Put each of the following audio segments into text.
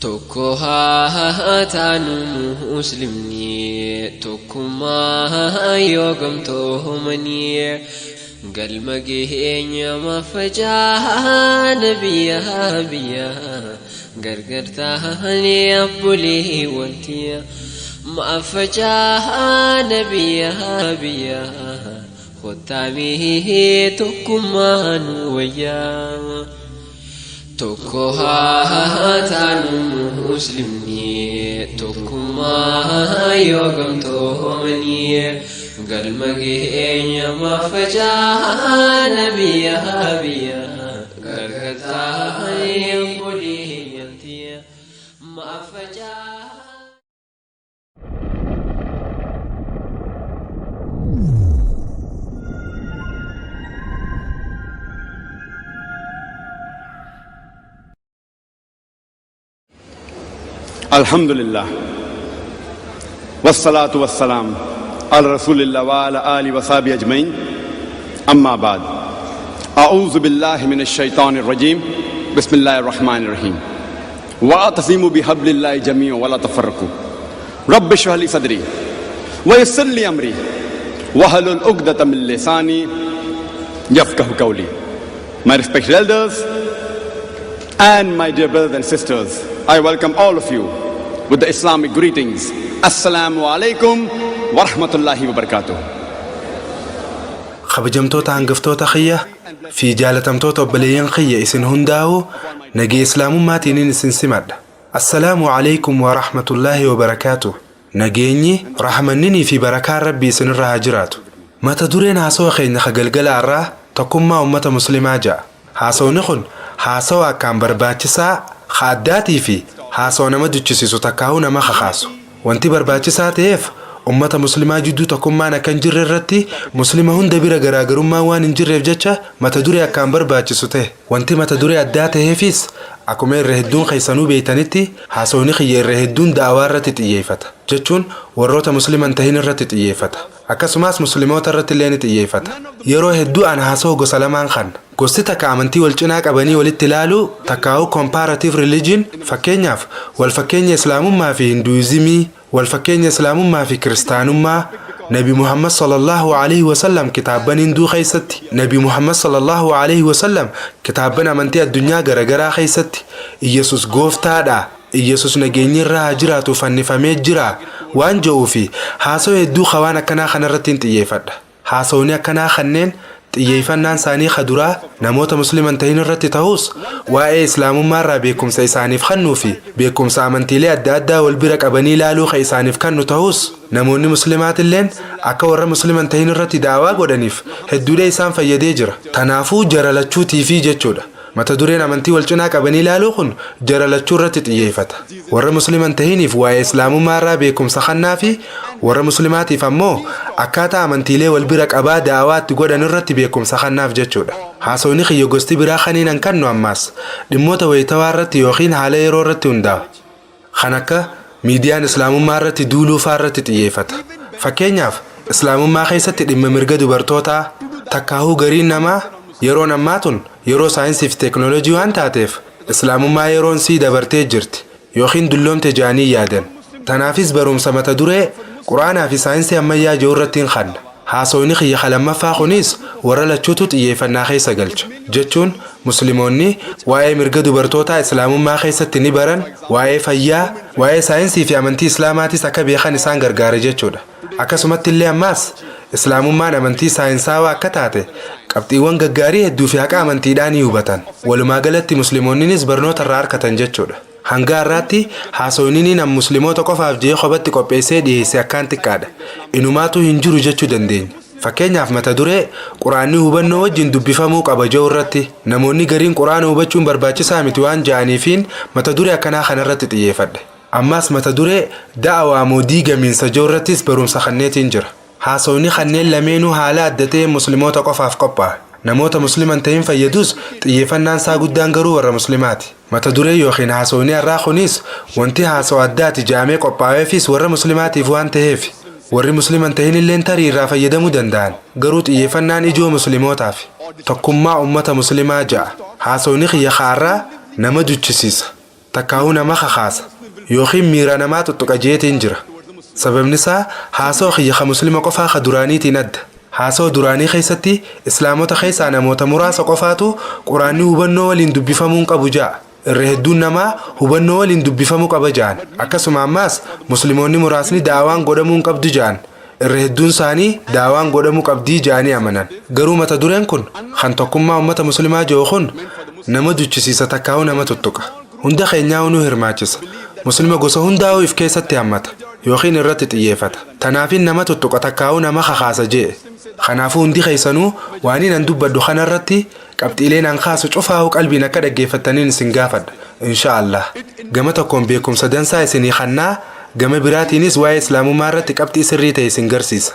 Tokko haa taanu muslimni, tokkummaa yoo gamtoomanii, galma geenya mafacaana biyya biyya gargar taanee abbolee wantiya mafacaana biyya biyya kottaamee tokkummaa nu wayyaa. Tokko haa taanu muslimni, tokkummaa yoo gamtoomanii, galma geenya mafacaana biyya biyya gargar taanee obbolee wantiya mafacaana. Alhamdulillah. Wassalatu wassalam ala Rasulillah wa ala ali wa sahbihi ajmain. Amma ba'd. A'udhu billahi minash shaitanir rajim. Bismillahir rahmanir rahim. Wa'tasimu bihablillahi jami'an wa la tafarraqu. Rabbi shrah li sadri wa yassir li amri wahlul 'uqdatam min lisani yafqahu qawli. My respected elders and my dear brothers and sisters, I welcome all of you with the Islamic greetings. Assalamu alaikum wa rahmatullahi wa barakatuh. Kabajamtoota hangaftoota kiyya fi jaalatamtoota obboleeyyan kiyya, isin hundaa'u nagee islaamummaatiinin isin simadha. Assalaamu alaykum wa rahmatullaahi wa barakaatu. Nageenyi, rahmanninii fi barakaan Rabbii isinirra haa jiraatu. Mata dureen haasawa keenya ka galgala har'aa tokkummaa ummata muslimaa ja'a. Haasawni kun haasawa akkaan barbaachisaa, ka addaatii fi haasawa nama duchisiisu takkaahuu nama kakaasu. Wanti barbaachisaa ta'eef, ummata muslimaa jidduu tokkummaan akka hin jirre irratti muslima hunda bira garaagarummaan waan hin jirreef jecha mata duree akkaan barbaachisu ta'e. Wanti mata duree addaa ta'eefis, akkuma irra hedduun keessanuu beeytanitti, haasawni kiyya irra hedduun da'awaa irratti xiyyeeffata. Jechuun warroota musliman tahin irratti xiyyeeffata. Akkasumas muslimoota irratti illee ni xiyyeeffata. Yeroo hedduu an haasawa gosa lamaan kan. Gosti takka amantii wal cinaa qabanii walitti ilaaluu takkaa'uu comparative religion, fakkeenyaaf wal fakkeenya islaamummaa fi hinduuzimii, wal fakkeenya islaamummaa fi kiristaanummaa, Nabi Muhammad sallallahu alaihi wasallam kitaabban hinduu keessatti, Nabi Muhammad sallallahu alaihi wasallam kitaabban amantii addunyaa garagaraa keessatti, Iyesus gooftaadha, Iyesus nageenyi irraa haa jiraatu fannifamee jira waan jedhuu fi haasawa hedduu waan akkanaa kanarratti hin xiyyeeffadha. Haasawni akkanaa kanneen xiyyeeffannaan isaanii kaduraa namoota musliman tahin irratti ta'us, waa'ee islaamummaa irraa beekumsa isaaniif kennuu fi beekumsa amantiilee adda addaa wal bira qabanii ilaaluu ka isaaniif kennu ta'us, namoonni muslimaatilleen akka warra musliman tahin irratti daawaa godhaniif hedduudha isaan fayyadee jira. Tanaafuu jara lachuutiifii jechuudha. Mata dureen amantii wal cinaa qabanii ilaaluu kun jara lachuu irratti xiyyeeffata. Warra musliman tahiniif waa'ee islaamummaa irraa beekumsa kennaa fi warra muslimaatiif ammoo akkaataa amantiilee wal bira qabaa da'awaatti godhan irratti beekumsa kennaaf jechuudha. Haasawni kiyya gosti biraa kaniin an kennu ammaas dhimmoota wayitawaa irratti yookiin haala yeroo irratti hundaa'a. Kan akka miidiyaan islaamummaa irratti duuluufaa irratti xiyyeeffata. Fakkeenyaaf, islaamummaa keessatti dhimma mirga dubartootaa takkaahuu gariin namaa yeroon ammaa tun yeroo saayinsii fi teeknooloojii waan taateef islaamummaa yeroon sii dabartee jirti yookiin dulloomte jedhanii yaadan. Tanaafis barumsa mata duree quraanaa fi saayinsii ammayyaa jiru irratti hin kanna. Haasawni kiyya lammaffaa kunis warra lachuutu xiyyeeffannaa keessa galcha. Jechuun musliimoonni waa'ee mirga dubartootaa islaamummaa keessatti ni baran, waa'ee fayyaa, waa'ee saayinsii fi amantii islaamaatis akka beekan isaan gargaara jechuudha. Akkasumatti illee ammaas islaamummaan amantii saayinsaawaa akka taate qabxiiwwan gaggaarii hedduu fi haqa amantiidhaan ni hubatan. Walumaa galatti musliimoonninis barnoota irraa argatan jechuudha. Hanga har'aatti haasawni nam musliimoota qofaaf jee kophatti qopheessee dhiyeesse akkaan xiqqaadha. Inumaatu hin jiru jechuu dandeenya. Fakkeenyaaf, mata duree quraanni hubannoo wajjin dubbifamuu qaba jedhu irratti namoonni gariin quraana hubachuun barbaachisaa miti waan ja'aniifiin mata duree akkanaa kanarratti xiyyeeffadhe. Ammas mata duree da'awaa moo diigamiinsa jedhu irrattis barumsa kanneetiin jira. Haasawni kanneen lameenuu haala adda ta'een musliimoota qofaaf qophaa'a. Namoota musliman ta'in fayyadus, xiyyeeffannaan isaa guddaan garuu warra muslimaati. Mata duree yookiin haasawni har'aa kunis wanti haasawa addaati jedhamee qophaa'eefis warra muslimaatiif waan ta'eef, warri musliman ta'in illeen tarii irraa fayyadamuu danda'an, garuu xiyyeeffannaan ijoo muslimootaaf. Tokkummaa ummata muslimaa ja'a. Haasawni kiyya har'aa nama duchisiisa. Takkaahuu nama kakaasa yookiin miira namaa tuttuqa jeetiin jira. Sababni isaa, haasoo kiyya ka Muslima qofaa ka duraaniitiin adda. Haasoo duraanii keessatti Islaamota keessaa namoota muraasa qofaatu Quraanni hubannoo waliin dubbifamuun qabu ja'a. Irra hedduun namaa hubannoo waliin dubbifamuu qaba ja'an. Akkasuma ammaas Muslimoonni muraasni daawaan godhamuu hin qabdu ja'an. Irra hedduun isaanii daawaan godhamuu qabdii ja'anii amanan. Garuu mata dureen kun, kan tokkummaa ummata Muslimaa jiru kun, nama duchisiisa, takkaa'uu nama tuttuqa. Hunda keenyaa nu hirmaachisa. Muslima gosa hundaa'uu if keessatti hammata yookiin irratti xiyyeeffata. Tanaafin nama tuttuqa takkaa'uu nama kakaasa jee. Kanaafuu hundi keessanuu waan an dubbadhu kanarratti qabxiileen an kaasu cufaa'uu qalbiin akka dhaggeeffattaniin isin gaafadha. Insha Allah. Gama tokkoon beekumsa dansaa isinii kannaa, gama biraatiinis waa'ee Islaamummaa irratti qabxii sirrii ta'e isin garsiisa.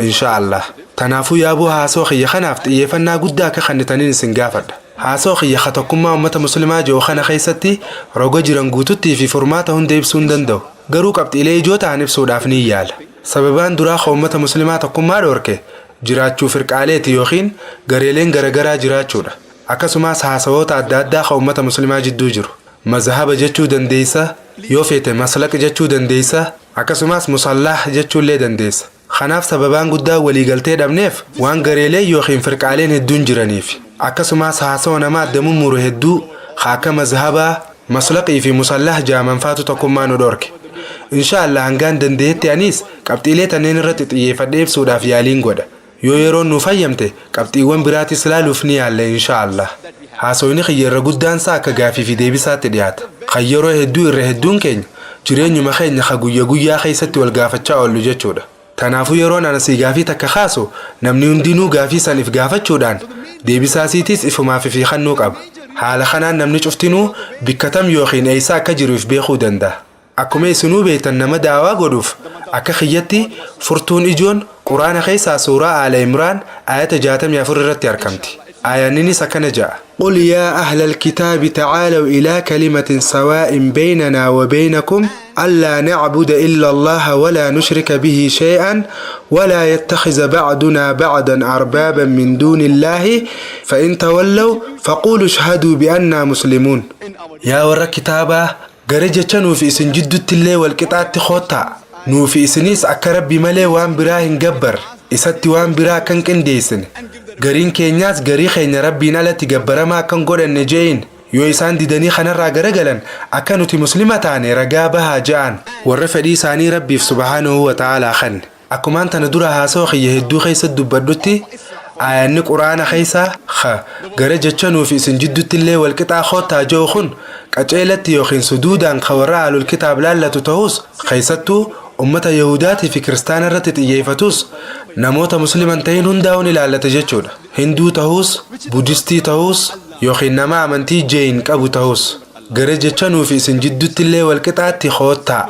Insha Allah. Tanaafuu yaaboo haasoo kiyya kanaaf xiyyeeffannaa guddaa akka kennitaniin isin gaafadha. Haasoo kiyya ka tokkummaa uummata Muslimaa jiru kana keessatti roga jiran guututtii fi furmaata hunda ibsuu hin danda'u. Garuu qabxiilee ijoo ta'an ibsuudhaaf ni yaala. Sababaan duraa ka uummata Muslimaa tokkummaa dhoorke jiraachuu firqaaleeti yookiin gareeleen garagaraa jiraachuudha. Akkasumas haasawoota adda addaa ka uummata Muslimaa jidduu jiru. Mazhaba jechuu dandeessa, yoo feete maslaq jechuu dandeessa, akkasumas musallah jechuullee dandeessa. Kanaaf sababaan guddaa waliigaltee dhabneef waan gareelee yookiin firqaaleen hedduun jiraniif. Akkasumas haasawa nama adda mummuru hedduu akka mazhabaa, maslaqii fi musallah jaamanfaatu tokkummaa nu dhorke. Insha Allah, hangaan dandeetti anis qabxiilee tanneen irratti xiyyeeffadhee ibsuudhaaf yaaliin godha. Yoo yeroon nu fayyamte qabxiiwwan biraatis ilaaluuf ni yaalla, insha Allah. Haasawni kiyya irra guddaan isaa akka gaafii fi deebisaatti dhiyaata. Kan yeroo hedduu irra hedduun keenya jireenyuma keenya ka guyya guyyaa keessatti wal gaafachaa oollu jechuudha. Kanaafuu yeroon ana sii gaafii takka kaasu, namni hundinuu gaafii san if gaafachuudhaan deebisaa siitis ifumaaf ifii kennuu qaba. Haala kanaan namni cuftinuu bikkatam yookiin eessa akka jiru if beekuu danda'a. Akkuma isinuu beektan, nama daawaa godhuuf akka kiyyatti furtuun ijoon Quraana keessaa suuraa Aala Imraan ayata 64 irratti argamti. Aayanninis akkana ja'a. قل يا أهل الكتاب تعالوا إلى كلمة سواء بيننا وبينكم ألا نعبد إلا الله ولا نشرك به شيئا ولا يتخذ بعضنا بعضا أربابا من دون الله فإن تولوا فقولوا اشهدوا بأننا مسلمون. Yaa warra kitaabaa, gara jecha nuufi isin jidduutti illee walqixaatti koottaa, nuufi isinis akka Rabbi malee waan biraa hin gabbar, isatti waan biraa akka hin qindeessine, gariin keenyaas garii keenya Rabbiin alatti gabbaramaa akka hin godhanne je'in. Yoo isaan didanii kanarraa garagalan, akka nuti Muslima taane ragaa bahaa je'an. Warra fedhii isaanii Rabbiif subhaanahu wa ta'aalaa kanne. Akkumaan tana dura haasawa kiyya hedduu keessatti dubbadhutti, aayanni Quraana keessaa ha gara jecha nuufi isin jidduutti illee walqixaa koottaa jiru kun qaceelatti yookiin suduudaan ka warra ahlul kitaab laallatu ta'us, keessattuu ummata Yahudaatii fi Kiristaana irratti xiyyeeffatus, namoota Musliman ta'in hundaa'uun ilaallata jechuudha. Hinduu ta'us, Budistii ta'us, yookiin nama amantii Jeeyin qabu ta'us, gara jecha nuufi isin jidduutti illee walqixaatti koottaa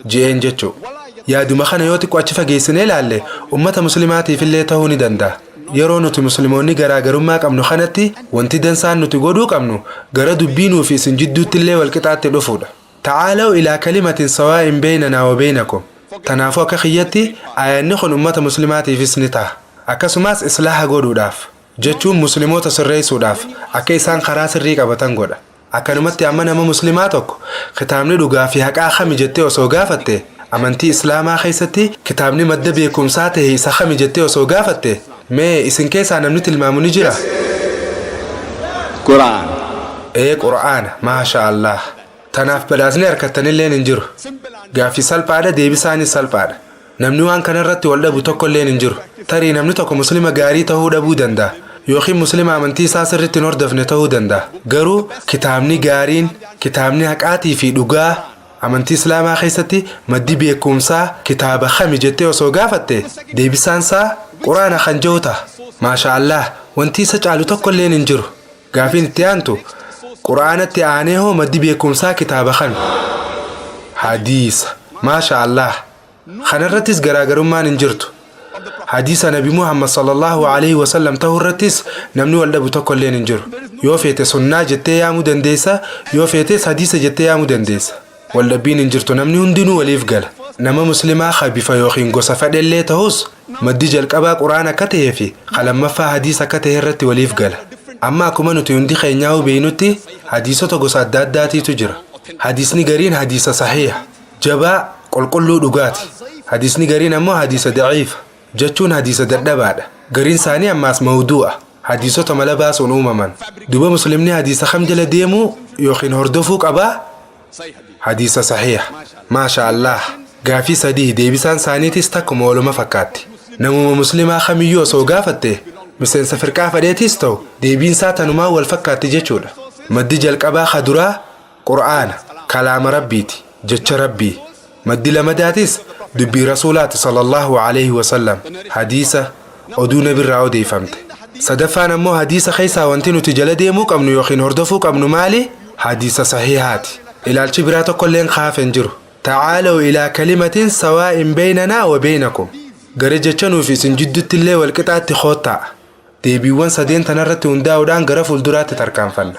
je'een jechuudha. Yaaduma kana yoo xiqqoo achi fageessinee ilaalle, ummata Muslimaatiif illee ta'uu ni danda'a. Yeroo nuti Musliimoonni garaagarummaa qabnu kanatti, wanti dansaan nuti godhuu qabnu gara dubbii nuufi isin jidduutti illee walqixaatti dhufuudha. تعالوا إلى كلمة سواء بيننا وبينكم. Tanaafuu akka kiyyatti aayanni kun ummata Muslimaatiifis ni ta'a. Akkasumas islaaha godhuudhaaf jechuun Musliimoota sirreessuudhaaf akka isaan karaa sirrii qabatan godha. Akkanumatti amma nama Muslimaa tokko kitaabni dhugaa fi haqaa kami jettee osoo gaafatte, amantii Islaamaa keessatti kitaabni madda beekumsaa ta'e isa kami jettee osoo gaafatte, mee isin keessaa namni tilmaamu ni jira? Quran. Ee, Qur'aana, maasha Allah. Tanaaf badhaasni harkattanilleen hin jiru. Gaaffii salphaadha, deebisaanis salphaadha. Namni waan kanarratti wal dhabu tokkolleen hin jiru. Tarii namni tokko Muslima gaarii ta'uu dhabuu danda'a. Yookiin Muslima amantii isaa sirriitti hin hordofne ta'uu danda'a. Garuu kitaabni gaariin, kitaabni haqaatii fi dhugaa amantii Islaamaa keessatti maddi beekumsaa kitaaba kami jettee osoo gaafatte, deebisaan isaa Quraana kan jiru ta'a. Maasha Allah, wanti isa caalu tokkolleen hin jiru. Gaafiin itti aantu, Quraanatti aanee hoo maddi beekumsaa kitaaba kami? Hadiisa. Maasha Allah. Kanarrattis garaagarummaan hin jirtu. Hadiisa Nabi Muhammad sallallahu alaihi wasallam ta'uu irrattis namni wal dhabu tokko illeen hin jiru. Yoo feete sunnaa jettee yaamuu dandeessa, yoo feetes hadiisa jettee yaamuu dandeessa. Wal dhabbiin hin jirtu, namni hundinuu waliif gala. Nama Muslimaa ka bifa yookiin gosa fedhellee ta'us, maddi jalqabaa Quraan akka ta'ee fi ka lammaffaa hadiisa akka ta'e irratti waliif gala. Amma akkuma nuti hundi keenyaa beeynutti, hadiisota gosa adda addaatiitu jira. Hadiisni gariin hadiisa sahiiha, jabaa, qulqulluu dhugaati. Hadiisni gariin ammoo hadiisa daciifa, jechuun hadiisa dadhabaadha. Gariin isaanii ammaas mawduu'a, hadiisota mala baasuun uumaman. Duba muslimni hadiisa kam jala deemuu yookiin hordofuu qabaa? Hadiisa sahiiha. Maasha Allah. Gaafii sadii deebisaan isaaniitis takkuma, waluma fakkaatti. Namuma muslimaa kamiyyuu osoo gaafatte, miseensa firqaa fedheetis ta'u, deebiin isaa tanumaa wal fakkaatti jechuudha. Maddi jalqabaa kaduraa Qur'aana, kalaama Rabbiiti, jecha Rabbii. Maddi lamadaatis dubbii Rasuulaati sallallahu alaihi wasallam, hadiisa, oduu nabirraa odeeffamte. Sadaffaan ammoo hadiisa keessaa wanti nuti jala deemuu qabnu yookiin hordofuu qabnu maali? Hadiisa sahihaati. Ilaalchi biraa tokkolleen kaafe hin jiru. تعالوا إلى كلمة سواء بيننا وبينكم, gara jecha nuuf isin jidduutti illee walqixaatti koottaa. Deebiiwwan sadeen tanarratti hundaa'uudhaan gara fuulduraatti tarkaanfanna.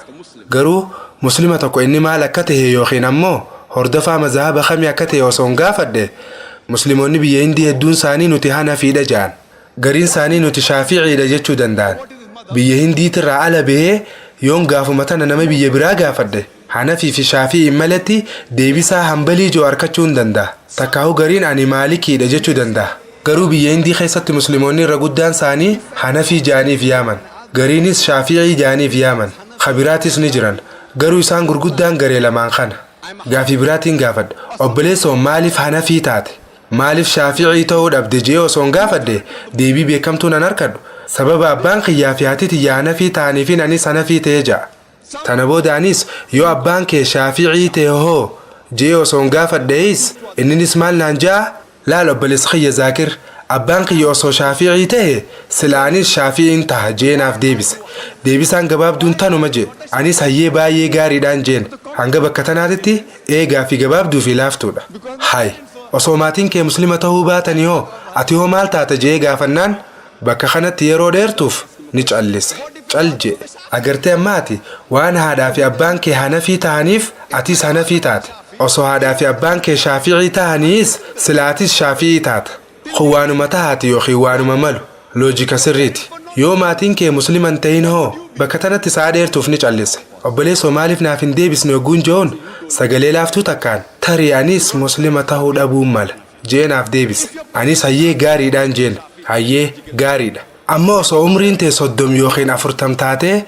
Garuu muslima tokko inni maal akka ta'e yookiin ammoo hordofaa mazahaba kamii akka ta'e osoo hin gaafadhe, musliimoonni biyya Hindii hedduun isaanii nuti Hanafiidha jedhan. Gariin isaanii nuti Shaaficiidha jechuu danda'an. Biyya Hindiitirraa ala bahee yoon gaafuma tana nama biyya biraa gaafadhe, Hanafii fi Shaafi'iin malatti deebisaa Hambalii jiru argachuu hin danda'a. Takkaa'u gariin ani Maalikiidha jechuu danda'a. Garuu biyya Hindii keessatti musliimoonni irra guddaan isaanii Hanafii ja'aniif yaaman. Gariinis Shaafi'ii ja'aniif yaaman. Kabiraatis ni jiran. Garuu isaan gurguddaan garee lamaan kana. Gaafii biraatiin gaafadha. Obboleessoo, maaliif Hanafii taate? Maaliif Shaafi'ii ta'uu dhabde jee osoo hin gaafadhe, deebii beekamtuu nan harkadhu. Sababa abbaan kiyyaa fi haati tiyya Hanafii ta'aniifin anis Hanafii ta'ee ja'a. Tana booda anis yoo abbaan kee Shaafi'ii ta'e hoo jee osoo hin gaafadhees, inninis maal naan ja'a? Laal obboleessi kiyya Zaakir, abbaan kiyya osoo Shaafi'ii ta'e sila anis Shaafi'iin taha jee naaf deebise. Deebisaan gabaabduun tanuma jee. Anis hayyee, baay'ee gaariidhaan jeen. Hanga bakka tanaatitti eegaa fi gabaabduu fi laaftuudha. Hay, osoo maatiin kee muslima ta'uu baatanii hoo, ati hoo maal taata jee gaafannaan, bakka kanatti yeroo dheertuuf ni callise. Cal jee. Agartee, amma ati waan haadhaa fi abbaan kee Hanafii ta'aniif atis Hanafii taate. Osoo haadhaa fi abbaan kee Shaafi'ii ta'aniis sila atis Shaafi'ii taata. Kun waanuma tahaati yookiin waanuma malu, loojika sirriiti. Yoo maatiin kee muslima hin ta'in hoo? Bakka tanatti sa'a dheertuuf ni callise. Obboleessoo, maaliif naaf hin deebisne hogguun je'uun, sagalee laaftuu takkaan tarii anis muslima ta'uu dhabuun mala jee naaf deebise. Anis hayyee, gaariidhaan jeen. Hayyee, gaariidha. Amma osoo umriin tee 30 yookiin 40 taatee,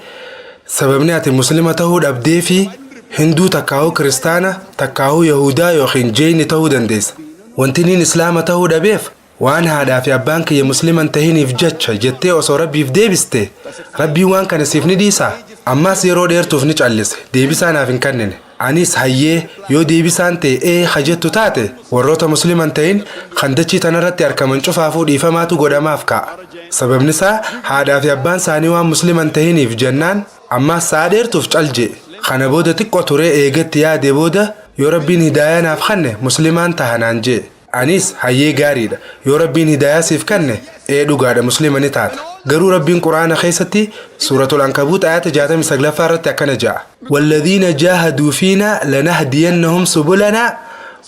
sababni ati muslima ta'uu dhabdee fi Hinduu takkaahuu Kiristaana takkaahuu Yahudaa yookiin Jeeyni ta'uu dandeessa. Wanti niin Islaama ta'uu dhabeef waan haadhaa fi abbaan kiyya muslima hin tahiniif jecha jettee osoo Rabbiif deebiste, Rabbiin waan kana siif ni dhiisaa? Ammaas yeroo dheertuuf ni callise. Deebisaa naaf hin kennine. Anis hayyee, yoo deebisaan ta'e ee ha jettu taate, warroota muslima hin ta'in kan dachii tanarratti argaman cufaafuu dhiifamaatu godhamaaf ka'a. Sababni isaa haadhaa fi abbaan isaanii waan muslima hin tahiniif jennaan, ammaas sa'a dheertuuf cal jee. Kana booda xiqqoo turee eegatti yaade booda, yoo Rabbiin hidaayaa naaf kanne muslimaan taha naan jee. Anis hayyee, gaariidha. Yoo Rabbiin hidaayaa siif kanne, ee dhugaadha, muslima ni taata. Garuu Rabbiin Quraana keessatti Suuratul Ankabuut ayata 69ffaa irratti akkana ja'a: والذين جاهدوا فينا لنهدينهم سبلنا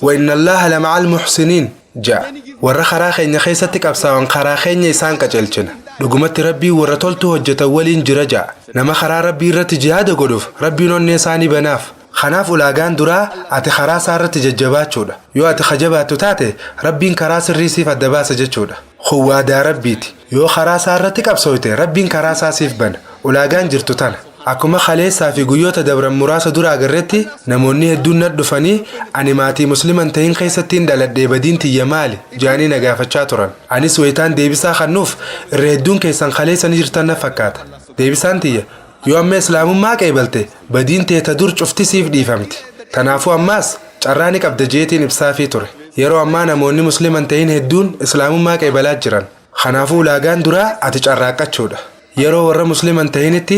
وإن الله لمع المحسنين ja'a. Warra karaa keenya keessatti qabsaa'an karaa keenya isaan qajeelchina. Dhugumatti Rabbii warra toltuu hojjetan waliin jira ja'a. Nama karaa Rabbii irratti jihaada godhuuf Rabbiin onnee isaanii banaaf. Kanaaf ulaagaan duraa ati karaa isaa irratti jajjabaachuudha. Yoo ati kajabaattu taate, Rabbiin karaa sirrii siif adda baasa jechuudha. Kun waadaa Rabbiiti. Yoo karaa isaa irratti qabsooyte, Rabbiin karaa isaa siif bana. Ulaagaan jirtu tana. Akkuma kaleessaa fi guyyoota dabran muraasa dura agarretti, namoonni hedduun na dhufanii ani maatii muslima hin ta'in keessattiin dhaladhee, badiin tiyya maali jedhanii na gaafachaa turan. Anis wayitaan deebisaa kannuuf, irra hedduun keessan kaleessa ni jirtan na fakkaata. Deebisaan tiyya, yoo amma Islaamummaa qeebalte, badiin teeta dur cufti siif dhiifamti. Kanaafuu ammaas carraa ni qabda jeetiin ibsaafii ture. Yeroo ammaa namoonni muslima hin ta'in hedduun Islaamummaa qeebalaa jiran. Kanaafuu ulaagaan duraa ati carraaqqachuudha. Yeroo warra muslima hin ta'initti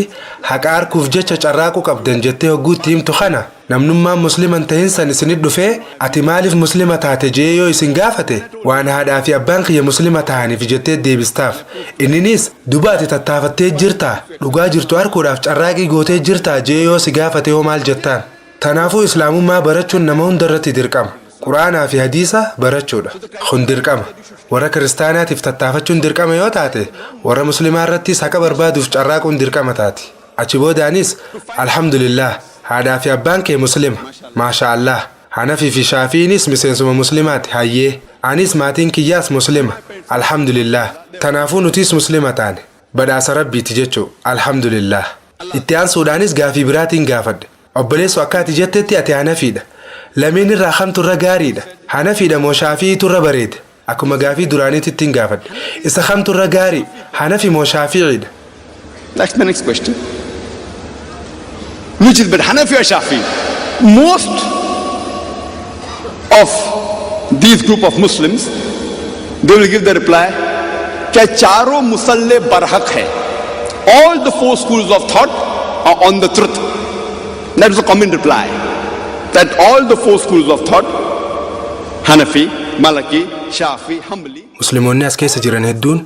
haqa arkuuf jecha carraaquu qabdan jettee hogguutti himtu kana, namnummaan muslima hin ta'in san isinit dhufee ati maaliif muslima taate jee yoo isin gaafate, waan haadhaa fi abbaan kiyya muslima ta'aniif jettee deebistaaf. Inninis duba ati tattaafattee jirtaa, dhugaa jirtu arkuudhaaf carraaqii gootee jirtaa jee yoo si gaafate hoo maal jettaan? Tanaafuu Islaamummaa barachuun nama hunda irratti dirqama. Quraanaa fi hadiisa barachuudha. Kun dirqama. Warra Kiristaanaatiif tattaafachuun dirqama yoo taate, warra Muslimaa irrattis haqa barbaaduuf carraaquun dirqama taati. Achi boodaanis alhamdulillah, Haadhaa fi abbaan kee Muslima. Maasha Allah. Hanafii fi Shaafi'iinis miseensuma Muslimaati. Hayyee. Anis maatiin kiyyaas Muslima. Alhamdulillah. Tanaafuu nutiis Muslima taane. Badhaasa Rabbiiti jechuu. Alhamdulillah. Itti aansuudhaanis gaafii biraatiin gaafadhe. Obboleessoo, akka ati jettetti ati Hanafiidha. Lameen irraa kamtu irra gaariidha? Hanafiidha moo Shaafi'iitu irra bareeda? Akkuma gaafii duraaniitittiin gaafadhe. Isa kamtu irra gaarii? Hanafi moo Shaafi'iidha? That's the next question. Which is better, Hanafi or Shafi? Most of these group of Muslims, they will give the reply, क्या चारों मुसल्ले बरहक है. All the four schools of thought are on the truth. That is a common reply. That all the four schools of thought, Hanafi, Maliki, Shafi, Hanbali, Musliimoonni as keessa jiran hedduun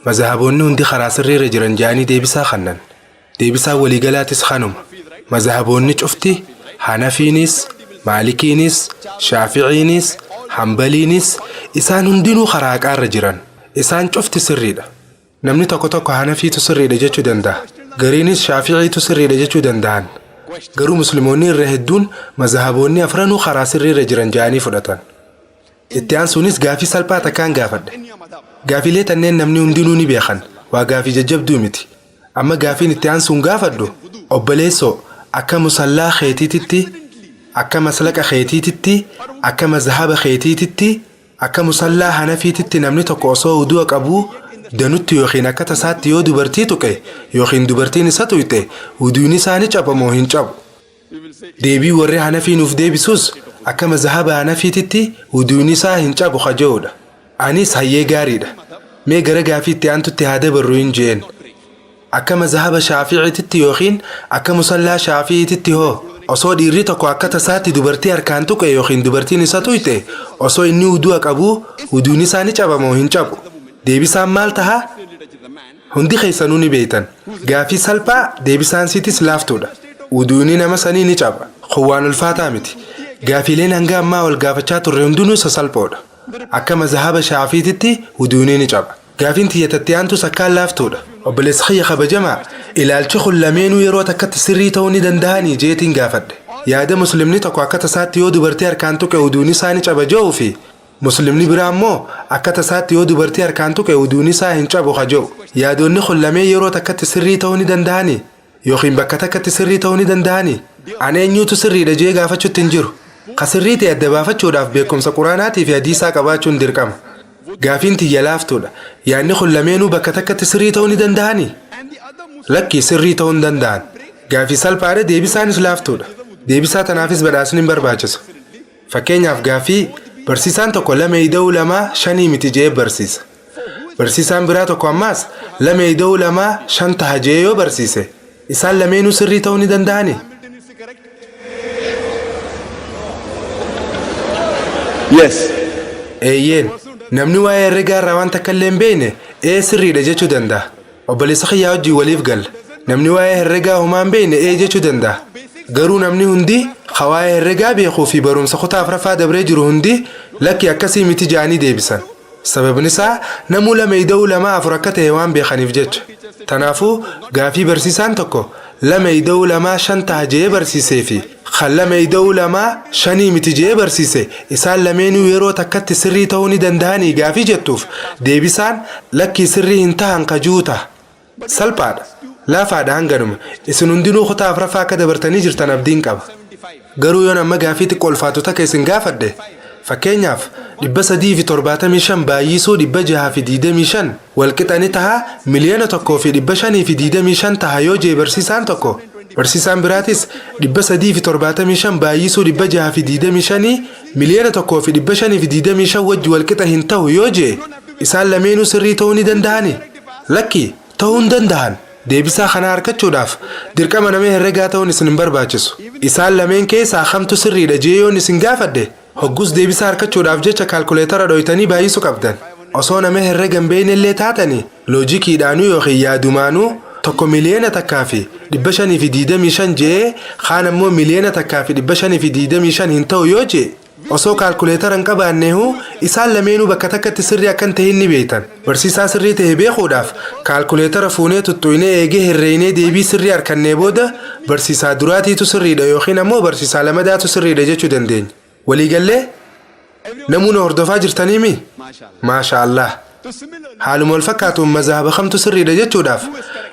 mazahaboonni hundi karaa sirriirra jiran ja'anii deebisaa kannan. Deebisaa waliigalaatis kanuma. Mazahaboonni cufti Hanafiinis, Maalikiinis, Shaaficiinis, Hambaliinis isaan hundinuu karaa haqaarra jiran. Isaan cufti sirriidha. Namni tokko tokko Hanafiitu sirriidha jechuu danda'a. Gariinis Shaaficiitu sirriidha jechuu danda'an. Garuu Musliimoonni irra hedduun mazahaboonni afranuu karaa sirriirra jiran ja'anii fudhatan. Itti aansuunis gaafii salphaa takkaan gaafadhe. Gaafiilee tanneen namni hundinuu ni beekan. Waa gaafii jajjabduu miti. Amma gaafiin itti aansuun gaafadhu, obboleessoo, akka musallaa keetiititti, akka maslaqa keetiititti, akka mazhaba keetiititti, akka musallaa Hanafiititti namni tokko osoo wudu'a qabuu danutti yookiin akka tasaatti yoo dubartii tuqe yookiin dubartiin isa tuqxe, wuduun isaa ni caba moo hin cabu? Deebii warri Hanafii nuuf deebisuus akka mazhaba Hanafiititti wuduun isaa hin cabu kaja'uudha. Anis hayyee, gaariidha. Mee gara gaafii itti aantutti haa dabarru hin jeen. Akka mazhaba Shaafi'iititti yookiin akka musallaa Shaafi'iititti hoo, osoo dhiirri tokko akka tasaatti dubartii harkaan tuqe yookiin dubartiin isa tuqxe osoo inni wudu'a qabuu, wuduun isaa ni caba moo hin cabu? Deebisaan maal taha? Hundi keessanuu ni beeytan. Gaafii salphaa, deebisaan siitis laaftuudha. Wuduuni nama sanii ni caba. Kun waan ulfaataa miti. Gaafiileen hanga ammaa wal gaafachaa turre hundinuu sasalphoodha. Akka mazhaba Shaafiititti wuduunii ni caba. Gaafiin tiyyatatti aantus akkaan laaftuudha. Obboleessa kiyya kabajamaa, ilaalchi kun lameenuu yeroo takkatti sirrii ta'uu ni danda'anii jeetiin gaafadhe. Yaada Muslimni tokko akka tasaatti yoo dubartii harkaan tuqe wuduun isaa ni caba je'uu fi Muslimni biraa immoo akka tasaatti yoo dubartii harkaan tuqe wuduun isaa hin cabu ka je'u. Yaadonni kun lameen yeroo takkatti sirrii ta'uu ni danda'anii? Yookiin bakka takkatti sirrii ta'uu ni danda'anii? Ani eenyuutu sirriidha jee gaafachuutti hin jiru. Ka sirrii ta'e adda baafachuudhaaf beekumsa Quraanaatii fi hadiisaa qabaachuun dirqama. Gaafiin tiyya laaftuudha. Yaadni kun lameenuu bakka takkatti sirrii ta'uu ni danda'anii? Lakkii, sirrii ta'uu hin danda'an. Gaafii salphaadha, deebisaanis laaftuudha. Deebisaa tanaafis badhaasni hin barbaachisu. Fakkeenyaaf, gaafii barsiisaan tokko lama ida'uu lamaa shanii miti jee barsiisa. Barsiisaan biraa tokko ammaas lama ida'uu lamaa shan taha jee yoo barsiise, isaan lameenuu sirrii ta'uu ni danda'anii? Yes. Eeyyeen, namni waa'ee herregaa irraa waan takka illee hin beekne ee, sirriidha jechuu danda'a. Obboleessa kiyyaa wajjin waliif galla. Namni waa'ee herregaa homaa hin beekne ee jechuu danda'a. Garuu namni hundi ka waa'ee herregaa beekuu fi barumsa kutaa afraffaa dabree jiru hundi lakki, akkasii miti ja'anii deebisan. Sababni isaa namuu lama ida'uu lamaa afur akka ta'e waan beekaniif jecha. Tanaafuu gaafii barsiisaan tokko lama ida'uu lamaa shan taha je'ee barsiisee fi kan lama ida'uu lamaa shanii miti je'ee barsiise, isaan lameenuu yeroo takkatti sirrii ta'uu ni danda'anii gaafii jettuuf deebisaan lakkii, sirrii hin tahan ka ji'u taha. Salphaadha. Laafaadha hanganuma. Isin hundinuu kutaa afraffaa akka dabartanii jirtan abdiin qaba. Garuu yoon amma gaafii xiqqoo ulfaatu takka isin gaafadhe, fakkeenyaaf, 375 baay'isuu 625 walqixa ni taha 1,525,000 taha yoo jee barsiisaan tokko, barsiisaan biraatis 375 baay'isuu 625 1,525,000 wajji walqixa hin tahu yoo jee, isaan lameenuu sirrii ta'uu ni danda'ani? Lakki, ta'uu hin danda'an. Deebisaa kanaa argachuudhaaf dirqama nama herregaa ta'uun isin hin barbaachisu. Isaan lameen keessaa kamtu sirriidha jee yoon isin gaafadhe, hoggus deebisaa argachuudhaaf jecha kaalkuleetara dhoytanii baay'isu qabdan. Osoo nama herrega hin beekne illee taatanii, loojikiidhaanuu yookiin yaadumaanuu tokko 1,525,000 jee, kaan ammoo 1,525,000 hin ta'u yoo jee, Osoo kaalkuleetara hin qabaanneehu isaan lameenuu bakka takkatti sirrii akka hin tahin ni beektan. Barsiisaa sirrii ta'e beekuudhaaf kaalkuleetara fuunee tuttuqnee eegee herreeynee deebii sirrii harkannee booda barsiisaa duraatiitu sirriidha yookiin ammoo barsiisaa lamadaatu sirriidha jechuu dandeenya. Waliigallee namuuna hordofaa jirtaniimi? Maasha Allah. Haaluma wal fakkaatuun mazhaba kamtu sirriidha jechuudhaaf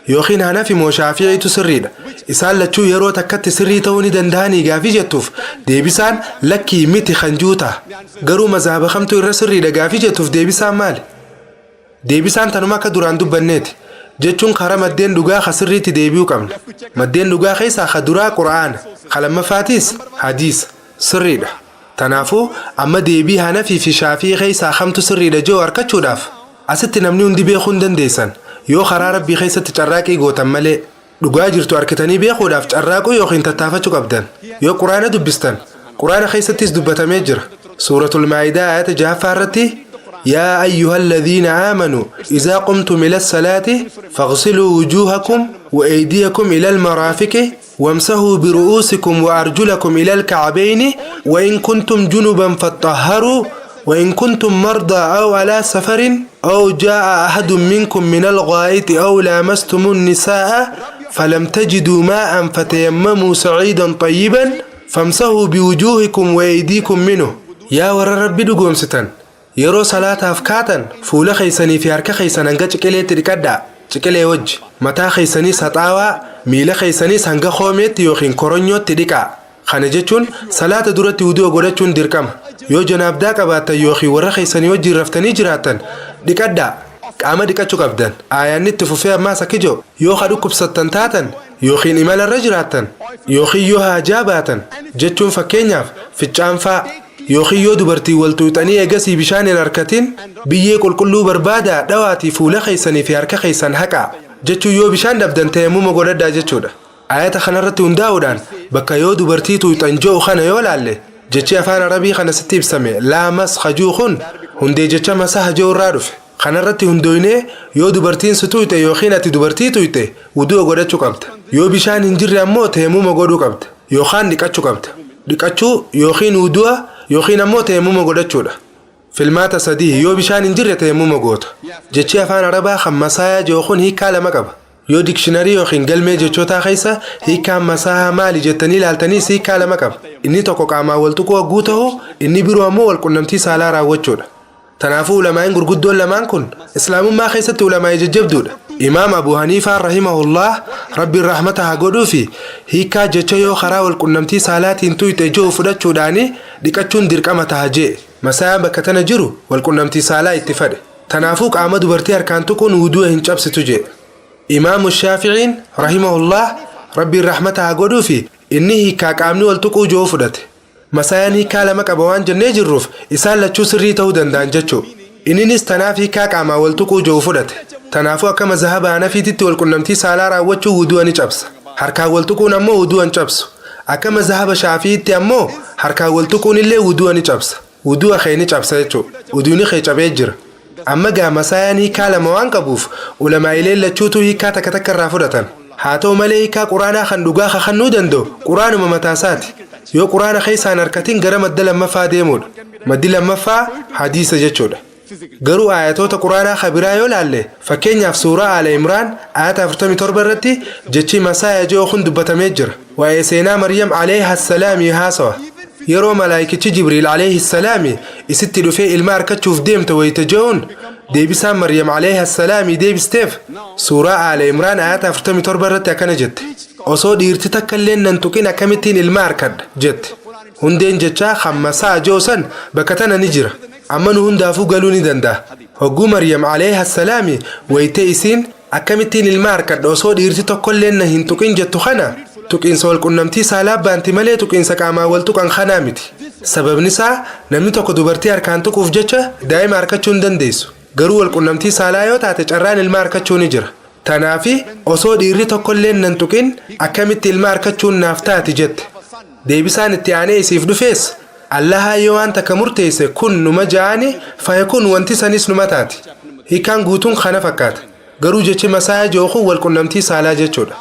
yookiin Hanafi moo Shaafi'iitu sirriidha, isaan lachuu yeroo takkatti sirrii ta'uu ni danda'anii gaafii jettuuf deebisaan lakkii miti kan jiru ta'a. Garuu mazhaba kamtu irra sirriidha gaafii jettuuf deebisaan maali? Deebisaan tanuma akka duraan dubbanneeti. Jechuun karaa maddeen dhugaa ka sirriitti deebi'uu qabna. Maddeen dhugaa keessaa ka duraa Qura'aana, ka lammaffaatiis hadiisa. Sirriidha. Tanaafuu amma deebii Hanafii fi Shaafii keessaa kamtu sirriidha jiru harkachuudhaaf asitti namni hundi beekuu hin dandeessan yoo karaa Rabbii keessatti carraaqii gootan malee. Dhugaa jirtu harkitanii beekuudhaaf carraaquu yookiin tattaafachuu qabdan. Yoo Quraana dubbistan, Quraana keessattis dubbatamee jira. Suuratul Maa'idaa ayata 6ffaa irratti: يا أيها الذين آمنوا إذا قمتم إلى الصلاة فاغسلوا وجوهكم وأيديكم إلى المرافق وامسحوا برؤوسكم وأرجلكم إلى الكعبين وإن كنتم جنبا فاطهروا وإن كنتم مرضى أو على سفر أو جاء أحد منكم من الغائط أو لامستم النساء فلم تجدوا ماء فتيمموا صعيدا طيبا فامسحوا بوجوهكم وأيديكم منه. Yaa warra Rabbi dhugoomsitan, yeroo salaataaf kaatan fuula keeysanii fi harka keeysan hanga ciqileetti dhiqadhaa, ciqilee wajji mataa keeysaniis haxaawaa, miila keeysaniis hanga koomeetti yookiin koronyootti dhiqaa. Kana jechuun salaata duratti wuduu godhachuun dirqama. Yoo janaabdaa qabaattan yookiin warra keeysanii wajjiin raftanii jiraattan, dhiqadhaa, qaama dhiqachuu qabdan. Aayaanni itti fufee ammaas akki jiru: yoo ka dhukkubsattan taatan yookiin imalarra jiraattan yookiin yoo haajaa baatan, jechuun fakkeenyaaf ficcaanfaa, yookiin yoo dubartii wal tuuxanii eegasii bishaan hin harkatin, biyyee qulqulluu barbaadaa dhawaatii fuula keessanii fi harka keessan haqaa, jechuun yoo bishaan dhabdan tayammuma godhadhaa jechuudha. Ayata kanarratti hundaa'uudhaan bakka yoo dubartii tuuxan ji'u kana yoo laalle, jechi afaan Arabii kana sitti ibsame laamas hajuu kun hundee jecha masaha ji'u irraa dhufe. Kanarratti hundooynee yoo dubartiin si tuuxe yookiin ati dubartii tuuxe, wuduu godhachuu qabda. Yoo bishaan hin jirre ammoo tayammuma godhuu qabda yookaan dhiqachuu qabda. Dhiqachuu yookiin wudu'a yookiin ammoo tayammuma godhachuudha. Filmaata sadii: yoo bishaan hin jirre tayammuma goota. Jechi afaan Arabaa kan masaayaa jiru kun hiikaa lama qaba. Yoo dictionary yookiin galmee jechootaa keessa hiikaan masaahaa maali jettanii ilaaltaniis hiikaa lama qaba. Inni tokko qaamaan wal tuquu hogguu ta'u, inni biroo ammoo wal qunnamtii saalaa raawwachuudha. Tanaafuu ulamaa'in gurguddoon lamaan kun Islaamummaa keessatti ulamaa'ii jajjabduudha. Imaam Abu Haniifaa rahimahullah, Rabbiin rahmata haa godhuu, fi hiikaa jecha yoo karaa wal qunnamtii saalaatiin tuyxe jiru fudhachuudhaani dhiqachuun dirqama taha jee. Masaayaan bakka tana jiru wal qunnamtii saalaa itti fadhe. Tanaafuu qaama dubartii harkaan tuquun wudu'a hin cabsitu jee. Imaamu Shaaficiin rahimahullah, Rabbiin rahmata haa godhuu, fi inni hiikaa qaamni wal tuquu jiru fudhate. Masaayaan hiikaa lama qaba waan jennee jirruuf isaan lachuu sirrii ta'uu danda'an jechuu. Inninis tanaaf hiikaa qaamaa wal tuquu jiru fudhate. Tanaafuu akka mazhaba Hanafiititti wal qunnamtii saalaa raawwachuu wudu'a ni cabsa. Harkaan wal tuquun ammoo wudu'a hin cabsu. Akka mazhaba Shaafi'iitti ammoo harkaan wal tuquun illee wudu'a ni cabsa. Wudu'a kee ni cabsa jechuudha. Wuduuni kee cabee jira. Amma gaa masaayaan hiikaa lama waan qabuuf ulamaa'ileen lachuutu hiikaa takka takka irraa fudhatan. Haa ta'u malee hiikaa Quraanaa kan dhugaa kakannuu danda'u Quraanuma mataasaati. Yoo Quraana keessaan harkatiin gara madda lammaffaa deemuudha. Maddi lammaffaa hadiisa jechuudha. Garuu ayatoota Quraanaa kabiraa yoo laalle, fakkeenyaaf suuraa Aala Imraan ayata 47 irratti jechi masaaya ji'o kun dubbatamee jira. Waa'ee seenaa Maryam alayha salaamii haasawa. Yeroo malaayikichi Jibriil alayhi salaami isitti dhufee ilma harkachuuf deemte wayita je'uun, deebisaan Maryam alayha salaamii deebisteef suuraa Aala Imraan ayata 47 irratti akkana jette: "Osoo dhiirti takka illee nan tuqin akkamittiin ilma harkadha?" jette. Hundeen jechaa kan masaa ji'o san bakka tana ni jira. Amma nu hundaafuu galuu ni danda'a. Hogguu Maryam alayha salaami wayitee isiin akkamittiin ilma harkadha osoo dhiirti tokkollee na hin tuqin jettu kana, tuqiinsa walqunnamtii saalaa baanti malee tuqiinsa qaamaa wal tuqan kanaa miti. Sababni isaa namni tokko dubartii harkaan tuquuf jecha daa'ima harkachuu hin dandeessu. Garuu walqunnamtii saalaa yoo taate carraan ilma harkachuu ni jira. Tanaafi osoo dhiirri tokkollee nan tuqin akkamitti ilma harkachuun naaf taati jette. Deebisaan itti aanee isiif dhufees, Allahaa yoo waan takka murteesse kun numa ja'ani fayakun, wanti sanis numa taati. Hiikaan guutuun kana fakkaata. Garuu jechi masaayaa jiru kun walqunnamtii saalaa jechuudha.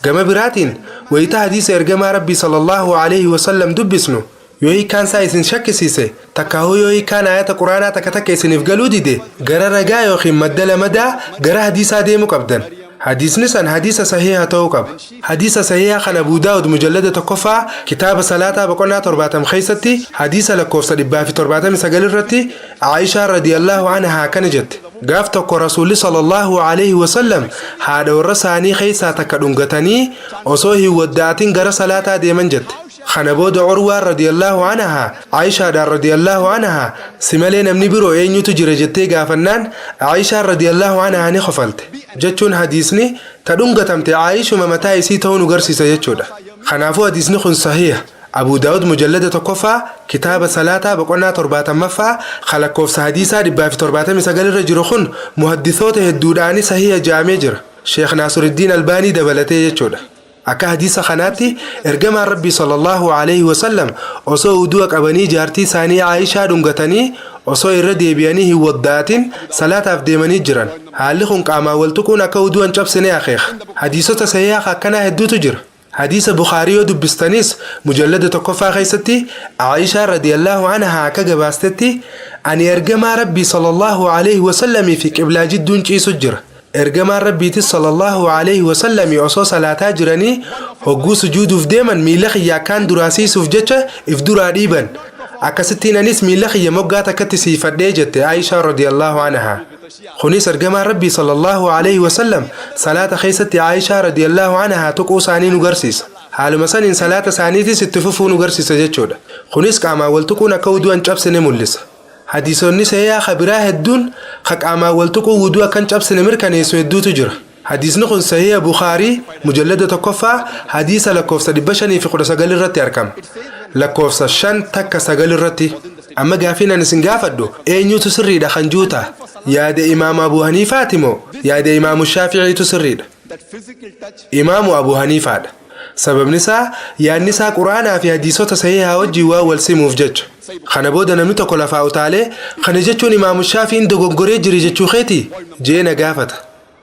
Gama biraatiin wayita hadiisa ergamaa Rabbii sallallahu alaihi wasallam dubbisnu Yoo hiikkaan isaa isin shakkisiise, takkaahuu yoo hiikkaan aayata Quraanaa takka takka isiniif galuu dide, gara ragaa yookiin madda lamadaa, gara hadiisaa deemuu qabdan. Hadiisni san hadiisa sahiha ta'uu qaba. Hadiisa sahiha kan Abuu Daawud mujallada 1ffaa kitaaba salaataa boqonnaa 70 keessatti hadiisa lakkoofsa 179 irratti Aayishaa radiyallahu anhaa akkana jette: Gaaf tokko Rasuulli sallallahu alaihi wasallam haadha warra isaanii keessaa takka dhungatanii osoo hin wadda'atin gara salaataa deeman jette. Kana booda Urwaan radiyallahu anhaa Aayishaadhaan radiyallahu anhaa si malee namni biroo eenyutu jira jettee gaafannaan, Aayishaan radiyallahu anhaa ni kofalte. Jechuun hadiisni ta dhungatamte Aayishuma mataa isii ta'uu nu garsiisa jechuudha. Kanaafuu hadiisni kun sahiha. Abuu Daawud mujallada 1ffaa kitaaba salaataa boqonnaa 70ffaa ka lakkoofsa hadiisaa 179 irra jiru kun muhaddisoota hedduudhaani sahiha ja'amee jira. Sheekh Naasiruddin Albaanii dabalatee jechuudha. Akka hadiisa kanaatti ergamaan Rabbii sallallahu alaihi wasallam osoo wudu'a qabanii jaartii isaanii Aayishaa dhungatanii osoo irra deebi'anii hin wadda'atin salaataaf deemanii jiran. Haalli kun qaamaan wal tuquun akka wudu'a hin cabsine akeeka. Hadiisota sahiha akkanaa hedduutu jira. Hadiisa Bukaarii yoo dubbistanis mujallada 1ffaa keessatti Aayishaa radiyallahu anhaa akka gabaastetti, ani ergamaa Rabbii sallallahu alaihi wasallamii fi qiblaa jidduun ciisu jira. Ergamaan Rabbiitis sallallahu alaihi wasallami osoo salaataa jiranii hogguu sujuuduuf deeman miila kiyya akkaan duraa siisuuf jecha if duraa dhiiban. Akkasittiin anis miila kiyya moggaa takkatti siifadhee jette Aayishaa radiyallahu anhaa. Kunis ergamaan Rabbii sallallahu alaihi wasallam salaata keessatti Aayishaa radiyallahu anhaa tuquu isaanii nu garsiisa. Haaluma saniin salaata isaaniitis itti fufuu nu garsiisa jechuudha. Kunis qaamaan wal tuquun akka wudu'a hin cabsine mul'isa. Hadiisonni sahihaa ka biraa hedduun ka qaamaan wal tuquu wudu'a akka hin cabsine mirkaneessu hedduutu jira. Hadiisni kun Sahiha Bukaarii mujallada 1ffaa hadiisa lakkoofsa 519 irratti argama. Lakkoofsa 519 irratti. Amma gaafiin ani isin gaafadhu eenyutu sirriidha kan jiru ta'a? Yaada Imaamu Abu Haniifaati moo yaada Imaamu Shaafi'iitu sirriidha? Imaamu Abu Haniifaadha. Sababni isaa yaadni isaa Quraanaa fi hadiisota sahihaa wajjin waan wal simuuf jecha. Kana booda namni tokko lafaa utaalee, kana jechuun Imaamu Shaafi'iin dogoggoree jire jechuu keetii? Jee na gaafata.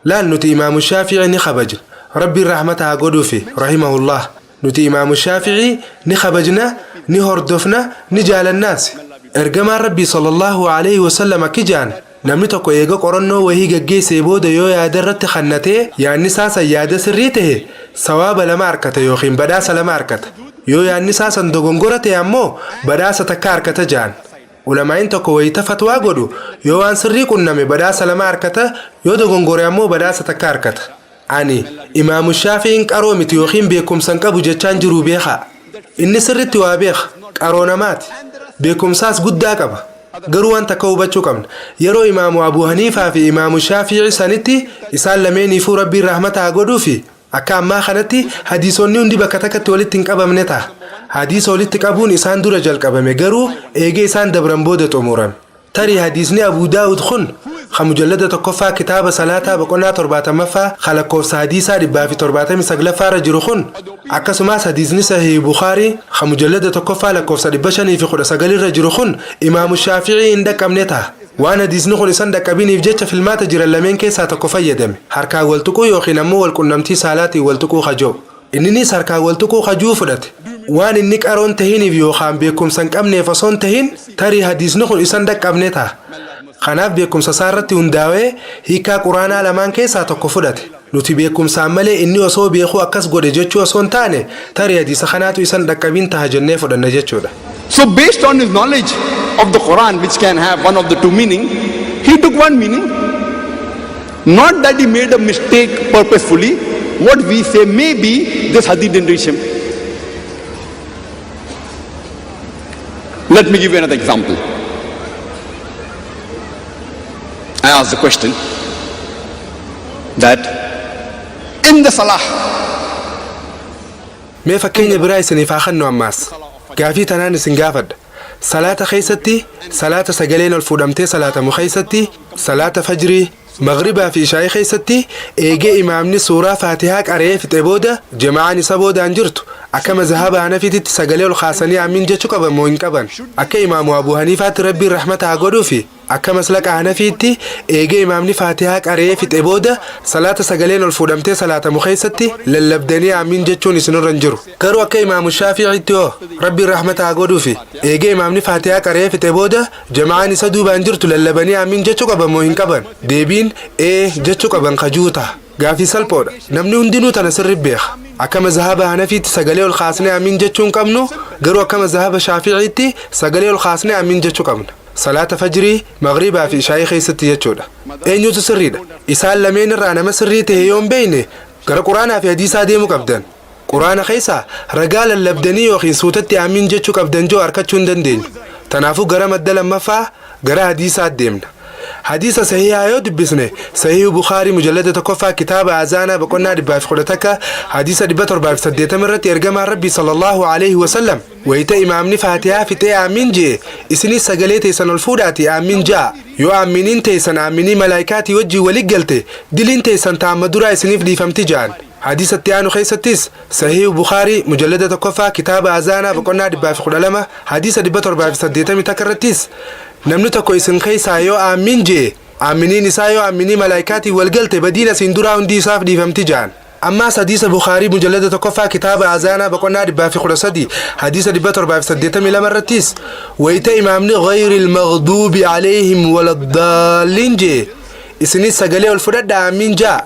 Laal, nuti Imaamu Shaafi'ii ni kabajna. Rabbiin rahmata haa godhuufi, rahimahullah. Nuti Imaamu Shaafi'ii ni kabajna, ni hordofna, ni jaalannaas. Ergamaan Rabbii sallallahu alaihi wasallam akki ja'an: namni tokko eega qorannoo wahii gaggeessee booda yoo yaada irratti kannatee yaadni isaa san yaada sirrii tahe, sawaaba lama arkata yookiin badhaasa lama arkata. Yoo yaadni isaa san dogongora ta'e ammoo badhaasa takka arkata ja'an. Ulamaa'iin tokko wayita fatwaa godhu yoo waan sirrii qunname badhaasa lama arkata, yoo dogongore ammoo badhaasa takka arkata. Ani Imaamu Shaafi'iin qaroo miti yookiin beekumsa hin qabu jechaan jiruu beekaa. Inni sirritti waa beeka, qaroo namaati. Beekumsaas guddaa qaba. Garuu waan takka hubachuu qabna. Yeroo Imaamu Abu Haniifaa fi Imaamu Shaafi'i sanitti, isaan lameeniifuu Rabbiin rahmata haa godhuufi, akka ammaa kanatti hadiisonni hundi bakka takkatti walitti hin qabamne ta'a. Hadiisa walitti qabuun isaan dura jalqabame, garuu eegee isaan dabran booda xumurame. Tarii hadiisni Abuu Daawud kun ka mujallada 1ffaa kitaaba salaataa boqonnaa 70ffaa ka lakkoofsa hadiisaa 179ffaa irra jiru kun, akkasumas hadiisni Sahih Bukaarii ka mujallada 1ffaa lakkoofsa 519 irra jiru kun Imaamu Shaafi'ii hin dhaqqabne ta'a. Waan hadiisni kun isan dhaqqabiniif jecha filmaata jiran lameen keessaa tokko fayyadame. Harkaan wal tuquu yookiin ammoo wal qunnamtii saalaatiin wal tuquu kajoo. Inninis harkaan wal tuquu kajuu fudhate. Waan inni qaroon tahiniif yookaan beekumsa hin qabneef osoo hin tahin, tarii hadiisni kun isan dhaqqabne ta'a. Kanaaf beekumsa isaa irratti hundaa'ee hiikaa Quraanaa lamaan keessaa tokko fudhate. Nuti beekumsaan malee inni osoo beekuu akkas godhe jechuu osoo hin taane, tarii hadiisa kanaatu isan dhaqqabin taha jennee fudhanna jechuudha. So based on his knowledge of the Quran, which can have one of the two meaning, he took one meaning. Not that he made a mistake purposefully. What we say, maybe this hadith didn't reach him. Let me give you another example. I asked the question that in the salah, Mee fakkeenya biraa isiniif haa kennu ammaas. Gaafii tanaan isin gaafadha. Salaata keessatti, salaata sagaleen ol fuudhamtee salaatamu keessatti, salaata fajrii, maghribaa fi ishaa'ii keessatti, eegee imaamni suuraa Faatihaa qara'ee fixe booda jama'aan isa boodaan jirtu akka mazhaba Hanafiititti sagalee ol kaasanii amiin jechuu qaban moo hin qaban? Akka Imaamu Abu Haniifaatti, Rabbiin rahmata haa godhuu fi Akka maslaqa Hanafiitti eegee imaamni Faatihaa qaree fixe booda salaata sagaleen ol fuudhamtee salaatamu keessatti lallabdanii aamiin jechuun isinirra hin jiru. Garuu akka imaamu Shaafi'iitti hoo, Rabbiin rahmata haa godhuufi, eegee imaamni Faatihaa qaree fixe booda jama'aan isa duubaan jirtu lallabanii aamiin jechuu qaban moo hin qaban? Deebiin ee jechuu qaban kajuu taha. Gaafii salphoodha. Namni hundinuu tana sirri beeka. Akka mazhaba Hanafiitti sagalee ol kaasnee aamiin jechuu hin qabnu, garuu akka mazhaba Shaafi'iitti sagalee ol kaasnee aamiin jechuu qabna. Salaata fajrii, maghribaa fi ishaayii keessatti jechuudha. Eenyutu sirriidha? Isaan lameen irraa nama sirrii ta'e yoo hin beekne, gara Quraanaa fi hadiisaa deemuu qabdan. Quraana keessaa ragaa lallabdanii yookiin suutatti aamiin jechuu qabdan jiru harkachuu hin dandeenyu. Tanaafuu gara madda lammaffaa, gara hadiisaa deemna. Hadiisa sahihaa yoo dubbisne, Sahihu Bukaarii mujallada 1ffaa kitaaba azaanaa boqonnaa 111 hadiisa 780 irratti ergamaan Rabbii sallallahu alaihi wasallam, "Wayita imaamni Faatihaa fixee aamiin je'e, isinis sagalee teessan ol fuudhaatii aamiin ja'a. Yoo aaminiin teessan aaminii malaayikaatii wajjin walit galte, diliin teessan taamma duraa isiniif dhiifamti," ja'an. Hadiisa itti aanu keessattis, Sahihu Bukaarii mujallada 1ffaa kitaaba azaanaa boqonnaa 112 hadiisa 781 irrattis, "Namni tokko isin keessaa yoo aamiin je'e, aaminiin isaa yoo aaminii malaayikaatiin wal galte, badiin asiin duraa hundi isaaf dhiifamti," ja'an. Ammaas hadiisa Bukaarii mujallada 1ffaa kitaaba azaanaa boqonnaa 113 hadiisa 782 irrattis, "Wayita imaamni غير المغضوب عليهم ولا الضالين je'e, isinis sagalee ol fudhadhaa aamiin ja'a.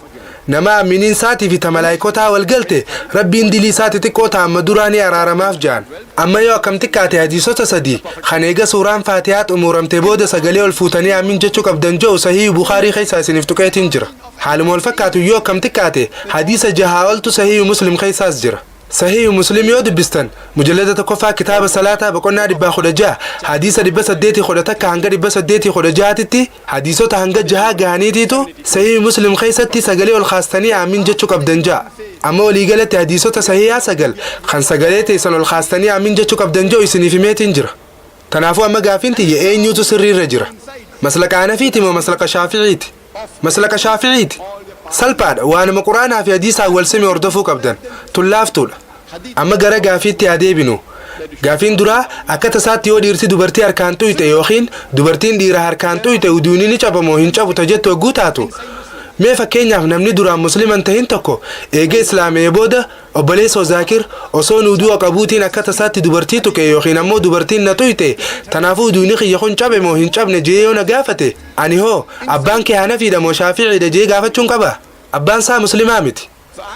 Nama aaminiin isaatii fi ta malaayikotaa wal galte, Rabbiin dilii isaati xiqqoo ta'amma duraa ni araaramaaf," ja'an. Amma yoo akkam xiqqaate hadiisota sadii kan eega suuraan Faatihaa xumuramte booda sagalee ol fuutanii aamiin jechuu qabdan jiru Sahii Bukaarii keessaa isiniif tuqeetiin jira. Haaluma wal fakkaatu yoo akkam xiqqaate hadiisa jahaa oltu Sahii Muslim keessaas jira. Sahii Muslim yoo dubbistan, mujallada 1ffaa kitaaba salaataa boqonnaa 116 hadiisa 811 hanga 816tti hadiisota hanga jahaa gahaniitiitu Sahii Muslim keessatti sagalee ol kaastanii aamiin jechuu qabdan ja'a. Amma waliigalatti hadiisota sahihaa sagal kan sagalee teessan ol kaastanii aamiin jechuu qabdan jiru isiniif himeetiin jira. Kanaafuu amma gaafiin tiyya, eenyutu sirriirra jira? Maslaqa Hanafiiti moo maslaqa Shaafi'iiti? Maslaqa Shaafi'iiti. Salphaadha. Waanuma Quraanaa fi hadiisaan wal sime hordofuu qabdan. Tullaaftuudha. Amma gara gaafiitti haa deebinu. Gaafiin duraa, akka tasaatti yoo dhiirti dubartii harkaan xuyxe yookiin dubartiin dhiira harkaan xuyxe, uduuni ni cabamoo hin cabu ta jettu hogguu taatu, mee fakkeenyaaf namni duraan musliman tahin tokko eega islaamee booda, "Obboleessoo Zaakir, osoo wudu'a qabuutiin akka tasaatti dubartii tuqe yookiin ammoo dubartiin na xuyxe, tanaafuu uduuni kiyya kun cabe moo hin cabne?" jee yoo na gaafate, ani hoo "Abbaan kee Hanafiidha moo Shaaficiidha?" jee gaafachuun qaba? Abbaan isaa muslimaa miti.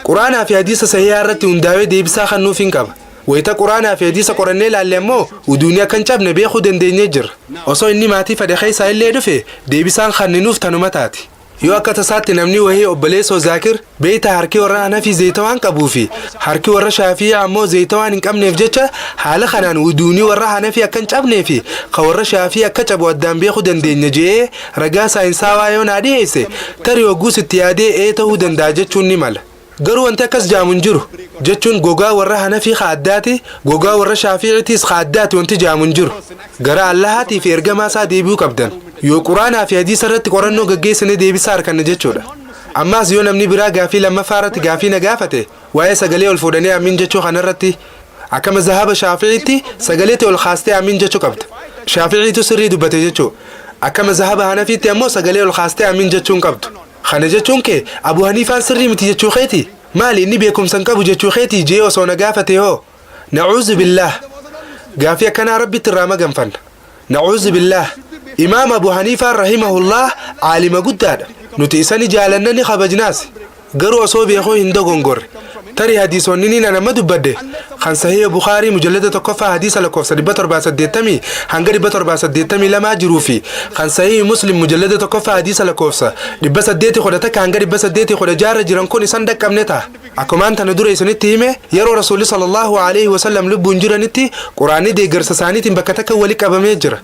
Quraanaa fi hadiisa sahihaa irratti hundaa'ee deebisaa kennuuf hin qaba. Wayita Quraanaa fi hadiisa qorannee ilaalle ammoo uduuni akka hin cabne beekuu dandeenyee jirra. Osoo inni maatii fedhe keessaa illee dhufe, deebisaan kenninuuf tanuma taati. Yoo akka tasaatti namni wahii, "Obboleessoo Zaakir, beeyta, harki warra Hanafii zayita waan qabuu fi harki warra Shaafii ammoo zayita waan hin qabneef jecha, haala kanaan wuduunii warra Hanafii akka hin cabnee fi ka warra Shaafii akka cabu addaan beekuu dandeenya," je'ee ragaa saayinsaawaa yoo naa dhiyeesse, tarii hogguus itti yaadee ee ta'uu danda'a jechuun ni mala. Garuu wanti akkas jaamu hin jiru. Jechuun gogaa warra Hanafii ka addaati, gogaa warra Shaafiiciitiis ka addaati wanti jaamu hin jiru. Gara Allahaatii fi ergamaa isaa deebi'uu qabdan. Yoo Quraanaa fi hadiisa irratti qorannoo gaggeessine deebisaa arkanna jechuudha. Ammaas yoo namni biraa gaafii lammaffaa irratti gaafii na gaafate, waa'ee sagalee ol fuudhanii amiin jechuu kanarratti, akka mazahaba Shaafi'iitti sagaleetti ol kaastee amiin jechuu qabda. Shaafi'iitu sirrii dubbate jechuu. Akka mazahaba Hanafiitti ammoo sagalee ol kaastee amiin jechuu hin qabdu. "Kana jechuun kee Abu Haniifaan sirrii miti jechuu keeti? Maali, inni beekumsa hin qabu jechuu keetii?" jee osoo na gaafate hoo? Nacuuzu billaah. Gaafii akkanaa Rabbitti irraa maganfanna. Nacuuzu billaah. Imaam Abu Haniifaan rahimahullah aalima guddaadha. Nuti isa ni jaalanna, ni kabajnaas. Garuu osoo beekuu hin dogongorre. Tarii hadiisonni ni nama dubbadde kan Sahiha Bukaarii mujallada 1ffaa hadiisa lakkoofsa 780 hanga 782 jiruu fi kan Sahiha Muslim mujallada 1ffaa hadiisa lakkoofsa 811 hanga 816 jiran kun isan dhaqqabne ta'a. Akkumaan tana dura isinitti hime, yeroo Rasuulli sallallahu alaihi wasallam lubbuun jiranitti Quraanni deeggarsa isaaniitiin bakka takka wali qabamee jira.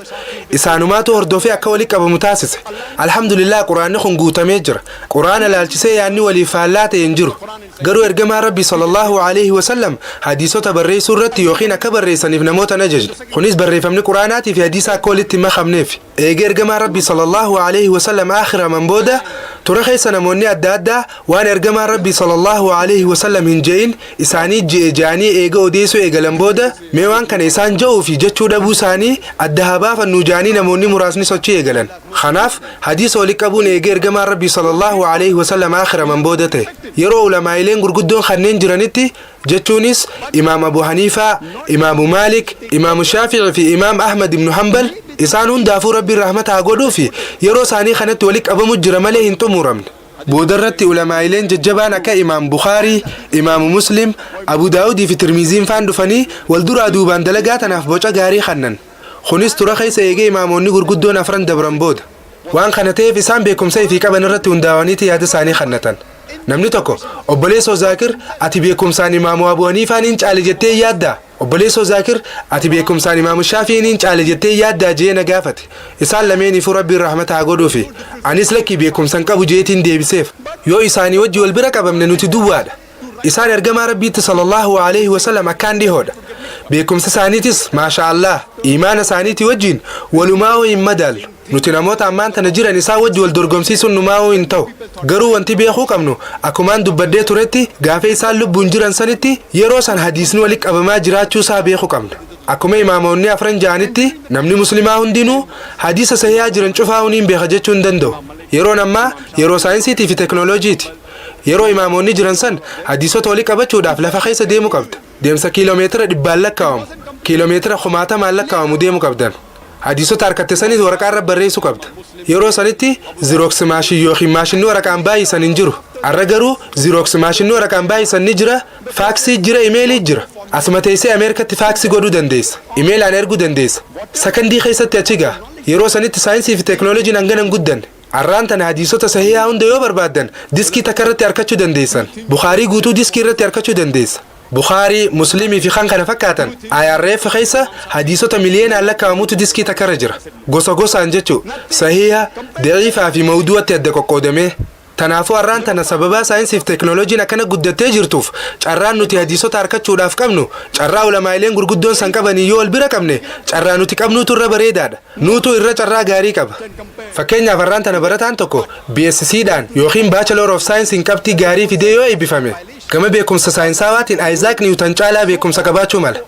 Isaanumaatu hordofee akka wali qabamu taasise. Alhamdulillah, Quraanni kun guutamee jira. Quraana laalchisee yaadni waliif faallaa ta'e hin jiru. Garuu ergamaa Rabbi sallallahu alaihi wasallam hadiisota barreessuu irratti yookiin akka barreessaniif namoota hin ajajne. Kunis barreeffamni Quraanaatii fi hadiisa akka walitti hin makamneef. Eega ergamaa Rabbi sallallahu alaihi wasallam aakhiraman booda, tura keessa namoonni adda addaa waan ergamaan Rabbi sallallahu alaihi wasallam hin je'in isaanii je'e ja'anii eega odeessuu eegalan booda, mee waan kana isaan je'uu fi jechuu dhabuu isaanii adda haa baafannuu ja'anii namoonni muraasni sochii eegalan. Kanaaf hadiisa walitti qabuun eega ergamaan Rabbi sallallahu alaihi wasallam aakhiraman booda ta'e. Yeroo ulamaa'ileen gurguddoon kanneen jiranitti, jechuunis Imaam Abu Haniifaa, Imaamu Maalik, Imaamu Shaafi'i fi Imaam Ahmad ibnu Hanbal, isaan hundaafuu Rabbiin rahmata haa godhuu fi yeroo isaanii kanatti walitti qabamu jira malee hin xumuramne. Boodarratti ulamaa'ileen jajjabaan akka Imaam Bukaarii, Imaamu Muslim, Abu Daawudii fi Tirmiziin faan dhufanii wal duraa duubaan dalagaa tanaaf boca gaarii kannan. Kunis tura keessa eegee imaamoonni gurguddoon afran dabran booda. Waan kana ta'eef isaan beekumsa ifii qaban irratti hundaa'aniiti yaada isaanii kannatan. Namni tokko, "Obboleessoo Zaakir, ati beekumsaan Imaamu Abu Haniifaan hin caale jettee yaaddaa? Obboleessoo Zaakir, ati beekumsaan Imaamu Shaafi'iin hin caale jettee yaaddaa?" jee na gaafate. Isaan lameeniifuu Rabbiin rahmata haa godhuufi. Anis lakkii, beekumsan qabu jeetiin deebiseef. Yoo isaanii wajji wal bira qabamne nuti duwwaadha. Isaan ergamaa Rabbiitti sallallahu alaihi wasallam akkaan dhihoodha. Beekumsa isaaniitis, maasha Allah, imaana isaaniitii wajjin walumaa'uu hin madaallu. Nuti namoota ammaan tana jiran isaan wajji wal dorgomsiisuun numaa'uu hin ta'u. Garuu wanti beekuu qabnu, akkumaan dubbadhee turetti, gaafa isaan lubbuun jiran sanitti yeroo san hadiisni walitti qabamaa jiraachuu isaa beekuu qabna. Akkuma imaamonni afran ja'anitti, namni muslimaa hundinuu hadiisa sahihaa jiran cufaa hin beeka jechuu hin danda'u. Yeroon ammaa yeroo saayinsiitii fi teknooloojiiti. Yeroo imaamonni jiran san hadiisota walii qabachuudhaaf lafa keessa deemuu qabda. Deemsa kiiloomeetira dhibbaan lakkaa'amu, kiiloomeetira kumaatamaan lakkaa'amu deemuu qabdan. Hadiisota harkatte sanis waraqaa irra barreessuu qabda. Yeroo sanitti Xerox machine yookiin maashinni waraqaan baay'isan hin jiru. Arra garuu Xerox maashinni waraqaan baay'isan ni jira, faaksii jira, imeelii jira. Asuma teessee Ameerikatti faaksii godhuu dandeessa, imeelaan erguu dandeessa, sakandii keessatti achi gaha. Yeroo sanitti saayinsii fi teeknooloojiin hangana hin guddanne. Arraan tana hadiisota sahihaa hunda yoo barbaaddan diskii takka irratti harkachuu dandeessan. Bukaarii guutuu diskii irratti harkachuu dandeessa. Bukaarii, Muslimii fi kan kana fakkaatan IRF keessa hadiisota miliyoonaan lakkaa'amutu diskii takka irra jira. Gosa gosaan jechuu, sahiha, daciifaa fi mawduu'atti adda qoqqoodamee. Tanaafuu har'aan tana sababaa saayinsii fi teeknooloojiin akkana guddattee jirtuuf, carraan nuti hadiisota harkachuudhaaf qabnu carraa ulamaa'ileen gurguddoon san qabanii yoo wal bira qabne, carraa nuti qabnuutu irra bareedaadha. Nuutu irra carraa gaarii qaba. Fakkeenyaaf, har'aan tana barataan tokko BSc dhaan yookiin Bachelor of Science qabxii gaarii fidee yoo eebbifame, gama beekumsa saayinsaawaatiin Isaac Newton caalaa beekumsa qabaachuu mala.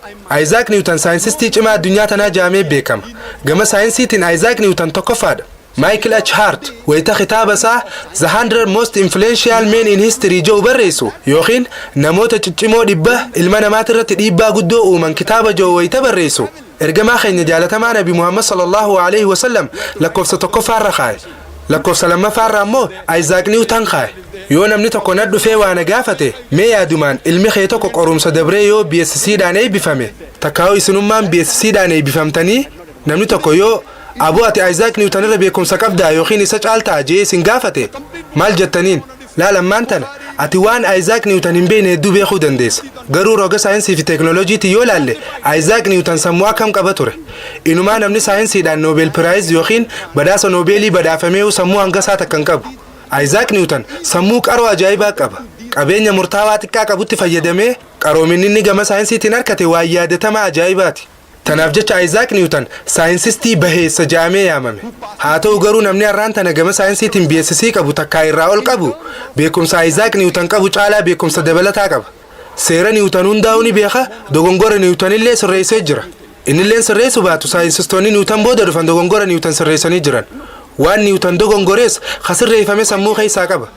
Isaac Newton saayinsistii cimaa addunyaa tanaa jaamee beekama. Gama saayinsiitiin Isaac Newton tokkoffaadha. Michael H. Hart wayita kitaaba isaa "The 100 Most Influential Men in History" jedhu barreessu, yookiin namoota ciccimoo 100 ilma namaati irratti dhiibbaa guddoo uuman kitaaba jedhu wayita barreessu, ergamaa keenya jaalatamaa Nabi Muhammad sallallahu alaihi wasallam lakkoofsa tokkoffaarra kaa'e. Lakkoofsa lammaffaarra ammoo Isaac Newton kaa'e. Yoo namni tokko na dhufee waa na gaafate, mee yaadumaan ilmi kee tokko qorumsa dabree yoo BSc dhaan eebbifame, takkaa'u isinummaan BSc dhaan eebbifamtanii, namni tokko yoo, "Aboo, ati Isaac Newton irra beekumsa qabdaa yookiin isa caaltaa?" jee isin gaafate, maal jettaniin? Laalammaan tana ati waan Isaac Newton hin beekne hedduu beekuu dandeessa. Garuu roga saayinsii fi teeknooloojiitiin yoo laalle, Isaac Newton sammuu akkam qaba ture? Inumaa namni saayinsiidhaan Nobel Prize yookiin badhaasa Noobeelii badhaafamee sammuu hangasaa takka hin qabu. Isaac Newton sammuu qaroo ajaa'ibaa qaba. Qabeenya murtaawaa xiqqaa qabutti fayyadamee qaroominni inni gama saayinsiitiin harkate waan yaadatamaa ajaa'ibaati. Tanaaf jecha Isaac Newton saayinsistii baheessa jaamee yaamame. Haa ta'u garuu, namni har'aan tana gama saayinsiitiin BSc qabu takkaa irraa ol qabu beekumsa Isaac Newton qabu caalaa beekumsa dabalataa qaba. Seera Newton hundaa'uu ni beeka, dogongora Newton illee sirreessee jira. Innilleen sirreessuu baatu, saayinsistoonni Newton booda dhufan dogongora Newton sirreessanii jiran. Waan Newton dogongorees ka sirreeffame sammuu keessaa qaba.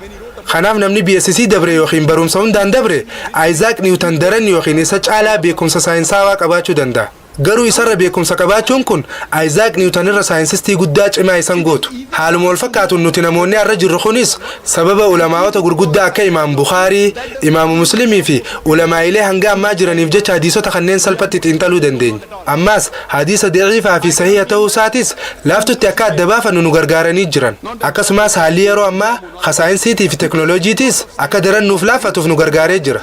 Kanaaf namni BSc dabre yookiin barumsa hundaan dabre Isaac Newton daran yookiin isa caalaa beekumsa saayinsaawaa qabaachuu danda'a. Garuu isarra beekumsa qabaachuun kun Isaac Newton irra saayinsistii guddaa cimaa isan gootu. Haaluma wal fakkaatuun nuti namoonni har'a jirru kunis sababa ulamaa'ota gurguddaa akka Imaam Bukaarii, Imaamu Muslimii fi ulamaa'ilee hanga ammaa jiraniif jecha hadiisota kanneen salphatti xiinxaluu dandeenya. Ammaas hadiisa daciifaa fi sahiha ta'uu isaatis laaftutti akka adda baafannu nu gargaaranii jiran. Akkasumas haalli yeroo ammaa ka saayinsiitii fi teknooloojiitiis akka daran nuuf laaffatuuf nu gargaaree jira.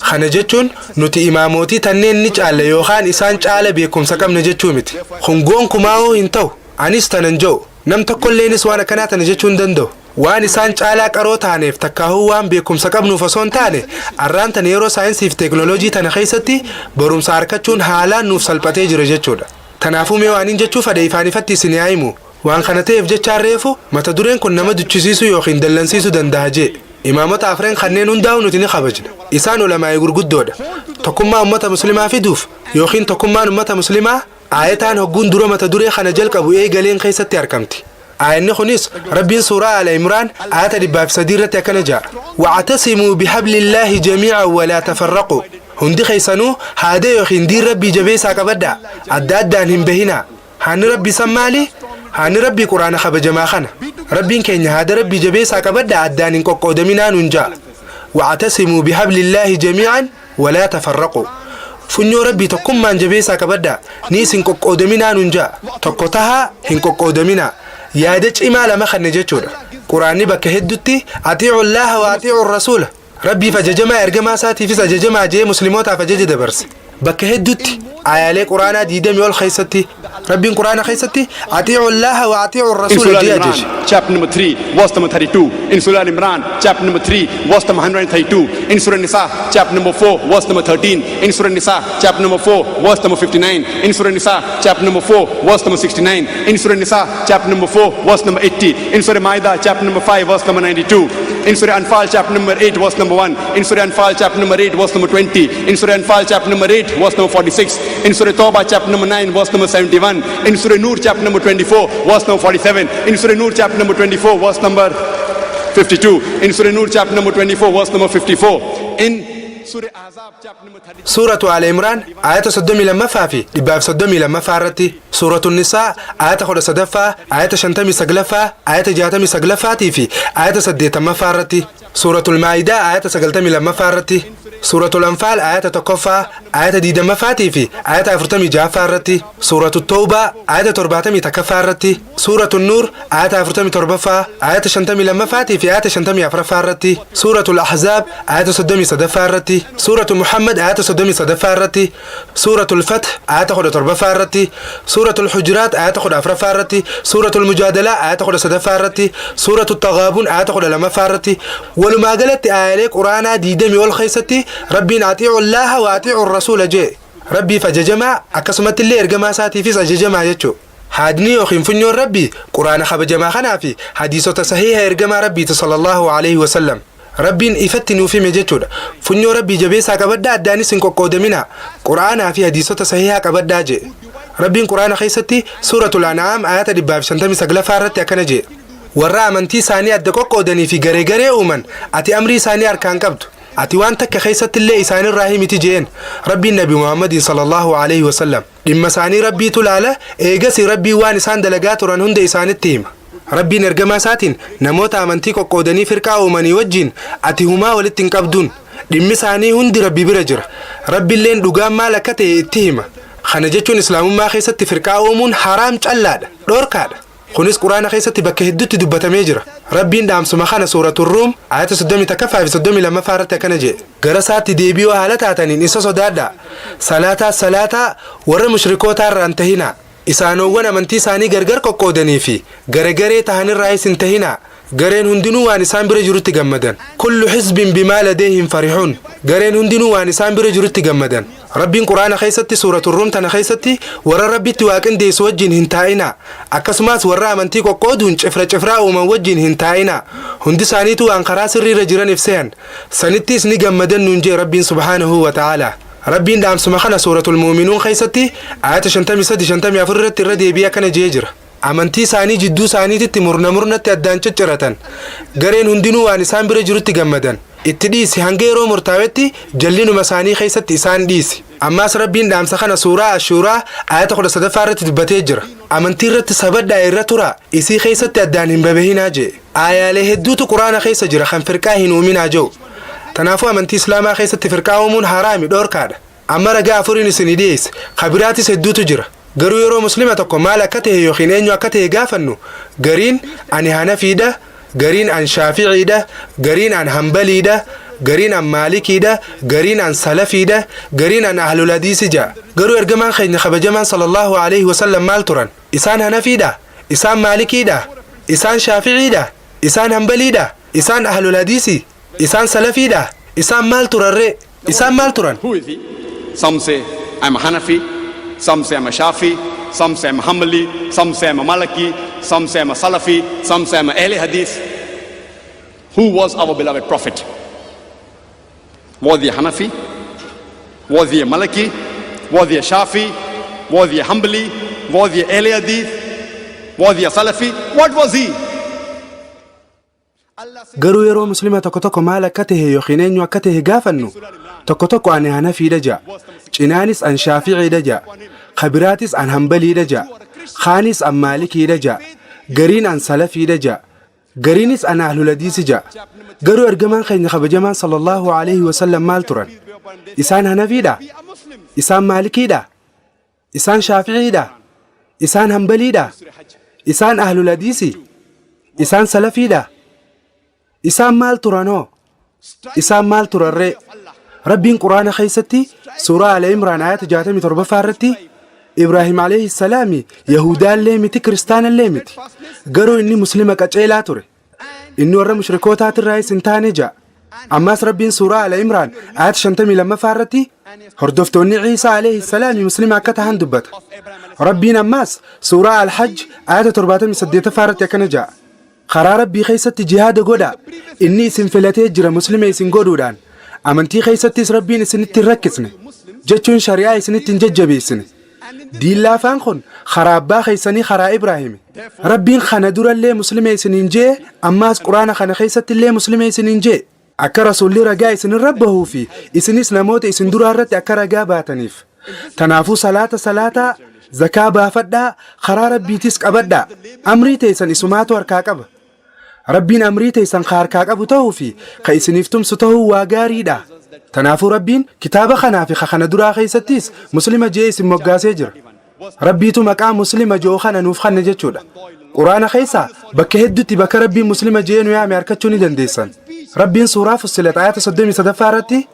Kana jechuun nuti imaamotii tanneen ni caalla yookaan isaan caala beekumsa qabna jechuu miti. Kun gonkumaa'uu hin ta'u. Anis tanan jedhu. Nam tokkolleenis waan akkanaa tana jechuu hin danda'u. Waan isaan caalaa qaroo taaneef takkaahuu waan beekumsa qabnuuf osoo hin taane, arraan tana yeroo saayinsii fi teeknooloojii tana keessatti barumsa argachuun haalaan nuuf salphatee jira jechuudha. Tanaafuu mee waan hin jechuu fedhe ifaan ifatti isin haa himu. Waan kana ta'eef jechaan reefu mata dureen kun nama duchisiisuu yookiin dallansiisuu danda'a jee. Imaamota afreen kanneen hundaa'u nuti ni kabajna. Isaan ulamaa'ii gurguddoodha. Tokkummaa ummata Muslimaa fiduuf yookiin tokkummaan ummata Muslimaa aayataan hogguun dura mata duree kana jalqabu eegaleen keessatti argamti. Aayanni kunis Rabbiin suuraa Ala Imraan ayata 103 irratti akkana ja'a: "واعتصموا بحبل الله جميعا ولا تفرقوا." Hundi keessanuu haada yookiin diin Rabbii jabeessaa qabadhaa, adda addaan hin bahinaa. Haanni Rabbii san maali? Haanni Rabbii Quraana kabajamaa kana. Rabbiin keenya haada Rabbii jabeessaa qabadhaa, addaan hin qoqqoodaminaa nuun ja'a. "واعتصموا بحبل الله جميعا ولا تفرقوا." Funyoo Rabbii tokkummaan jabeessaa qabadhaa, ni isin qoqqoodaminaa nuun ja'a. Tokko tahaa, hin qoqqoodaminaa. Yaada cimaa lama kanne jechuudha. Quraanni bakka hedduutti "أطيعوا الله وأطيعوا الرسول", Rabbiif ajajamaa, ergamaa isaatiifis ajajamaa jee Muslimootaaf ajaja dabarse. Bakka hedduutti ayaalee Quraanaa 20 ol keessatti Rabbiin Quraana keessatti "أطيعوا الله وأطيعوا In الرسول" Surah jee Al ajaje. Imran, chapter number 3, verse number 32. In Surah Al Imran, chapter number 3, verse number 132. In Surah Nisa, chapter number 4, verse number 13. In Surah Nisa, chapter number 4, verse number 59. In Surah Nisa, chapter number 4, verse number 69. In Surah Nisa, chapter number 4, verse number 80. In Surah Maida, chapter number 5, verse number 92. In Surah Anfal, chapter number 8, verse number 1. In Surah Anfal, chapter number 8, verse number 20. In Surah Anfal, chapter number 8, verse number 46. In Surah Tawbah, chapter number 9, verse number 71. In Surah Nur, chapter number 24, verse number 47. In Surah Nur, chapter number 24, verse number 52. In Surah Nur, chapter number 24, verse number 54. In Surah Ahzab, chapter number 30. Suuratu Aala Imraan ayata 32ffaa fi 132ffaa irratti, Suuratu Nisaa ayata 13ffaa, ayata 59ffaa, ayata 69ffaatii fi ayata 80ffaa irratti, Suuratul Maayidaa ayata 92ffaa irratti, Suuratul Anfaal ayata 1ffaa, ayata 20ffaatii fi ayata 46ffaa irratti, Suuratu Tawbaa ayata 71ffaa irratti, Suuratul Nuur ayata 47ffaa, ayata 52ffaatii fi ayata 54ffaa irratti, Suuratul Ahzaab ayata 33ffaa irratti, Suuratu Muhammad ayata 33ffaa irratti, Suuratul Fath ayata 17ffaa irratti, Suuratul Hujuraat ayata 14ffaa irratti, Suuratul Mujaadalaa ayata 13ffaa irratti, Suuratul Taghaabun ayata 12ffaa irratti. Walumaa galatti aayalee Quraanaa 20 ol keessatti Rabbiin "أطيعوا الله وأطيعوا الرسول" jee. Rabbiif ajajamaa, akkasumatti illee ergamaa isaatiifis ajajamaa jechuu. Haadni yookiin funyoon Rabbii Quraana kabajamaa kanaa fi hadiisota sahiha ergamaa Rabbiiti صلى الله عليه وسلم. Rabbiin ifatti nuuf hime jechuudha. Funyoo Rabbii jabeessaa qabadhaa, addaanis hin qoqqoodaminaa, Quraanaa fi hadiisota sahihaa qabadhaa jee. Rabbiin Quraana keessatti Suuratul An'aam ayata 159ffaa irratti akkana jee: "Warra amantii isaanii adda qoqqoodanii fi garee garee uuman ati amrii isaanii harkaan qabdu, ati waan takka keessatti illee isaanirraa himiti" jeen Rabbiin Nabi Muhammadiin صلى الله عليه وسلم. Dhimma isaanii Rabbiitu laala. Eegasi Rabbiin waan isaan dalagaa turan hunda isaanitti hima. Rabbiin ergamaa isaatiin namoota amantii qoqqoodanii firqaa uumanii wajjiin ati humaa walitti hin qabduun, dhimmi isaanii hundi Rabbi bira jira, Rabbiilleen dhugaan maal akka ta'e itti hima. Kana jechuun Islaamummaa keessatti firqaa uumuun haraam callaadha, dhoorkaadha. Kunis Quraana keessatti bakka hedduutti dubbatamee jira. Rabbiin dhaamsuma kana Suuratul Ruum ayata 31ffaa fi 32ffaa irratti akkana jedhe: "Gara isaatti deebi'uu haala taataniin isa sodaadhaa, salaataa salaataa, warra mushrikootaa irraa hin tahinaa, isaanowwan amantii isaanii gargar qoqqoodanii fi garegaree tahanirraayis hin tahinaa. Gareen hundinuu waan isaan bira jirutti gammadan." كل حزب بما لديهم فرحون. Gareen hundinuu waan isaan bira jirutti gammadan. Rabbiin Quraana keessatti Suuratul Ruum tana keessatti warra Rabbitti waaqindeessu wajjin hin taa'inaa, akkasumas warra amantii qoqqooduun cifra cifraa uuman wajjin hin taa'inaa, hundi isaaniitu waan karaa sirriirra jiran ibsehan sanittis ni gammadan nuun jee Rabbiin سبحانه وتعالى. Rabbiin dhaamsuma kana Suuratul Muuminuun keessatti ayata 53 54 irratti irra deebi'ee akkana jee jira: "Amantii isaanii jidduu isaaniititti murna murnatti addaan cicciratan. Gareen hundinuu waan isaan bira jirutti gammadan. Itti dhiisi, hanga yeroo murtaa'etti jallinuma isaanii keessatti isaan dhiisi." Ammaas Rabbiin dhaamsa kana suuraa Ashuuraa ayata 13ffaa irratti dubbatee jira: "Amantii irratti sabadhaa, irra tura, isii keessatti addaan hin babahinaa" jee. Aayaalee hedduutu Quraana keessa jira kan firqaa hin uuminaa jedhu. Tanaafuu amantii Islaamaa keessatti firqaa uumuun haraami, dhoorkaadha. Amma ragaa afuriin isinii dhiyeesse, kabiraatis hedduutu jira. Garuu yeroo Muslima tokko maal akka ta'e yookiin eenyu akka ta'e gaafannu, gariin ani Hanafiidha, gariin an Shaaficiidha, gariin an Hambaliidha, gariin an Maalikiidha, gariin an Salafiidha, gariin an Ahlul Hadiisi ja'a. Garuu ergamaan keenya kabajamaan صلى الله عليه وسلم maal turan? Isaan Hanafiidha? Isaan Maalikiidha? Isaan Shaaficiidha? Isaan Hanbaliidha? Isaan Ahlul Hadiisi? Isaan Salafiidha? Isaan maal turarree? Isaan maal turan? Who is he? Some say I'm a Hanafi, some say I'm a Shafi, some say I'm a Hanbali, some say I'm a Maliki, some say I'm a Salafi, some say I'm a Ahle Hadith. Who was our beloved Prophet? Was he a Hanafi? Was he a Maliki? Was he a Shafi? Was he a Hanbali? Was he a Ahle Hadith? Was he a Salafi? What was he? Garuu yeroo Muslima tokko tokko maal akka tahe yookiin eenyu akka tahe gaafannu, tokko tokko ani Hanafiidha ja'a. Cinaanis an Shaaficiidha ja'a. Kabiraatis an Hanbaliidha ja'a. Kaanis an Maalikiidha ja'a. Gariin an Salafiidha ja'a. Gariinis an Ahlul Hadiisi ja'a. Garuu ergamaan keenya kabajamaan sallallahu alaihi wasallam maal turan? Isaan Hanafiidha? Isaan Maalikiidha? Isaan Shaaficiidha? Isaan Hanbaliidha? Isaan Ahlul Hadiisi? Isaan Salafiidha? Isaan maal turanoo? Isaan maal turarree? Rabbiin Quraana keessatti suuraa Ala Imraan ayata 67ffaa irratti, Ibraahim alayhi salaami Yahudaallee miti, Kiristaanallee miti, garuu inni Muslima qaceelaa ture, inni warra mushrikootaatirraayis hin taane ja'a. Ammaas Rabbiin suuraa Ala Imraan ayata 52ffaa irratti hordoftoonni Ciisaa alayhi salaami Muslima akka tahan dubbata. Rabbiin ammaas suuraa Alhajj ayata 78ffaa irratti akkana ja'a: "Karaa Rabbii keessatti jihaada godhaa, inni isin filatee jira Muslima isin godhuudhaan. Amantii keessattis Rabbiin isinitti hin rakkisne, jechuun shari'aa isinitti hin jajjabeessine. Diillaafaan kun karaa abbaa keessanii, karaa Ibraahimi. Rabbiin kana durallee Muslima isiniin jee, ammaas Quraana kana keessatti illee Muslima isiniin jee, akka Rasuulli ragaa isinirra bahuu fi isinis namoota isin duraa irratti akka ragaa baataniif. Tanaafuu salaata salaataa, zakaa baafadhaa, karaa Rabbiitis qabadhaa. Amrii teessan isumaatu harkaa qaba. Rabbiin amrii teessan ka harkaa qabu ta'uu fi ka isiniif tumsu ta'uu waa gaariidha. Tanaafuu Rabbiin kitaaba kanaa fi ka kana duraa keessattis Muslima jee isin moggaasee jira. Rabbiitu maqaa Muslima ji'u kana nuuf kanne jechuudha. Quraana keessa bakka hedduutti bakka Rabbiin Muslima jee nu yaame harkachuu ni dandeessan. Rabbiin suuraa Fussilat ayata 33ffaa irratti,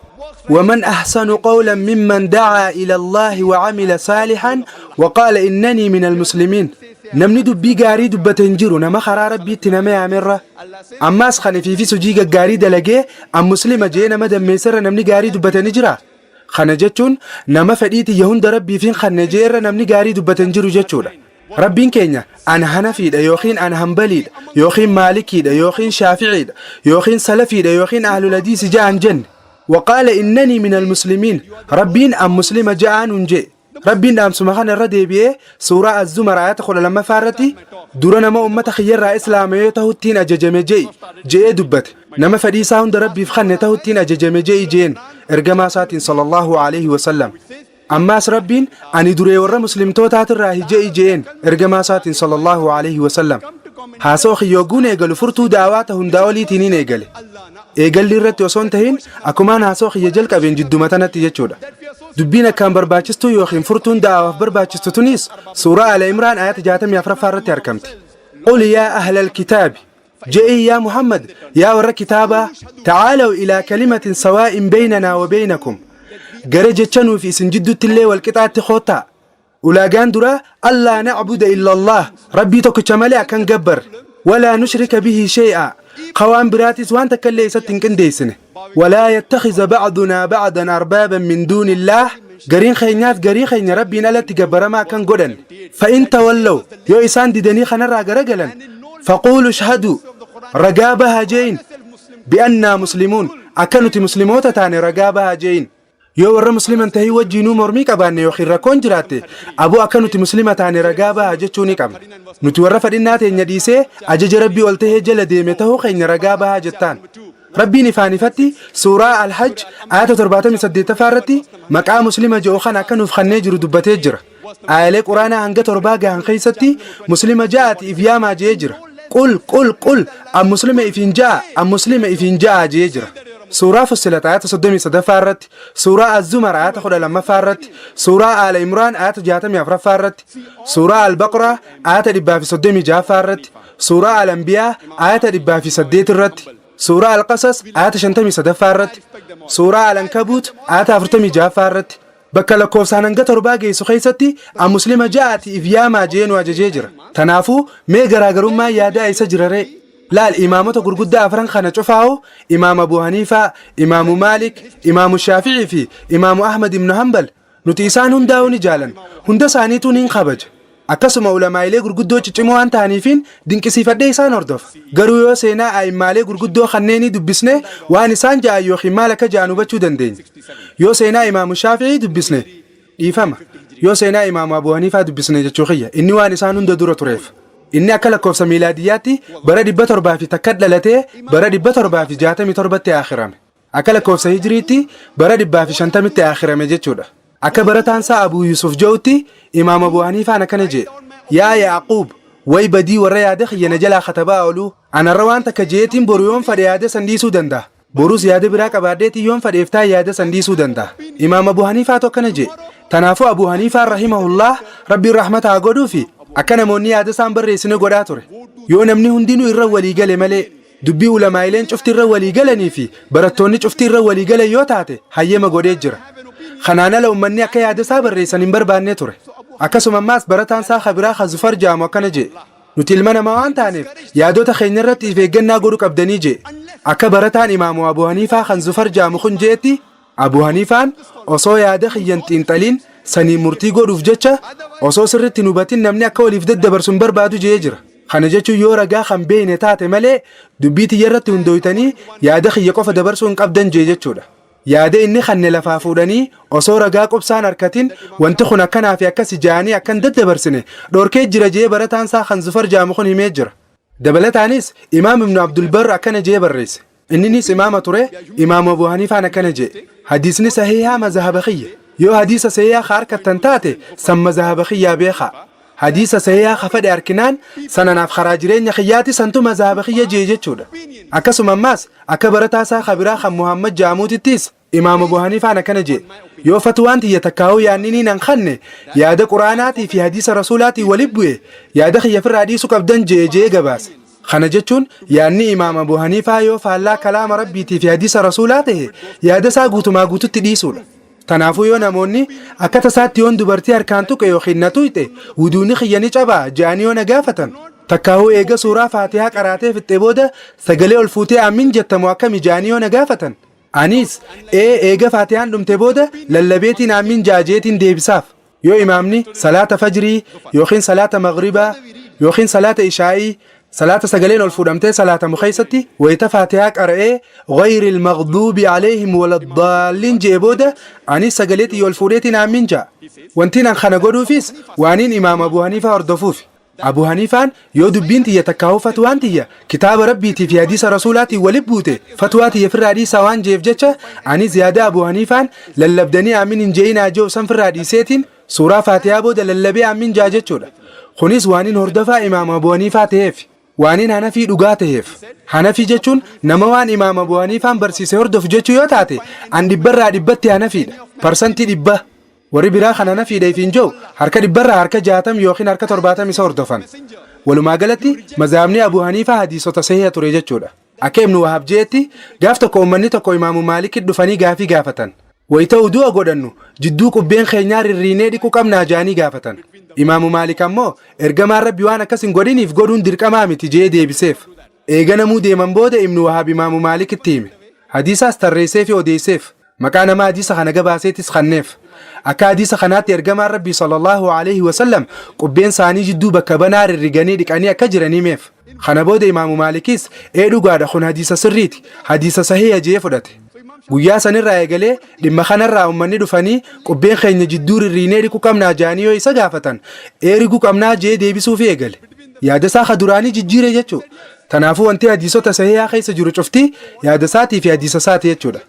ومن أحسن قولا ممن دعا إلى الله وعمل صالحا وقال إنني من المسلمين. Namni dubbii gaarii dubbate hin jiru nama karaa Rabbiitti nama yaamerra, ammaas kan ifiifis hojii gaggaarii dalagee an Muslima jee nama dammeessarra namni gaarii dubbate ni jira? Kana jechuun nama fedhii tiyya hunda Rabbiif hin kanne jeerra namni gaarii dubbate hin jiru jechuudha. Rabbiin keenya an Hanafiidha yookiin an Hanbaliidha yookiin Maalikiidha yookiin Shaaficiidha yookiin Salafiidha yookiin Ahlul Hadiisi ja'an jenne. وقال إنني من المسلمين. Rabbiin an Muslima ja'aan hun jee. Rabbiin dhaamsuma kana irra deebi'ee suuraa Az-Zumar ayata 12ffaa irratti, dura nama ummata kiyyarraa Islaama yoo ta'uttiin ajajame je'i je'ee dubbate. Nama fedhii isaa hunda Rabbiif kanne ta'uttiin ajajame je'i jeen ergamaa isaatiin sallallahu alaihi wasallam. Ammaas Rabbiin ani duree warra Muslimtootaatirraa hije'i jeen ergamaa isaatiin sallallahu alaihi wasallam. Haasoo kiyyooguun eegalu furtuu daawaa hundaa oliitiin hin eegale. Eegalli irratti osoo hin tahin, akkumaan haasoo kiyya jalqabeen jidduma tanatti jechuudha. Dubbiin akkaan barbaachistuu yookiin furtuun da'awaaf barbaachistu tunis suuraa Ala Imraan ayata 64ffaa irratti argamti. قل يا أهل الكتاب, je'ii yaa Muhammad, yaa warra kitaabaa, تعالوا إلى كلمة سواء بيننا وبينكم, gara jecha nuuf isin jidduutti illee walqixaatti koottaa. Ulaagaan duraa ألا نعبد إلا الله, Rabbii tokkicha malee akkan gabbar, ولا نشرك به شيئا, qawaan biraatis waan takka illee isatti hin qindeessine, ولا يتخذ بعضنا بعضا أربابا من دون الله, gariin keenyaas garii keenya Rabbiin alatti gabbaramaa akkan godhan. فإن تولوا, yoo isaan didanii kanarraa garagalan, فقولوا اشهدوا, ragaa bahaa jeeyin, بأنا مسلمون, akka nuti Musliimoota taane ragaa bahaa jeeyin. Yoo warra Musliman tahii wajjiinuu mormii qabaanne yookiin rakkoon jiraatte, aboo akka nuti Muslima taane ragaa bahaa jechuu ni qabna. Nuti warra fadhinnaa teenya dhiisee ajaja Rabbii ol tahee jala deeme tahuu keenya ragaa bahaa jettaan. Rabbiin ifaan ifatti suuraa Alhajj ayata 78ffaa irratti maqaa Muslima jedhu kana akka nuuf kannee jiru dubbatee jira. Aayalee Quraanaa hanga torbaa gahan keessatti Muslima ja'aati if yaamaa jee jira. قل قل قل, an Muslima ifiin ja'a, an Muslima ifiin ja'a jee jira. Suuraa Fussilat ayata 33ffaa irratti, suuraa Az-Zumar ayata 12ffaa irratti, suuraa Aala Imraan ayata 64ffaa irratti, suuraa Al-Baqraa ayata 136ffaa irratti, suuraa Al-Anbiyaa ayata 108 irratti, suuraa Al-Qasas ayata 53ffaa irratti, suuraa Al-Ankabuut ayata 46ffaa irratti, bakka lakkoofsaan hanga torbaa geessu keessatti an Muslima ja'aati if yaamaa jee nu ajajee jira. Tanaafuu mee garaagarummaan yaadaa isa jira ree? Laal, imaamota gurguddaa afran kana cufaa'u, Imaam Abu Haniifaa, Imaamu Maalik, Imaamu Shaafi'ii fi Imaamu Ahmad ibnu Hanbal, nuti isaan hundaa'uu ni jaalan, hunda isaaniituu nin kabaja. Akkasuma ulamaa'ilee gurguddoo ciccimoo waan ta'aniifiin dinqisiifadhee isaan hordofa. Garuu yoo seenaa a'immaalee gurguddoo kanneenii dubbisne, waan isaan ja'an yookiin maal akka ja'an hubachuu dandeenya. Yoo seenaa Imaamu Shaafi'ii dubbisne, dhiifama, yoo seenaa Imaamu Abu Haniifaa dubbisne jechuu kiyya, inni waan isaan hunda dura tureef. Inni akka lakkoofsa miilaadiyyaatti bara 701 dhalatee bara 767tti aakhirame. Akka lakkoofsa hijriitti bara 150tti aakhirame jechuudha. Akka barataan isaa Abuu Yusuf je'utti, Imaam Abuu Haniifaan akkana je'e: Yaa Ya'aquub, way badii warra yaada kiyya na jalaa katabaa ooluu, anarra waan takka je'eetiin boru yoon fadhe yaada san dhiisuu danda'a. Borus yaada biraa qabaadheetiin yoon fadhe iftaan yaada san dhiisuu danda'a. Imaam Abuu Haniifaatu akkana je'e. Tanaafuu Abuu Haniifaan rahimahullah, Rabbiin rahmata haa godhuufi, akka namoonni yaada isaan barreessine godhaa ture. Yoo namni hundinuu irra walii gale malee, dubbii ulamaa'ileen cufti irra walii galanii fi barattoonni cufti irra walii galan yoo taate hayyama godhee jira. Kanaan ala ummanni akka yaada isaa barreessan hin barbaanne ture. Akkasuma ammaas barataan isaa kabiraa ka Zufar jaamu akkana je'e: Nuti ilma namaa waan taaneef yaadota keenya irratti if eeggannaa godhu qabdanii je'e. Akka barataan Imaamu Abu Haniifaa kan Zufar jaamu kun je'etti, Abu Haniifaan osoo yaada kiyyan xiinxaliin saniin murtii godhuuf jecha osoo sirritti hin hubatin namni akka waliif daddabarsu hin barbaadu je'ee jira. Kana jechuun yoo ragaa kan beeyne taate malee dubbii tiyya irratti hundooytanii yaada kiyya qofa dabarsuu hin qabdan jee jechuudha. Yaada inni kanne lafaa fuudhanii osoo ragaa qubsaan harkatin wanti kun akkanaa fi akkasi ja'anii akkan daddabarsine dhorkee jira jee barataan isaa kan Zufar ja'amu kun himee jira. Dabalataanis Imaam Ibnu Abdulbar akkana jee barreesse. Inninis imaama ture, Imaamu Abu Haniifaan akkana jee: Hadiisni sahiihaa mazahaba kiyya. Yoo hadiisa sahiihaa ka harkattan taate san mazahaba kiyyaa beekaa. Hadiisa sahiihaa ka fedhe arkinaan san anaaf karaa jireenya kiyyaati, santu mazahaba kiyya jee jechuudha. Akkasuma ammaas akka barataa isaa ka biraa kan Muhammad ja'amuutittis Imaam Abu Haniifaan akkana jee: Yoo fatwaan tiyya takkaahuu yaanninii nan kanne yaada Qur'aanaatii fi hadiisa Rasuulaatiin wali bu'e, yaada kiyya firraa dhiisu qabdan jee jee gabaase. Kana jechuun yaanni Imaam Abu Haniifaa yoo faallaa kalaama Rabbiitii fi hadiisa Rasuulaa tahe yaada isaa guutumaa guututti dhiisuudha. Tanaafuu yoo namoonni akka tasaatti yoon dubartii harkaan tuqe yookiin na tuyxe wuduuni kiyya ni cabaa je'anii yoo na gaafatan, takkaahuu eega suuraa Faatihaa qaraatee fixxe booda sagalee ol fuutee aamin jettamoo akkami je'anii yoo na gaafatan, anis ee, eega Faatihaan dhumte booda lallabeetiin aamin ja'a jeetiin deebisaaf. Yoo imaamni salaata fajrii yookiin salaata maghribaa yookiin salaata ishaa'ii, salaata sagaleen ol fuudhamtee salaatamu keessatti wayita Faatihaa qara'ee ghayril maghduubi alayhim waladdaalliin je'e booda anis sagalee xiyya ol fuudheetiin aamiin ja'a. Wantiin an kana godhuufis waaniin Imaam Abu Haniifaa hordofuufi. Abu Haniifaan yoo dubbiin tiyya takkaahuu fatwaan tiyya kitaaba Rabbiitii fi hadiisa Rasuulaatiin wali buute fatwaa tiyya firraa dhiisaa waan je'eef jecha, anis yaada Abu Haniifaan lallabdanii aamin hin je'inaa je'u san firraa dhiiseetiin suuraa Faatihaa booda lallabee aamin ja'a jechuudha. Kunis waanin hordofaa Imaam Abu Haniifaa taheef. Waanin Hanafii dhugaa taheef. Hanafii jechuun nama waan Imaam Abu Haniifaan barsiise hordofu jechuu yoo taate, an dhibbarraa dhibbatti Hanafiidha. Parsantii 100. Warri biraa kan Hanafiidha ifiin je'u harka dhibbarraa harka 60 yookiin harka 70 isa hordofan. Walumaa galatti mazhabni Abu Haniifaa hadiisota sahiha ture jechuudha. Akka Ibnu Wahab je'etti, gaaf tokko ummanni tokko Imaamu Maalikitti dhufanii gaafii gaafatan. Wayta wudu'a godhannu jidduu qubbeen keenyaa rirriinee dhiquu qabnaa je'anii gaafatan. Imaamu Maalik ammoo ergamaan Rabbi waan akkas hin godhiniif godhuun dirqamaa miti je'ee deebiseef. Eega namuu deeman booda Ibnu Wahab Imaamu Maalikitti hime. Hadiisaas tarreesseefii odeesseef. Maqaa nama hadiisa kana gabaaseetis kanneef. Akka hadiisa kanaatti ergamaan Rabbii sallallahu alaihi wasallam qubbeen isaanii jidduu bakka banaa rirriganii dhiqanii akka jiran himeef. Kana booda Imaamu Maalikis ee, dhugaadha, kun hadiisa sirriiti, hadiisa sahiha jee fudhate. Guyyaa sanirraa eegalee dhimma kanarraa ummanni dhufanii qubbeen keenya jidduu rirriinee dhiquu qabnaa jaanii yoo isa gaafatan, ee, riguu qabnaa jee deebisuufi eegale. Yaada isaa ka duraanii jijjiire jechuu. Tanaafuu wanti hadiisota sahihaa keessa jiru cufti yaada isaatii fi hadiisa isaati jechuudha.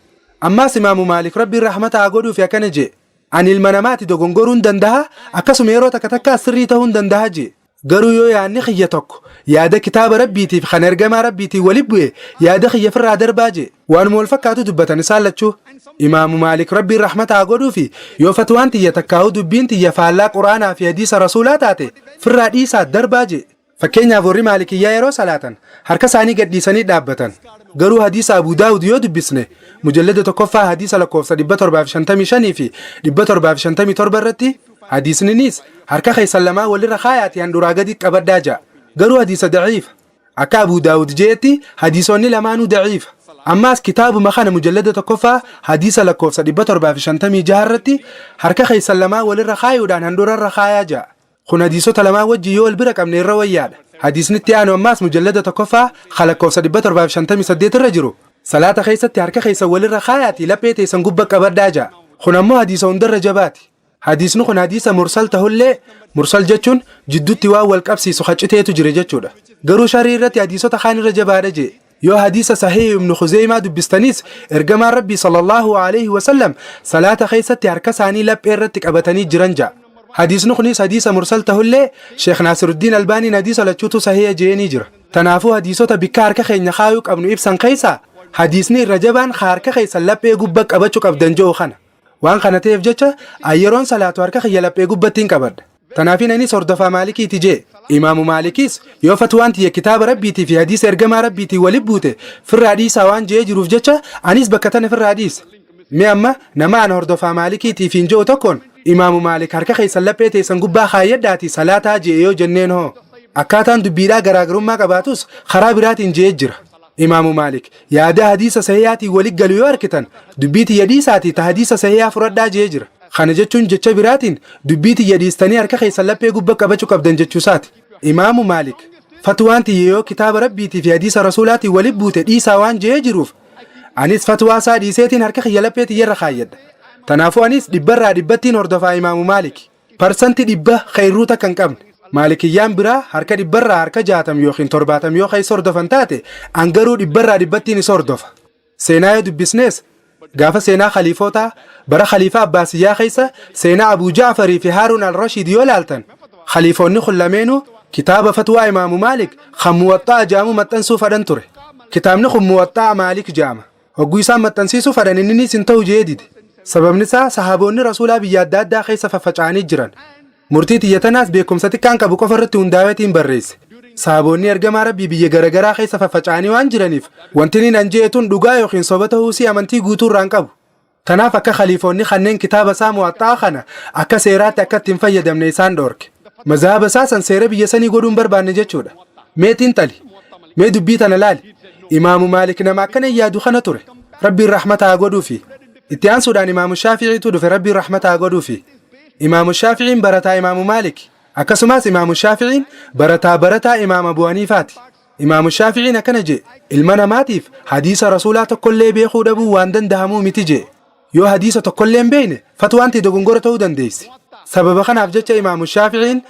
Ammaas Imaamu Maalik, Rabbiin rahmata haa godhuufi, akkana jee: Ani ilma namaati, dogongoruun dandaha, akkasuma yeroo takka takkaas sirrii ta'uun dandaha jee. Garuu yoo yaadni kiyya tokko yaada kitaaba Rabbiitiif kan ergamaa Rabbiitiin wali bu'e yaada kiyya firraa darbaa jee. Waanuma wal fakkaatu dubbatan isaan lachuu. Imaamu Maalik, Rabbiin rahmata haa godhuufi, yoo fatwaan tiyya takkaahuu dubbiin tiyya faallaa Qur'aanaa fi hadiisa Rasuulaa taate firraa dhiisaa darbaa jee. Fakkeenyaaf warri Maalikiyyaa yeroo salaatan harka isaanii gad dhiisanii dhaabbatan. Garuu hadiisa Abu Daawud yoo dubbisne, mujallada 1ffaa hadiisa lakkoofsa 755 fi 757 irratti, hadiisniniis harka keessan lamaan walirra kaayaatii handhuraa gadi qabadhaa ja'a. Garuu hadiisa da'iifa. Akka Abuu Daawud je'etti hadiisonni lamaanuu daciifa. Ammaas kitaabuma kana mujallada 1ffaa hadiisa lakkoofsa 756 irratti harka keessan lamaan walirra kaayuudhaan handhuurarra kaayaa ja'a. Kun hadiisota lamaan wajjin yoo wal bira qabne irra wayyaadha. Hadiisni itti aanu ammaas mujallada 1ffaa ka lakkoofsa 758 irra jiru salaata keessatti harka keessan walirra kaayaatii laphee teessan gubba qabadhaa ja'a. Kun ammoo hadiisa hundarra jabaati. Hadiisni kun hadiisa mursal tahullee, mursal jechuun jiddutti waan wal qabsiisu ka citeetu jira jechuudha. Garuu sharii irratti hadiisota kaan irra jabaadha je'e. Yoo hadiisa sahiih ibnu Khuzeeymaa dubbistanis ergamaan Rabbii sallallahu aleyhi wa sallam salaata keessatti harka isaanii laphee irratti qabatanii jiran ja'a. Hadiisni kunis hadiisa mursal tahullee Sheekh Naasiruddiin Albaaniin hadiisa lachuutu sahiiha je'eenii jira. Tanaafuu hadiisota bikka harka keenya kaayuu qabnu ibsan keessaa hadiisni irra jabaan ka harka keessan laphee gubba qabachu qabdan je'u kana. Waan kana ta'eef jecha an yeroon salaatu harka kiyya laphee gubbattiin qabadha. Tanaafin anis hordofaa Maalikiiti je'e. Imaamu Maalikis yoo fatwaan tiyya kitaaba Rabbiitii fi hadiisa ergamaa Rabbiitiin wali buute firraa dhiisaa waan je'ee jiruuf jecha anis bakka tana firraa dhiise. Mee amma nama an hordofaa Maalikiitii fiin je'u tokkoon Imaamu Maalik harka keessan laphee teessan gubbaa kaayyadhaatii salaataa je'e yoo jenneen hoo? Akkaataan dubbiidhaa garaagarummaa qabaatus karaa biraatiin je'ee jira. Imaamu Maalik yaada hadiisa sahihaatiin wali galu yoo arkitan dubbii tiyya dhiisaatii ta hadiisa sahihaa fudhadhaa je'ee jira. Kana jechuun jecha biraatiin dubbii tiyya dhiistanii harka keessan laphee gubba qabachu qabdan jechuu isaati. Imaamu Maalik fatwaan tiyya yoo kitaaba Rabbiitii fi hadiisa Rasuulaatiin wali buute dhiisaa waan je'ee jiruuf anis fatwaa isaa dhiiseetiin harka kiyya laphee tiyyarra kaayyadha. Tanaafuu anis dhibbarraa dhibbattiin hordofaa Imaamu Maalik. Parsanti 100 ka irruu takka hin qabne. Maalikiyyaan biraa harka dhibbarraa harka jaatam yookiin torbaatam yoo ka isa hordofan taate, an garuu dhibbarraa dhibbattiin isa hordofa. Seenaa yoo dubbisnees, gaafa seenaa khaliifootaa, bara khaliifaa Abbaasiyyaa keessa seenaa Abuu Ja'farii fi Haaruun al-Rashiid yoo laaltan, khaliifoonni kun lameenuu kitaaba fatwaa Imaamu Maalik kan Muwaxxa'a ja'amu maxxansuu fadhan ture. Kitaabni kun Muwaxxa'a Maalik ja'ama. Hogguu isaan maxxansiisuu fadhan inninis hin ta'u je'ee dide. Sababni isaa sahaaboonni Rasuulaa biyya adda addaa keessa faffaca'anii jiran. Murtii tiyya tanaas beekumsa xiqqaan qabu qofa irratti hundaaweetiin barreesse. Sahaboonni ergamaa Rabbii biyya garagaraa keessa faffaca'anii waan jiraniif wanti inni nan je'e tun dhugaa yookiin soba ta'uusii amantii guutuu irraa hin qabu. Tanaaf akka khaliifoonni kanneen kitaaba isaa Muwaxxa'a kana akka seeraatti akka itti hin fayyadamne isaan dhoorke. Mazhaba isaa san seera biyya sanii godhuu hin barbaanne jechuudha. Mee xiinxali. Mee dubbii tana laali. Imaamu Maalik nama akkana yaadu kana ture. Rabbiin rahmata haa godhuufi. Itti aansuudhaan Imaamu Shaafi'iitu dhufe Rabbiin rahmata haa godhuufi. Imaamu Shaafi'iin barataa Imaamu Maalik. Akkasumas Imaamu Shaafi'iin barataa barataa Imaam Abu Haniifaati. Imaamu Shaafi'iin akkana je'e, Ilma namaatiif hadiisa Rasuulaa tokkollee beekuu dhabuun waan dandahamuu miti je'e. Yoo hadiisa tokkollee hin beekne fatwaan tee dogongora ta'uu dandeessi. Sababa kanaaf jecha Imaamu Shaafi'iin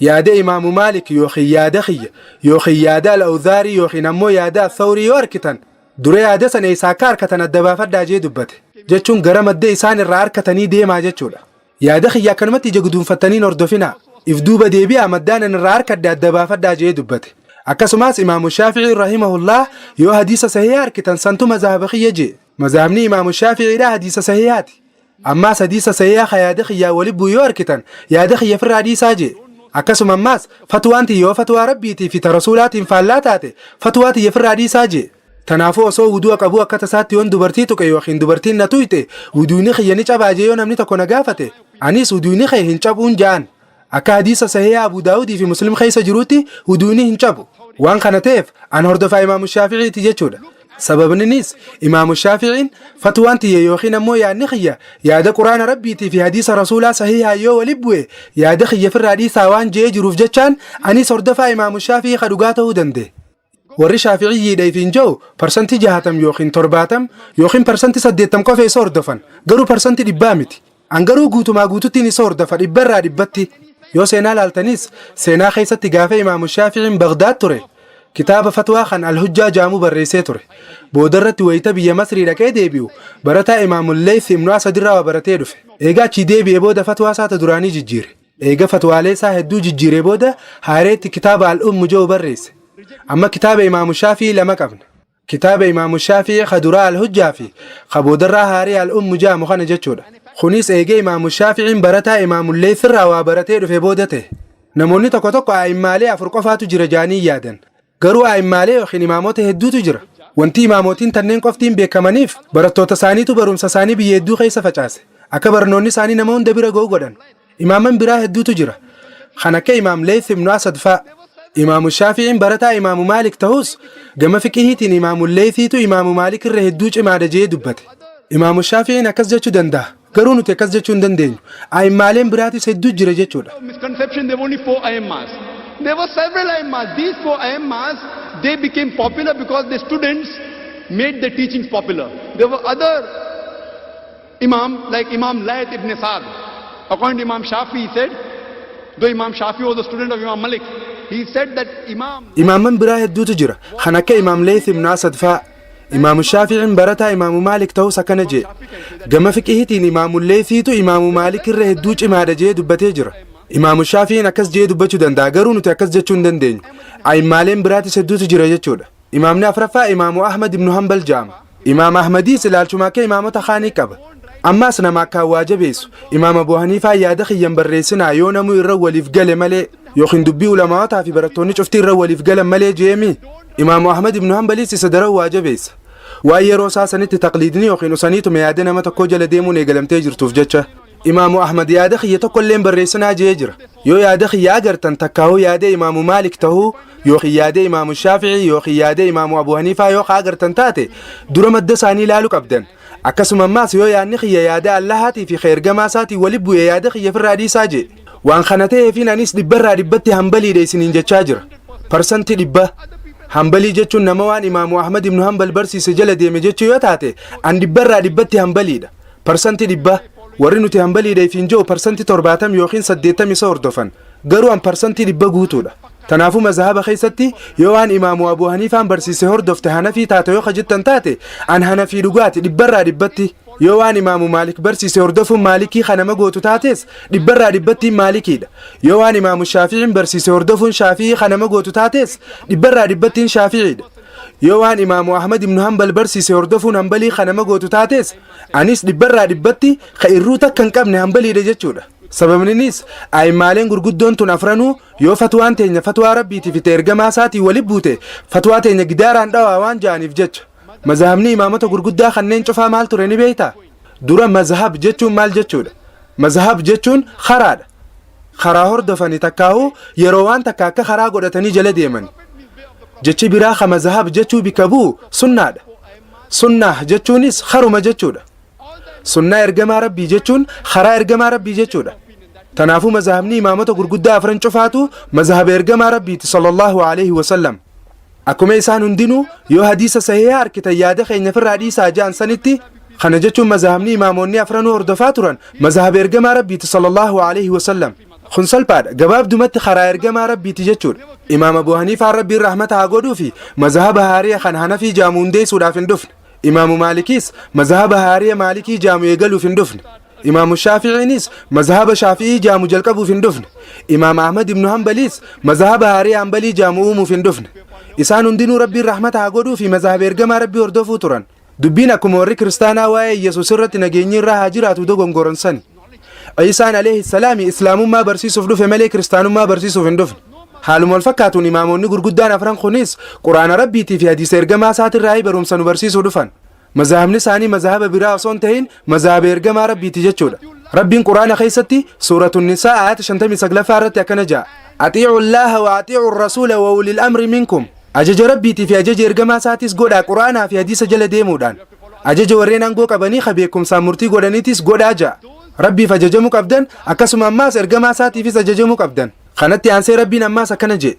yaada Imaamu Maalik yookiin yaada kiyya yookiin yaada Al-Awzaarii yookiin ammoo yaada Al-Thawrii yoo arkitan dura yaada sana eessaa akka arkatan adda baafadhaa jee dubbate. Jechuun gara madda isaan irraa arkatanii deemaa jechuudha. Yaada kiyya akkanumatti ija guduunfattanii hin hordofinaa. If duuba deebi'aa maddaan ani irraa arkadhe adda baafadhaa je'ee dubbate. Akkasumas Imaamu Shaafi'ii rahimahullah yoo hadiisa sahiha arkitan santu mazahaba kiyya je'e. Mazahabni Imaamu Shaafi'iidhaa hadiisa sahihaati. Ammaas hadiisa sahiha ka yaada kiyyaan wali bu'u yoo arkitan yaada kiyya firraa dhiisaa je'e. Akkasuma ammaas fatwaan tiyya yoo fatwaa Rabbiitii fi ta Rasuulaatiin faallaa taate fatwaa tiyya firraa dhiisaa je'e. Tanaafuu osoo wudu'a qabuu akka tasaatti yoon dubartii tuqe yookiin dubartiin na tuyxe wudu'ni kiyya ni cabaa jee yoo namni tokko na gaafate anis wudu'ni kee hin cabuun ja'an. Akka hadiisa sahiiha Abu Daawudii fi Muslim keessa jiruutti wudu'ni hin cabu. Waan kana ta'eef an hordofaa Imaamu Shaafi'iiti jechuudha. Sababninis Imaamu Shaafi'iin fatwaan tiyya yookiin ammoo yaadni kiyya yaada Qur'aana Rabbiitii fi hadiisa Rasuulaa sahiihaan yoo wali bu'e yaada kiyya firraa dhiisaa waan je'ee jiruuf jechaan anis hordofaa Imaamu Shaafi'ii ka dhugaa ta'uu danda'e. Warri Shaafi'iyyiidha ifiin je'u parsantii jahaatam yookiin torbaatam yookiin parsanti saddeettam qofa isa hordofan. Garuu parsanti dhibbaa miti. An garuu guutumaa guututtiin isa hordofa dhibbarraa dhibbatti. Yoo seenaa laaltanis seenaa keessatti gaafa Imaamu Shaafi'iin Bagdaad ture kitaaba fatwaa kan Al-Hujjaa jaamu barreessee ture. Boodarratti wayita biyya Masrii dhaqee deebi'u barataa Imaamu Leeyth ibnu Asad irraa waa baratee dhufe. Eega achii deebi'ee booda fatwaa isaa ta duraanii jijjiire. Eega fatwaalee isaa hedduu jijjiiree booda haareetti kitaaba Al-Ummu jedhu barreesse. Amma kitaaba Imaamu Shaafi'ii lama qabna. Kitaaba Imaamu Shaafi'ii ka duraa Al-Hujjaa fi ka boodarraa haaree Al-Ummu jedhamu kana jechuudha. Kunis eega Imaamu Shaafi'iin barataa Imaamu Leeyth irraa waa baratee dhufe booda ta'e. Namoonni tokko tokko a'immaalee afur qofaatu jira jedhanii yaadan. Garuu a'immaalee yookiin imaamota hedduutu jira. Wanti imaamotiin tanneen qoftiin beekamaniif barattoota isaaniitu barumsa isaanii biyya hedduu keessa facaase. Akka barnoonni isaanii nama hunda bira ga'u godhan. Imaaman biraa hedduutu jira. Kan akka Imaam Leeyth ibnu Asad fa'a. Imaamu Shaafi'iin barataa Imaamu Maalik ta'us, gama fiqihiitiin Imaamu Leeysiitu Imaamu Maalik irra hedduu cimaadha jee dubbate. Imaamu Shaafi'iin akkas jechuu danda'a. Garuu nuti akkas jechuu hin dandeenyu. A'immaaleen biraatis hedduu jira jechuudha. Misconception, there were only four Aimmas. There were several Aimmas. These four Aimmas, they became popular because the students made the teachings popular. There were other Imam, like Imam Layth ibn Sa'd. According to Imam Shafi, he said, though Imam Shafi was a student of Imam Malik, he said that Imam Imaamman biraa hedduutu jira. Kan akka Imaam Leeyth ibn Asad fa'a. Imaamu Shaafi'iin barataa Imaamu Maalik ta'us akkana jee. Gama fiqihiitiin Imaamu Leeysiitu Imaamu Maalik irra hedduu cimaadha jee dubbatee jira. Imaamu Shaafi'iin akkas jee dubbachuu danda'a, garuu nuti akkas jechuu hin dandeenyu. A'immaaleen biraatis hedduutu jira jechuudha. Imaamni afraffaa Imaamu Ahmad ibnu Hanbal jedhama. Imaam Ahmadiis ilaalchuma akka imaamota kaanii qaba. Ammaas nama akkaan waa jabeessu. Imaam Abu Haniifaa yaada kiyyan barreessinaa yoo namuu irra waliif gale malee, yookiin dubbii ulamaawotaa fi barattoonni cuftii irra waliif galan malee jeemi. Imaamu Ahmad ibnu Hanbaliis isa daran waa jabeessa. Waan yeroo isaa sanitti taqliidni yookiin usaniituma yaada nama tokkoo jala deemuun eegalamtee jirtuuf jecha. Imaamu Ahmad yaada kiyya tokko illee barreessinaa jee jira. Yoo yaada kiyya agartan, takkaahuu yaada Imaamu Maalik tahuu yookiin yaada Imaamu Shaafi'ii yookiin yaada Imaamu Abu Haniifaa yoo ka agartan taate, dura madda isaanii ilaaluu qabdan. Akkasuma ammaas yoo yaadni kiyya yaada Allahaatii fi ergamaa isaatiin wali bu'e, yaada kiyya ofirraa dhiisaa jee. Waan kana ta'eefin anis dhibbarraa dhibbatti Hambaliidha isiniin jechaa jira. 100%. Hambalii jechuun nama waan Imaamu Ahmad ibnu Hambal barsiise jala deeme jechuu yoo taate, an dhibbarraa dhibbatti Hambaliidha. 100%. Warri nuti Hambaliidha ifiin jiru 70% yookiin 80 isa hordofan. Garuu an 100% guutuudha. Tanaafuu mazhaba keessatti yoo waan Imaamu Abu Haniifaan barsiise hordofte Hanafii taate yoo jettan taate, an Hanafii dhugaati dhibbarraa dhibbatti. Yoo waan Imaamu Maalik barsiise hordofuun Maalikii kanama gootu taates, dhibbarraa dhibbattiin Maalikiidha. Yoo waan Imaamu Shaaficiin barsiise hordofuun Shaafi'ii kanama gootu taates, dhibbarraa dhibbattiin Shaaficiidha. Yoo waan Imaamu Ahmad ibnu Hanbal barsiise hordofuun Hanbalii kanama gootu taates, anis dhibbarraa dhibbatti ka irruu takka hin qabne Hanbaliidha jechuudha. Sababninis a'immaaleen gurguddoon tun afranuu yoo fatwaan teenya fatwaa Rabbiitii fi ergamaa isaatii wali buute, fatwaa teenya gidaaraan dhawaa waan ja'aniif jecha. Mazhabni imaamota gurguddaa kanneen cufaa maal ture ni beektaa? Dura mazhab jechuun maal jechuudha? Mazhab jechuun karaadha. Karaa hordofanii takkaahuu yeroo waan takka akka karaa godhatanii jala deeman. Jechi biraa ka mazhab jechuu bikka bu'u sunnaadha. Sunnaa jechuunis karuma jechuudha. Sunnaa ergamaa Rabbii jechuun karaa ergamaa Rabbii jechuudha. Tanaafuu mazhabni imaamota gurguddaa afran cufaatu mazhaba ergamaa Rabbiiti sallallahu alaihi wasallam. Akkuma isaan hundinuu yoo hadiisa sahihaa arkitan yaada keenya ofirraa dhiisaa ja'an sanitti, kana jechuun mazhabni imaamonni afranuu hordofaa turan mazhaba ergamaa Rabbiiti sallallahu alaihi wasallam. Kun salphaadha, gabaabdumatti karaa ergamaa Rabbiiti jechuudha. Imaam Abu Haniifaan Rabbiin rahmata haa godhuu fi mazhaba haariya kan Hanafii jaamu hundeessuudhaaf hin dhufne. Imaamu Maalikiis mazhaba haariya Maalikii jaamu eegaluuf hin dhufne. Imaamu Shaaficiinis mazhaba Shaafi'ii jaamu jalqabuuf hin dhufne. Imaam Ahmad ibnu Hanbaliis mazhaba haariya Hanbalii jaamu uumuuf hin dhufne. Isaan hundinuu Rabbiin rahmata haa godhuu fi mazhaba ergamaa Rabbii hordofuu turan. Dubbiin akkuma warri kiristaanaa waa'ee Yesuus irratti nageenyi irraa haa jiraatu dogongoran sani. Iisaan alayhi salaami islaamummaa barsiisuuf dhufe malee kiristaanummaa barsiisuuf hin dhufne. Haaluma wal fakkaatuun imaamonni gurguddaan afran kunis Quraana Rabbiitii fi hadiisa ergamaa isaatirraa barumsa nu barsiisuu dhufan. Mazhabni isaanii mazhaba biraa osoo hin ta'in mazhaba ergamaa Rabbiiti jechuudha. Rabbiin Quraana keessatti Suuratu Nisaa ayata 59ffaa irratti akkana ja'a. أطيعوا الله وأطيعوا الرسول وأولي الأمر منكم. Ajaja Rabbiitii fi ajaja ergamaa isaatis godhaa, Quraanaa fi hadiisa jala deemuudhaan. Ajaja warreen aangoo qabanii ka beekumsaan murtii godhaniitis godhaa ja'a. Rabbiif ajajamuu qabdan, akkasuma ammaas ergamaa isaatiifis ajajamuu qabdan. Kanatti aansee Rabbiin ammaas akkana jee.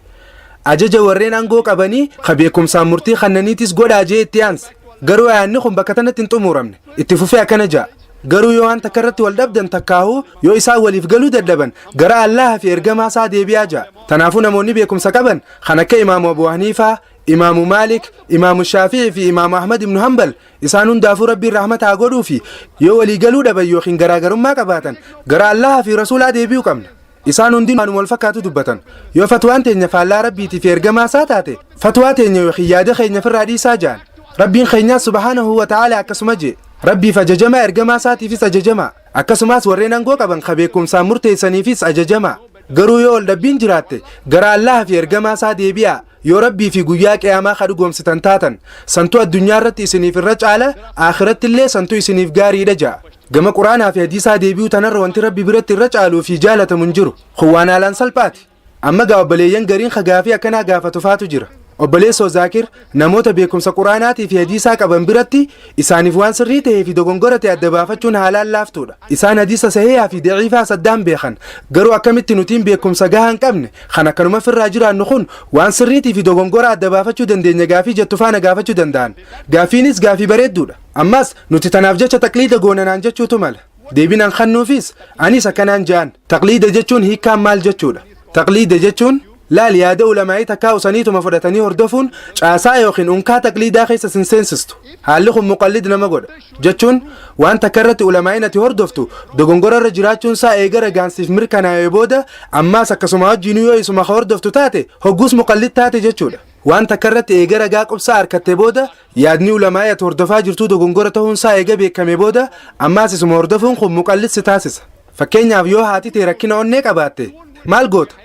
Ajaja warreen aangoo qabanii ka beekumsaan murtii kannaniitis godhaa jee itti aanse. Garuu ayaanni kun bakka tanatti hin xumuramne. Itti fufee akkana ja'a. Garuu yoo waan takka irratti wal dhabdan, takkaahuu yoo isaan waliif galuu dadhaban, gara Allaha fi ergamaa isaa deebi'aa ja'a. Tanaafuu namoonni beekumsa qaban kan akka Imaamu Abu Haniifaa, Imaamu Maalik, Imaamu Shaafi'ii fi Imaamu Ahmad ibnu Hanbal, isaan hundaafuu Rabbiin rahmata haa godhuu fi yoo walii galuu dhaban yookiin garaagarummaa qabaatan, gara Allaha fi Rasuulaa deebi'uu qabna. Isaan hundinuu waanuma wal fakkaatu dubbatan. Yoo fatwaan teenya faallaa Rabbiitii fi ergamaa isaa taate, fatwaa teenya yookiin yaada keenya ofirraa dhiisaa ja'an. Rabbiin keenyaas subhaanahu wa ta'aala akkasuma jee. Rabbiif ajajamaa, ergamaa isaatiifis ajajamaa. Akkasumas warreen aangoo qaban ka beekumsaan murteessaniifis ajajamaa. Garuu yoo wal dhabbiin jiraatte, gara Allaha fi ergamaa isaa deebi'aa. Yoo Rabbii fi guyyaa qiyaamaa ka dhugoomsitan taatan, santu addunyaa irratti isiniif irra caala, akhiratti illee santu isiniif gaariidha ja'a. Gama Quraanaa fi hadiisaa deebi'uu tanarra wanti Rabbi biratti irra caaluu fi jaalatamu hin jiru. Kun waan haalaan salphaati. Amma gaa obboleeyyan gariin ka gaafii akkanaa gaafatu faatu jira. Obboleessoo Zaakir, namoota beekumsa Quraanaatii fi hadiisaa qaban biratti isaaniif waan sirrii ta'ee fi dogongora ta'e adda baafachuun haalaan laaftuudha. Isaan hadiisa sahiihaa fi daciifaas addaan beekan. Garuu akkamitti nutiin beekumsa gahaa hin qabne kan akkanuma firraa jiraannu kun waan sirriitii fi dogongora adda baafachuu dandeenya gaafii jettu faana gaafachuu danda'an. Gaafiinis gaafii bareedduudha. Ammas nuti tanaaf jecha taqliida goona naan jechuutu mala. Deebiin an kennuufis anis akkanaan ja'an. Taqliida jechuun hiikkaan maal jechuudha? Taqliida jechuun laal, yaada ulamaa'ii takkaa usaniituma fudhatanii hordofuun caasaa yookiin unkaa taqliidaa keessa sin seensistu. Haalli kun muqallid nama godha. Jechuun waan takka irratti ulamaa'iin ati hordoftu dogongora irra jiraachuun isaa eega ragaansiif mirkanaa'ee booda, ammaas akkasuma wajjinuu yoo isuma ka hordoftu taate, hogguus muqallid taate jechuudha. Waan takka irratti eega ragaa qubsaa harkatte booda, yaadni ulamaa'ii ati hordofaa jirtuu dogongora ta'uun isaa eega beekame booda, ammaas isuma hordofuun kun muqallid si taasisa. Fakkeenyaaf, yoo haati tee rakkina onnee qabaatte maal goota?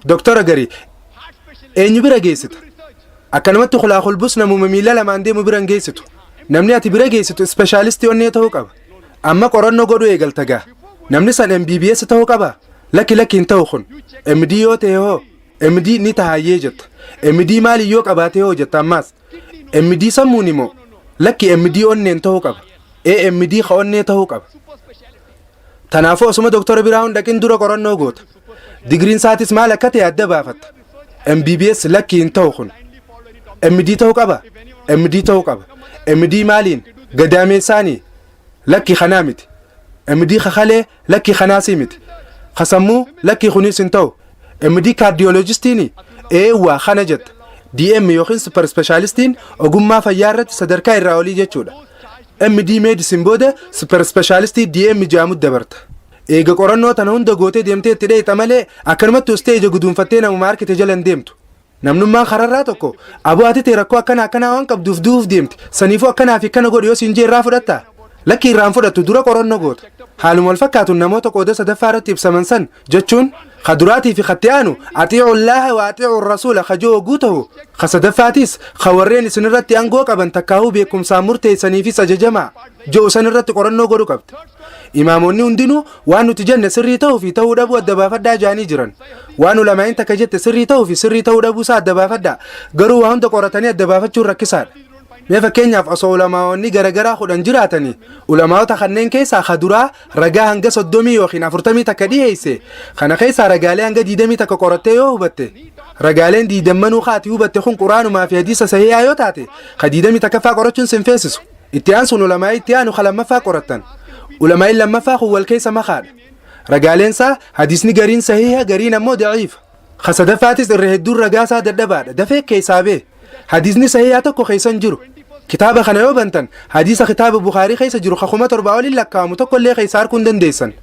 Doktora garii eenyu bira geessita? Akkanumatti kulaa kulbus namuma miila lamaan deemu bira hin geessitu. Namni ati bira geessitu ispeeshaalistii onnee ta'uu qaba. Amma qorannoo godhuu eegalta gaa. Namni san MBBS ta'uu qaba? Lakki, lakki, hin ta'u kun. MD yoo ta'e hoo? MD ni tahayyee jetta. MD maali yoo qabaate hoo jetta ammaas. MD sammuun immoo? Lakki, MD onneen ta'uu qaba. AMD ka onnee ta'uu qaba. Tanaafuu osuma doktora biraa hin dhaqin dura qorannoo goota. Digriin isaatis maal akka ta'e adda baafatta. MBBS lakki, hin ta'u kun. MD ta'uu qaba? MD ta'uu qaba. MD maaliin? Gadaameessaanii? Lakki, kanaa miti. MD kakalee? Lakki, kanaasii miti. Kasammuu? Lakki, kunis hin ta'u. MD kaardiyooloojistiini? Eewwa, kana jetta. DM yookiin super specialistiin ogummaa fayyaa irratti sadarkaa irraa olii jechuudha. MD medicine booda super specialistii DM jedhamu dabarta. Eega qorannoo tana hunda gootee deemtee itti dheeyxa malee akkanumatti ustee ija guduunfattee namuma harkite jala hin deemtu. Namnummaan kararraa tokko, "Aboo, ati ta'e rakkoo akkana akkanaa waan qabduuf du'uuf deemti. Saniifuu akkanaa fi akkana godhu," yoo siin jee irraa fudhattaa? Lakki, irraan fudhattu, dura qorannoo goota. Haaluma wal fakkaatuun namoota qooda sadaffaa irratti ibsaman san jechuun ka duraatii fi katti aanu أطيعوا الله وأطيعوا الرسول ka joo oguu ta'u, ka sadaffaatis ka warreen isin irratti aangoo qaban takkaahuu beekumsaan murteessaniifis ajajamaa ji'u san irratti qorannoo godhu qabdi. Imaamonni hundinuu waan nuti jenne sirrii ta'uu fi ta'uu dhabuu adda baafadhaa jaanii jiran. Waan ulamaa'in takka jette sirrii ta'uu fi sirrii ta'uu dhabuu isaa adda baafadhaa. Garuu waa hunda qoratanii adda baafachuun rakkisaadha. Mee fakkeenyaaf, osoo ulamaa'onni garagaraa 10 jiraatanii, ulamaa'ota kanneen keessaa ka duraa ragaa hanga 30 yookiin 40 takka dhiheesse, kana keessaa ragaalee hanga 21 qorattee yoo hubatte, ragaaleen diidammanuu kaati hubatte kun Quraanumaa fi hadiisa sahihaa yoo taate, ka 21ffaa qorachuun sin feesisu. Itti aansuun ulamaa'ii itti aanu ka lammaffaa qorattan. Ulamaa'iin lammaffaa kun wal keessa makaadha. Ragaaleensaa hadiisni gariin sahiha, gariin ammoo daciifa. Ka sadaffaatis irra hedduun ragaasaa dadhabaadha. Dafee keessaa bee. Hadiisni sahihaa tokko keessa hin jiru. Kitaaba kana yoo bantan, hadiisa kitaaba Bukaarii keessa jiru ka 7000 oliin lakkaa'amu tokko illee keessa arguu hin dandeessan.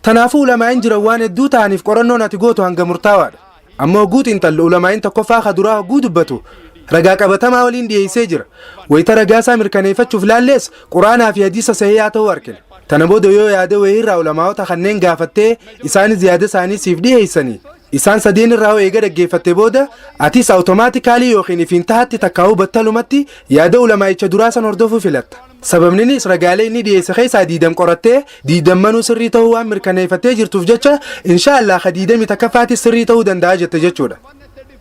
Tanaafuu ulamaa'in jiran waan hedduu ta'aniif qorannoon ati gootu hanga murtaawaadha. Amma hogguu xiinxallu, ulamaa'in tokkoffaa ka duraa hogguu dubbatu ragaa qabatamaa waliin dhiyeessee jira. Wayita ragaa isaa mirkaneeffachuuf laallees Quraanaa fi hadiisa sahihaa ta'uu argina. Tana booda yoo yaada wayiirraa ulamaa'ota kanneen gaafattee isaanis yaada isaanii siif dhiyeessanii, isaan sadeen irraa hoo eega dhaggeeffatte booda, atis automatically yookiin ifiin tahatti takkaa'uu battalumatti yaada ulamaa'icha duraa san hordofuu filatta. Sababninis ragaalee inni dhiyeesse keessaa 20 qorattee diidammanuu sirrii ta'uu waan mirkaneeffattee jirtuuf jecha, inshaallah ka 21ffaatis sirrii ta'uu danda'a jette jechuudha.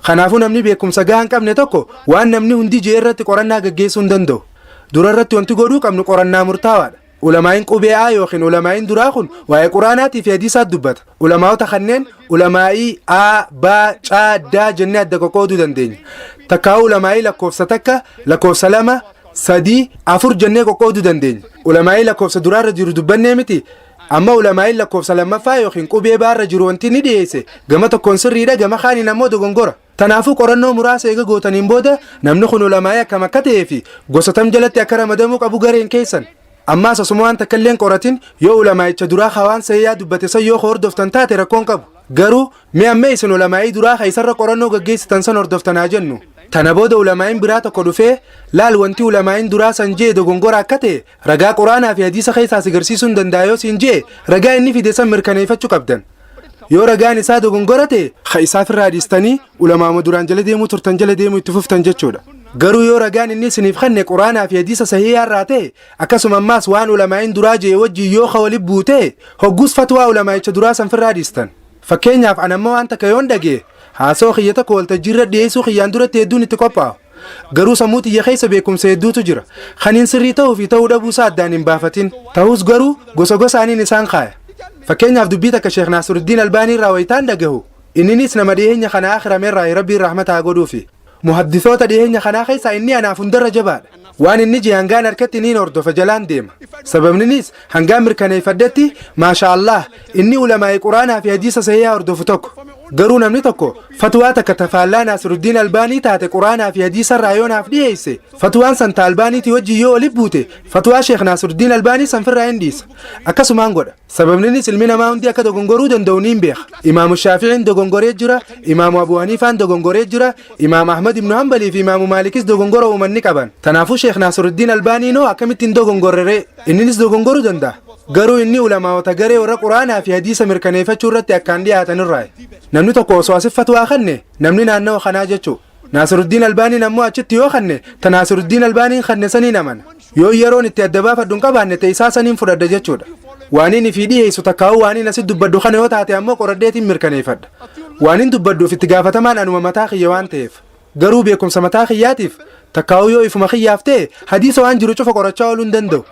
Kanaafuu namni beekumsa gahaa hin qabne tokko waan namni hundi jee irratti qorannaa gaggeessuu hin danda'u. Dura irratti wanti godhuu qabnu qorannaa murtaawaadha. Ulamaa'iin qubee A yookiin ulamaa'iin duraa kun waa'ee Quraanaatii fi hadiisaat dubbata. Ulamaa'ota kanneen ulamaa'ii A, B, C, D jennee adda qoqqooduu dandeenya. Takkaa'uu ulamaa'ii lakkoofsa 1, lakkoofsa 2, 3, 4 jennee qoqqooduu dandeenya. Ulamaa'ii lakkoofsa duraarra jiru dubbannee miti. Amma ulamaa'iin lakkoofsa lammaffaa yookiin qubee baarra jiru wanti inni dhiyeesse gama tokkoon sirriidha, gama kaaniin ammoo dogongora. Tanaafuu qorannoo muraasa eega gootaniin booda namni kun ulamaa'ii akkam akka ta'ee fi gosa tam jalatti akka ramadamuu qabu gareen keessan. Ammaas osuma waan takka illee hin qoratin yoo ulamaa'icha duraa hawaan sahihaa dubbate san yoo hordoftan taate rakkoon qabu. Garuu mee amma isin ulamaa'ii duraa ka isarra qorannoo gaggeessitan san hordoftan haa jennu. Tana booda ulamaa'iin biraa tokko dhufee, "Laal, wanti ulamaa'iin duraa san jee dogongora akka ta'e ragaa Quraanaa fi hadiisa keessaa si garsiisuu hin danda'a," yoo siin jee, ragaa inni fide san mirkaneeffachuu qabdan. Yoo ragaan isaa dogongora ta'e, ka isaaf irraa dhiistanii ulamaama duraan jala deemuu turtan jala deemuu itti fuftan jechuudha. Garuu yoo ragaan inni isiniif kenne Quraanaa fi hadiisa sahihaa irraa ta'e, akkasuma ammaas waan ulamaa'iin duraa jee wajjin yoo ka walitti buute, hogguus fatwaa ulamaa'icha duraa san firraa dhiistan. Fakkeenyaaf, an amma waan takka yoon dhagee Haasawa kiyya tokko waltajjiirra dhiyeessuu kiyyaan duratti hedduun itti qophaa'a. Garuu sammuu tiyya keessa beekumsa hedduutu jira. Kaniin sirrii ta'uu fi ta'uu dhabuu isaa addaan hin baafatin. Ta'us garuu gosa gosaaniin isaan kaaya. Fakkeenyaaf dubbii takka Sheekh Naasiruddiin Albaanii irraa wayitaan dhagahu, inninis nama dhiyeenya kana aakhirame irraa Rabbiin rahmata haa godhuufi. Muhaddisoota dhiyeenya kanaa keessaa inni anaaf hundarra jabaadha. Waan inni jee hangaan harkatti niin hordofa jalaan deema. Sababninis hangaan mirkaneeffadhetti maasha Allah inni ulamaa'ii Quraanaa fi hadiisa sahihaa hordofu tokko. Garuu namni tokko fatwaa takka tafaallaa Naasiruddiin Albaanii taate Quraanaa fi hadiisa irraa yoo naaf dhiyeesse, fatwaan san ta Albaaniitii wajjin yoo oli buute, fatwaa Sheekh Naasiruddiin Albaanii san firraa hin dhiisa. Akkasumaan godha. Sababninis ilmi namaa hundi akka dogongoruu danda'u niin beeka. Imaamu Shaafi'iin dogongoree jira, Imaamu Abu Haniifaan dogongoree jira, Imaam Ahmad ibnu Hanbalii fi Imaamu Maalikis dogongora uuman ni qaban. Tanaafuu Sheekh Naasiruddiin Albaaniin hoo akkamitti hin dogongorreree? Inninis dogongoruu danda'a. Garuu inni ulamaa'ota garee warra Quraanaa fi hadiisa mirkaneeffachuu irratti akkaan dhiyaatan irraayi. Namni tokko osoo asif fatwaa kanne, namni naannawa kanaa jechuu. Naasiruddiin Albaaniin ammoo achitti yoo kanne, ta Naasiruddiin Albaaniin kanne saniin amana. Yoo yeroon itti adda baafadhu hin qabaanne ta'e isaa saniin fudhadha jechuudha. Waaniin ifii dhiyeessu takkaa'uu waaniin asitti dubbadhu kana yoo taate ammoo qoradheetiin mirkaneeffadha. Waaniin dubbadhuuf itti gaafatamaan anuma mataa kiyya waan ta'eef. Garuu beekumsa mataa kiyyaatiif takkaa'uu yoo ifuma kiyyaaf ta'e hadiisa waan jiru cufa qorachaa ooluu hin danda'u.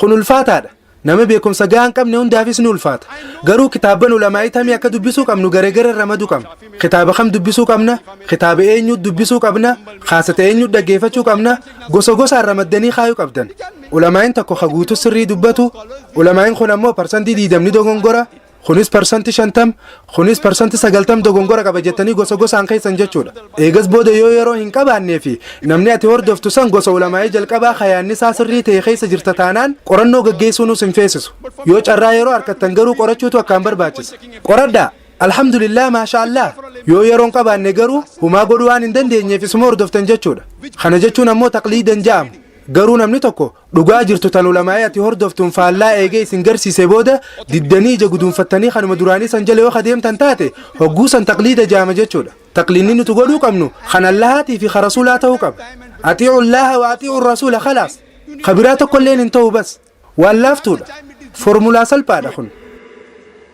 Kun ulfaataadha. Nama beekumsa gahaa hin qabne hundaafis ni ulfaata. Garuu kitaabban ulamaa'ii tamii akka dubbisuu qabnu garee ramaduu qabna. Kitaaba kam dubbisuu qabna? Kitaaba eenyu dubbisuu qabna? Kaasata eenyu dhaggeeffachuu qabna? Gosa gosaan ramaddanii kaayuu qabdan. Ulamaa'iin tokko ka guutuu sirrii dubbatu, ulamaa'iin kun ammoo 20% dogongora, kunis 50%, kunis 90% dogongora qaba jettanii gosa gosaan keessan jechuudha. Eegas booda yoo yeroo hin qabaannee fi namni ati hordoftu san gosa ulamaa'ii jalqabaa kayaanni isaa sirrii ta'e keessa jirta taanaan qorannoo gaggeessuunis hin feesisu. Yoo carraa yeroo harkattan garuu qorachuutu akkaan barbaachisa. Qoradhaa. Alhamdulillah, maasha Allah. Yoo yeroo hin qabaanne garuu humaa godhuu waan hin dandeenyeef isuma hordoftan jechuudha. Kana jechuun ammoo taqliidan ja'amu. Garuu namni tokko dhugaa jirtu tan ulamaa'ii ati hordoftuun faallaa eegee isin garsiise booda diddanii ija guduunfattanii kanuma duraanii san jala yoo adeemtan taate, hogguu san taqliida jaama jechuudha. Taqliidni nuti godhuu qabnu kan Allahaatii fi kan Rasuulaa ta'uu qaba. Atiicu Allaha wa atiicu Rasuula, khalaas. Ka biraa tokkolleen hin ta'u bas. Waan laaftuudha. Formulaa salphaadha kun.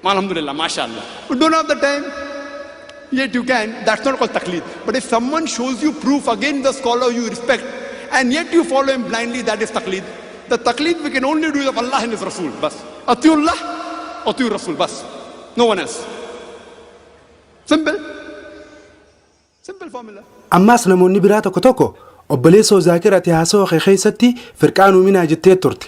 Alhamdulillah, mashallah. You don't have the time, yet you can. That's not called taqleed. But if someone shows you proof against the scholar you respect, and yet you follow him blindly, that is taqleed. The taqleed we can only do is of Allah and His Rasul. Bas. Atiullah, Atiur Rasul. Bas. No one else. Simple. Simple formula. Ammaas namoonni biraa tokko tokko, obboleessoo Zaakir, ati haasawaa kee keessatti firqaan uuminaa jettee turte.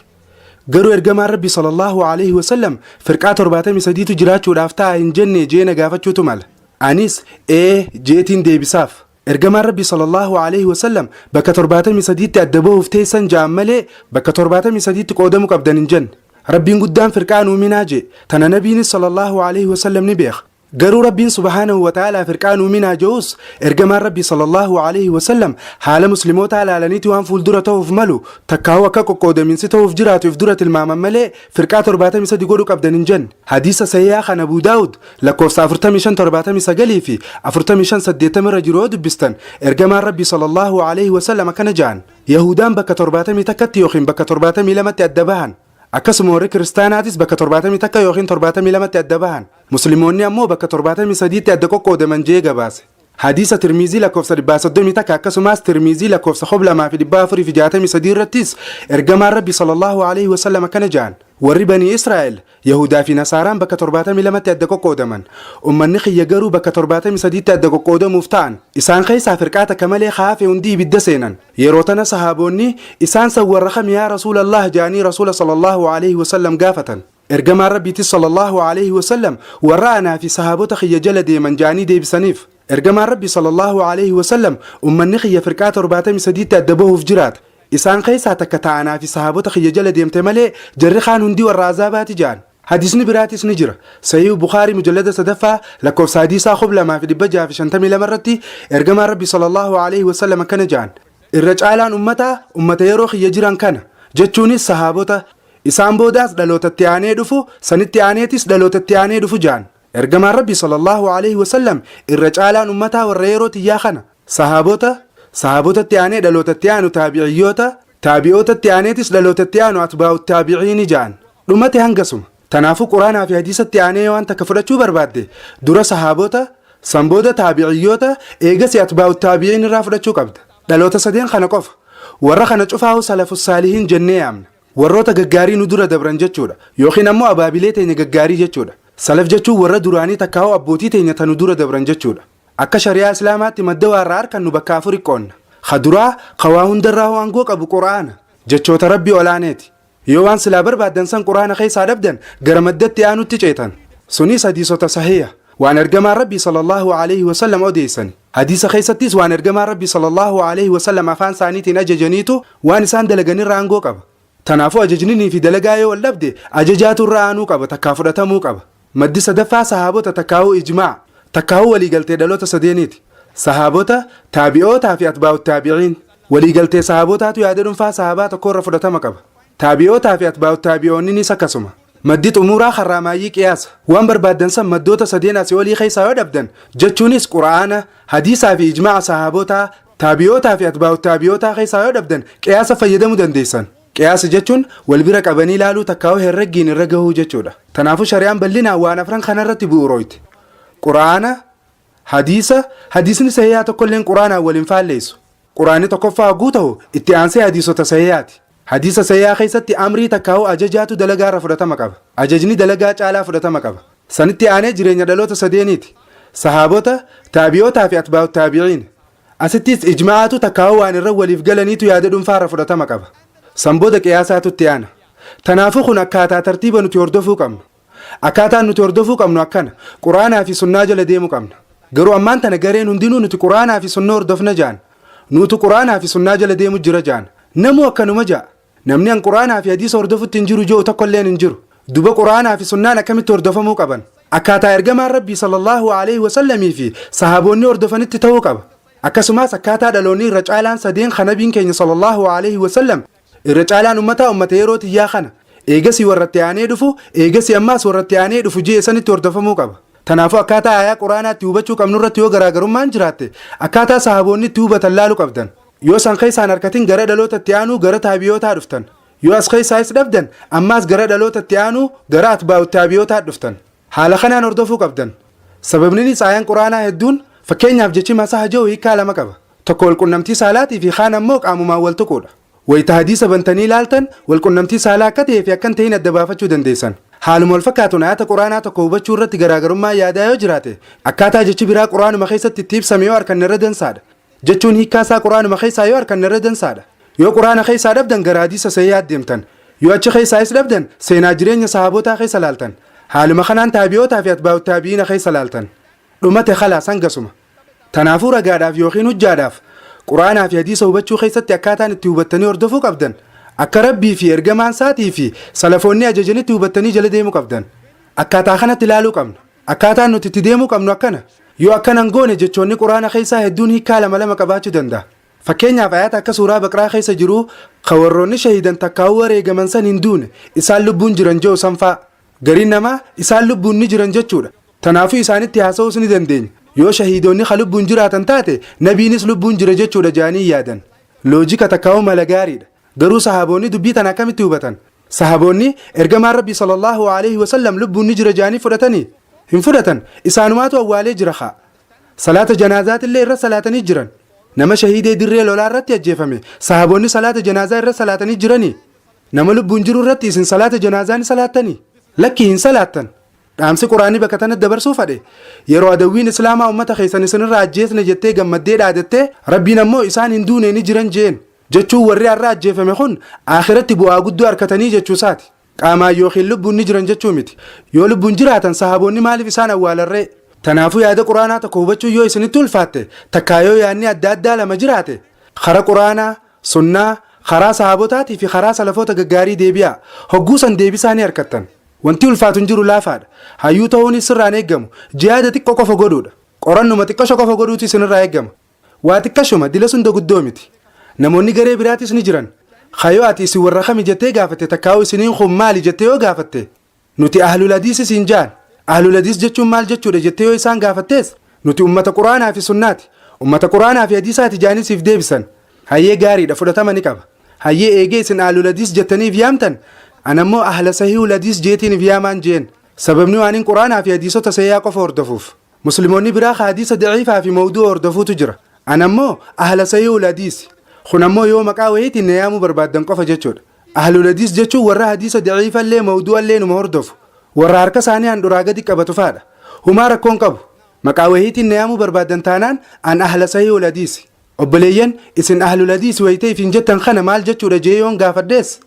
Garuu ergamaan Rabbi sallallahu alaihi wasallam firqaa 73tu jiraachuudhaaf ta'a hin jenne jeena gaafachuutu mala. Anis ee jeetiin deebisaaf. Ergamaan Rabbi sallallahu alaihi wasallam bakka 73tti adda bahuuf teessan ja'an malee bakka 73tti qoodamuu qabdan hin jenne. Rabbiin guddaan firqaan uuminaa jee tana nabiinis sallallahu alaihi wasallam ni beeka. Garuu Rabbiin subhaanahu wa ta'aalaa firqaan uuminaa je'us, ergamaan Rabbi sallallahu alaihi wasallam haala muslimootaa ilaalaniiti waan fuuldura ta'uuf malu takkaa'uu akka qoqqoodaminsi ta'uuf jiraatu if dura tilmaaman malee firqaa 73 godhuu qabdan hin jenne. Hadiisa sahihaa kan Abuu Daawud lakkoofsa 4579 fi 4580 irra jiru yoo dubbistan, ergamaan Rabbi sallallahu alaihi wasallam akkana ja'an: Yahudaan bakka 71tti yookiin bakka 72tti adda bahan. Akkasuma warri kiristaanaatis bakka 71 yookiin 72tti adda bahan. Musliimoonni ammoo bakka 73tti adda qoqqoodaman jee gabaase. Hadiisa Tirmiizii lakkoofsa 131, akkasumas Tirmiizii lakkoofsa 2463 irrattis ergamaan Rabbi sallallahu alaihi wasallam akkana ja'an: Warri Banii Israa'el, Yahudaa fi Nasaaraan bakka 72tti adda qoqqoodaman. Ummanni kiyya garuu bakka 73tti adda qoqqoodamuuf ta'an. Isaan keessaa firqaa takka malee haafe hundi ibidda seenan. Yeroo tana sahaabonni, isaan san warra kam yaa Rasuulallah ja'anii Rasuula sallallahu alaihi wasallam gaafatan. Ergamaan Rabbiitis sallallahu alaihi wasallam warra anaa fi sahaabota kiyya jala deeman ja'anii deebisaniif. Ergamaan Rabbi sallallahu alaihi wasallam ummanni kiyya firqaa 73tti adda bahuuf jiraata. Isaan keessaa takka ta'anaa fi sahaabota kiyya jala deemte malee jarri kaan hundi warra azaabaati ja'an. Hadisni biraatis ni jira. Sahih Bukhaarii mujallada sadaffaa lakkoofsa hadiisaa 2652 irratti ergamaan Rabbi sallallahu alaihi wasallam akkana ja'an: Irra caalaan ummataa ummata yeroo kiyya jiran kana jechuunis sahaabota, isaan boodaas dhalootatti aanee dhufu, sanitti aaneetis dhalootatti aanee dhufu ja'an. Ergamaan Rabbi sallallahu alaihi wasallam irra caalaan ummataa warra yeroo tiyyaa kana, sahaabota, sahaabotatti aanee dhalootatti aanu taabi'iyyoota, taabi'ootatti aaneetis dhalootatti aanu atbaa'u taabiciini ja'an. Dhumate hangasuma. Tanaafuu Quraanaa fi hadiisatti aanee waan takka fudhachuu barbaadde dura sahaabota, San booda taabiciyyoota, eegasii atbaa'u taabi'iin irraa fudhachuu qabda. Dhaloota sadeen kana qofa. Warra kana cufaahuu salafu saalihiin jennee yaamna. Warroota gaggaarii nu dura dabran jechuudha. Yookiin ammoo abaabilee teenya gaggaarii jechuudha. Salaf jechuun warra duraanii takkaahuu abbootii teenya ta nu dura dabran jechuudha. Akka shari'aa Islaamaatti madda waa irraa arkannu bakka afuri qoonna. Ka duraa, ka waa hundarraahuu aangoo qabu Qur'aana. Jechoota Rabbii ol'aaneeti. Yoo waan silaa barbaaddan san Qur'aana keessaa dhabdan, gara madda itti aanutti ceetan. Sunis hadiisota sahiiha, waan Ergamaan Rabbii sallallaahu aleyhi wa sallam odeessani. Hadiisa keessattis waan Ergamaan Rabbii sallallaahu aleyhi wa sallam afaan isaaniitiin ajajaniitu waan isaan dalaganirra aangoo qaba. Tanaafuu ajajninii fi dalagaa yoo wal dhabde, ajajaatu irra aanuu qaba takkaa fudhatamuu qaba. Maddi sadaffaa sahaabota takkaahuu ijmaa'a, takkaahuu walii galtee dhaloota sadeeniiti. Sahaabota, taabi'ootaa fi atbaa'ut taabi'iin. Walii galtee sahaabotaatu yaada dhunfaa sahaabaa tokkoo irra fudhatama qaba. Taabi'ootaa fi atbaa'ut taabi'oonninis akkasuma. Maddi xumuraa karraa maayyii qiyaasa. Waan barbaaddan san maddoota sadeen asii olii keessaa yoo dhabdan, jechuunis Qur'aana, hadiisaa fi ijmaa'a sahaabotaa, taabi'ootaa fi atbaa'ut taabi'ootaa keessaa yoo dhabdan qiyaasa fayyadamu dandeessan. Qiyaasa jechuun wal bira qabanii laaluu takkaahuu herreggiin irra gahuu jechuudha. Tanaafuu shari'aan bal'inaan waan afran kanarratti bu'uurooyte. Qur'aana, hadiisa, hadiisni sahiihaa tokkolleen Qur'aanaan wal hin faalleessu. Qur'aanni tokkoffaa hogguu tahu itti aansee hadiisota sahiihaati. Hadiisa sahiihaa keessatti amrii takkaahuu ajajaatu dalagaa irra fudhatama qaba. Ajajni dalagaa caalaa fudhatama qaba. Sanitti aanee jireenya dhaloota sadeeniiti. Sahaabota, taabi'ootaa fi atbaa'ut taabi'iin. Asittis ijmaa'aatu takkaahuu waan irra waliif galaniitu yaada dhunfaa irra fudhatama qaba. San booda qiyaasaatu itti aana. Tanaafuu kun akkaataa tartiiba nuti hordofuu qabnu. Akkaataan nuti hordofuu qabnu akkana. Qur'aanaa fi sunnaa jala deemu qabna. Garuu ammaan tana gareen hundinuu nuti Qur'aanaa fi sunnaa hordofna ja'an. Nuutu Qur'aanaa fi sunnaa jala deemu jira ja'an. Namuu akkanuma ja'a. Namni an Qur'aanaa fi hadiisa hordofutti hin jiru je'u tokkolleen hin jiru. Duba Qur'aanaa fi sunnaan akkamitti hordofamuu qaban? Akkaataa Ergamaan Rabbii sallallaahu aleyhi wa sallamii fi sahaboonni hordofanitti ta'uu qaba. Akkasumaas akkaataa dhaloonni irra caalaan sadeen ka Nabiin keenya sallallaahu aleyhi wa sallam irra caalaan ummataa ummata yeroo tiyyaa kana, eegasii warra itti aanee dhufu, eegasii ammaas warra itti aanee dhufu je'e sanitti hordofamuu qaba. Tanaafuu akkaataa aayaa Qur'aanaa itti hubachuu qabnu irratti yoo garaagarummaan jiraatte, akkaataa sahaboonni itti hubatan laalu qabdan. Yoo san keessaa hin arkatin gara dhaloota itti aanuu gara taabi'ootaa dhuftan. Yoo as keessaayis dhabdan ammaas gara dhaloota itti aanuu gara atbaa'ut taabi'ootaa dhuftan. Haala kanaan hordofuu qabdan. Sababninis aayaan Qur'aanaa hedduun, fakkeenyaaf jechi masaha je'u hiikkaa lama qaba. Tokko walqunnamtii saalaatii fi kaan ammoo qaamumaan wal tuquudha. Wayta hadiisa bantanii laaltan walqunnamtii saalaa akka ta'ee fi akka hin ta'in adda baafachuu dandeessan. Haaluma wal fakkaatuun aayata Qur'aanaa tokko hubachuu irratti garaagarummaan yaadaa yoo jiraate, akkaataa jechi biraa Qur'aanuma keessatti itti ibsame yoo arkanne irra dansaadha. Jechuun hiikkaa isaa Qur'aanuma keessaa yoo arkanne irra dansaadha. Yoo Qur'aana keessaa dhabdan gara hadiisa sahiihaatti deemtan. Yoo achi keessaayis dhabdan seenaa jireenya sahaabotaa keessa laaltan. Haaluma kanaan taabi'ootaa fi atbaa'ut taabi'iina keessa laaltan. Dhumate khalaas hangasuma. Tanaafuu ragaadhaaf yookiin hujjaadhaaf Qur'aanaa fi hadiisa hubachuu keessatti akkaataan itti hubattanii hordofuu qabdan akka Rabbii fi ergamaan isaatii fi salafoonni ajajanitti hubattanii jala deemuu qabdan. Akkaataa kanatti ilaaluu qabna. Akkaataan nuti itti deemuu qabnu akkana. Yoo akkana hin goone jechoonni Qur'aana keessaa hedduun hiikkaa lama lama qabaachuu danda'a. Fakkeenyaaf ayata akka suuraa Baqraa keessa jiruu ka warroonni shahiidan takkaa'uu wareegaman san hin duune isaan lubbuun jiran je'u san fa'a. Gariin namaa isaan lubbuun ni jiran jechuudha. Tanaafuu isaanitti haasa'uus ni dandeenya. Yoo shahiidonni ka lubbuun jiraatan taate nabiinis lubbuun jira jechuudha je'anii yaadan. Loojika takkaa'uu mala gaariidha. Garuu sahaboonni dubbii tana akkamitti hubatan? Sahaboonni ergamaan Rabbii sallallaahu aleyhi wa sallam lubbuun ni jira je'anii fudhatanii? Hin fudhatan. Isaanumaatu awwaalee jira kaa. Salaata janaazaatillee irra salaatanii jiran. Nama shahiidee dirree lolaa irratti ajjeefame sahaboonni salaata janaazaa irra salaatanii jiranii? Nama lubbuun jiru irratti isin salaata janaazaa ni salaattanii? Lakkii hin salaattan. Dhaamsi Qur'aanni bakka tanatti dabarsuu fadhe, yeroo adawwiin Islaamaa ummata keessan isinirraa ajjeesne jettee gammaddee dhaadattee, Rabbiin ammoo isaan hin duune ni jiran je'een. Jechuun warri har'a ajjeefame kun aakhiratti bu'aa guddoo arkatanii jechuu isaati. Qaamaan yookiin lubbuun ni jiran jechuu miti. Yoo lubbuun jiraatan sahaboonni maaliif isaan awwaalan ree? Tanaafuu yaada Qur'aanaa tokko hubachuun yoo isinitti ulfaatte, takkaa yoo yaadni adda addaa lama jiraate, kara Qur'aanaa, Sunnaa, karaa sahaabotaatii fi karaa salafoota gaggaarii deebi'aa. Hogguu san deebisaa ni arkattan. Wanti ulfaatu hin jiru laafaadha. Hayyuu ta'uunis sirraa hin eeggamu. Jihaada xiqqo qofa godhuudha. Qorannuma xiqqasho qofa godhuutu isinirraa eeggama. Waa xiqqashuma, dila sunda guddoo miti. Namoonni garee biraatis ni jiran. Ka yoo ati isin warra kami jettee gaafatte takkaa'uu isiniin kun maali jettee yoo gaafatte, nuti ahlul hadiisi siin ja'an. Ahlul hadiis jechuun maal jechuudha jettee yoo isaan gaafattees, nuti ummata Qur'aanaa fi sunnaati. Ummata Qur'aanaa fi hadiisaati ja'anii siif deebisan. Hayyee gaariidha fudhatama ni qaba. Hayyee eegee isin ahlul hadiis jettanii if yaamtan, ana immoo ahla sahiihul hadiis jeetiin if yaamaan je'een. Sababni waanin Qur'aanaa fi hadiisota sahiihaa qofa hordofuuf. Muslimoonni biraa hadiisa daciifaa fi mawduu hordofuutu jira. An ammoo ahla sahiihul hadiisi. Kun ammoo yoo maqaa wayiitiin na yaamuu barbaaddan qofa jechuudha. Ahlul hadiis jechuun warra hadiisa daciifallee mawduu'allee numa hordofu. Warra harka isaanii handhuraa gadi qabatu faadha. Humaa rakkoon qabu. Maqaa wayiitiin na yaamuu barbaaddan taanaan an ahla sahiihul hadiisi. Obboleeyyan, isin ahlul hadiisi wayitee ifiin jettan kana maal jechuudha jee yoon gaafadhees,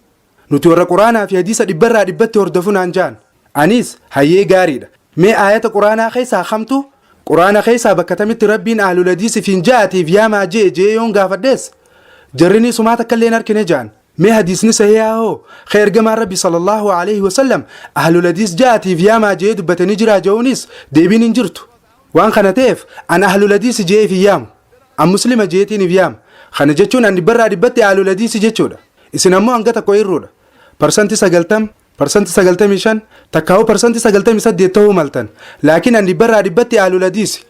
nuti warra Quraanaa fi hadiisa dhibbarraa dhibbatti hordofu naan ja'an. Anis hayyee, gaariidha. Mee aayata Quraanaa keessaa kamtu, Quraana keessaa bakka tamitti Rabbiin ahlul hadiisi ifiin ja'atiif yaamaa jee yoon gaafadhees, jarrini sumaa takka illee hin argine ja'an. Mee hadiisni sahihaa hoo ka ergamaan Rabbi sallallahu alaihi wasallam ahlul hadiis ja'atiif yaamaa jee dubbatanii jiraa je'uunis deebiin hin jirtu. Waan kana ta'eef an ahlul hadiisi jee if hin yaamu. An muslima jeetiin if yaama. Kana jechuun an dhibbarraa dhibbatti ahlul hadiisi jechuudha. Isin ammoo hanga tokko irruudha. 90%, 95%, takkaa'uu 98% ta'uu maltan. Laakiin an dhibbarraa dhibbatti ahlul hadiisi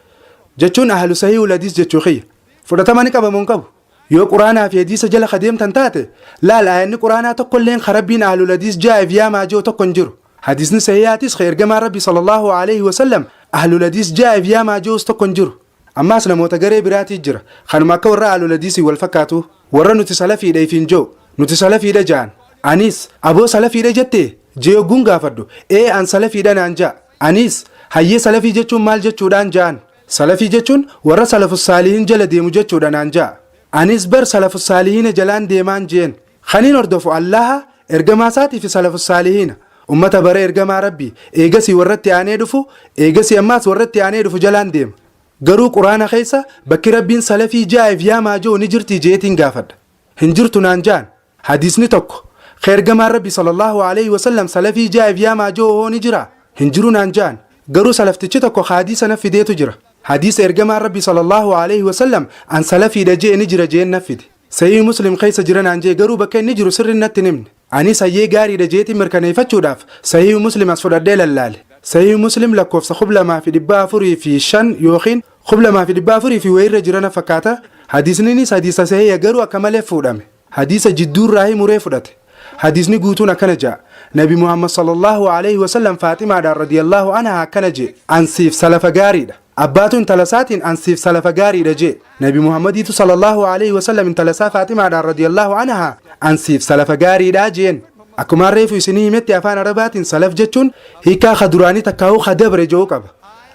jechuun ahlu sahiihul hadiis jechuu kiyya. Fudhatama ni qabamu hin qabu? Yoo Quraanaa fi hadiisa jala kadeemtan taate, laal, aayanni Quraanaa tokkolleen ka Rabbiin ahlul hadiis jaa'eef yaamaa jiru tokko hin jiru. Hadiisni sahihaatis ka ergamaan Rabbi sallallahu alaihi wasallam ahlul hadiis jaa'eef yaamaa jirus tokko hin jiru. Ammaas namoota garee biraatii jira. Kanuma akka warra ahlul hadiisii wal fakkaatu. Warra nuti salafiidha ifiin jiru. Nuti salafiidha ja'an. Anis, aboo, salafiidha jettee? Jee hogguun gaafadhu, ee, an salafiidha naan ja'a. Anis, hayyee, salafii jechuun maal jechuudhaan ja'an. Salafii jechuun warra salafus saalihiin jala deemu jechuudha naan ja'a. Anis bar salafus saalihiina jalaan deemaan jeen. Kaniin hordofu Allaha, ergamaa isaatii fi salafus saalihiina. Ummata bara ergamaa Rabbii, eegasii warratti aanee dhufu, eegasii ammaas warratti aanee dhufu jalaan deema. Garuu Quraana keessa bakki Rabbiin salafii jaa'eef yaamaa jiru ni jirtii jeetiin gaafadha. Hin jirtu naan ja'an. Hadiisni tokko ka ergamaan Rabbi sallallahu alaihi wasallam salafii jaa'eef yaamaa jiru hoo ni jira? Hin jiru naan ja'an. Garuu salaftichi tokko ka hadiisa na fideetu jira. Hadiisa ergamaan Rabbi sallallahu alaihi wasallam an salafiidha jee ni jira jeen na fide. Sahih Muslim keessa jira naan jee, garuu bakka inni jiru sirri natti hin himne. Anis hayyee, gaariidha jeetiin mirkaneeffachuudhaaf Sahih Muslim as fudhadhee lallaale. Sahih Muslim lakkoofsa 2405 yookiin 2400 fi wayirra jira na fakkaata. Hadiisninis hadiisa sahiha, garuu akka malee fuudhame. Hadiisa jidduurraa muree fudhate. Hadiisni guutuun akkana ja'a: Nabi Muhammad sallallahu alaihi wasallam Faaximaadhaan radiyallahu anha akkana jee: "Ansiif salafa gaariidha." Abbaatu intala isaatiin "Ansiif salafa gaariidha" jee. Nabi Muhammadiitu sallallahu alaihi wasallam intala isaa Faaximaadhaan radiyallahu anha "Ansiif salafa gaariidha" jeen. Akkuma reefu isinii himetti, afaan Arabaatiin salaf jechuun hiikaa ka duraanii takkaa'uu ka dabre jedhu qaba.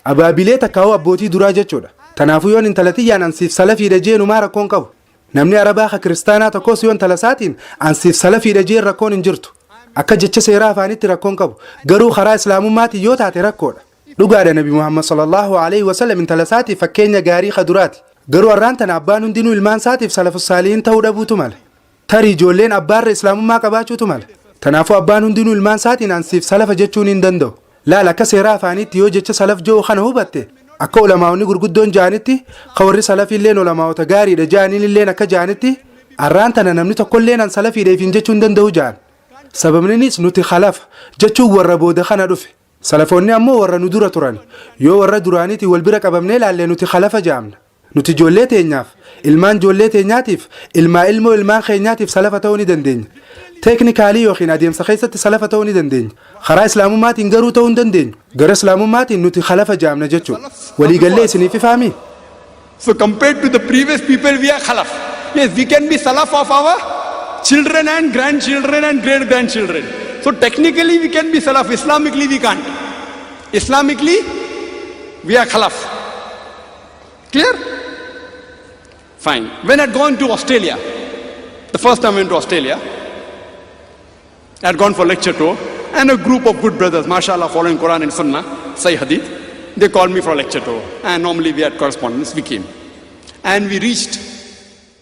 Abaabilee takkaa'uu abbootii duraa jechuudha. Kanaafuu yoon intala tiyyaan "Ansiif salafiidha" jeenumaa rakkoon qabu. Namni Arabaa ka kiristaanaa tokkos yoo intala isaatiin "Ansiif salafiidha" jeen rakkoon hin jirtu. Akka jecha seeraa afaanitti rakkoon qabu. Garuu karaa islaamummaatiin yoo taate rakkoodha. Dhugaadha, Nabi Muhammad sallallahu alaihi wasallam intala isaatiif fakkeenya gaarii ka duraati. Garuu har'aan tana abbaan hundinuu ilmaan isaatiif salafus saalihiin ta'uu dhabuutu mala. Tarii ijoolleen abbaarra islaamummaa qabaachuutu mala. Kanaafuu abbaan hundinuu ilmaan isaatiin "Ansiif salafa" jechuun hin danda'u. Laal, akka seeraa afaaniitti yoo jecha salaf jedhu kana hubatte, akka ulamaa'onni gurguddoon ja'anitti, ka warri salafiilleen ulamaa'ota gaariidha ja'aniin illeen akka ja'anitti, har'aan tana namni tokkolleen "An salafiidha" ifiin jechuu hin danda'u ja'an. Sababninis nuti khalafa jechuun warra booda kana dhufe. Salafoonni ammoo warra nu dura turan. Yoo warra duraaniitiin wal bira qabamnee ilaalle, nuti khalafa ja'amna. Nuti ijoollee teenyaaf, ilmaan ijoollee teenyaatiif, ilmaa ilmoo ilmaan keenyaatiif salafa ta'uu ni dandeenya. Technically yookiin adeemsa keessatti salafa ta'uu ni dandeenya. Karaa islaamummaatiin garuu ta'uu hin dandeenyu. Gara islaamummaatiin nuti khalafa ja'amna jechuudha. Waliigallee isiniif ifaami? So compared to the previous people, we are khalaf. Yes, we can be salaf of our children and grandchildren and great grandchildren. So technically we can be salaf. Islamically we can't. Islamically, we are khalaf. Clear? Fine. When I'd gone to Australia, the first time I went to Australia, I'd gone for lecture tour, and a group of good brothers, mashallah, following Quran and Sunnah, Sahih Hadith, they called me for a lecture tour. And normally we had correspondence, we came. And we reached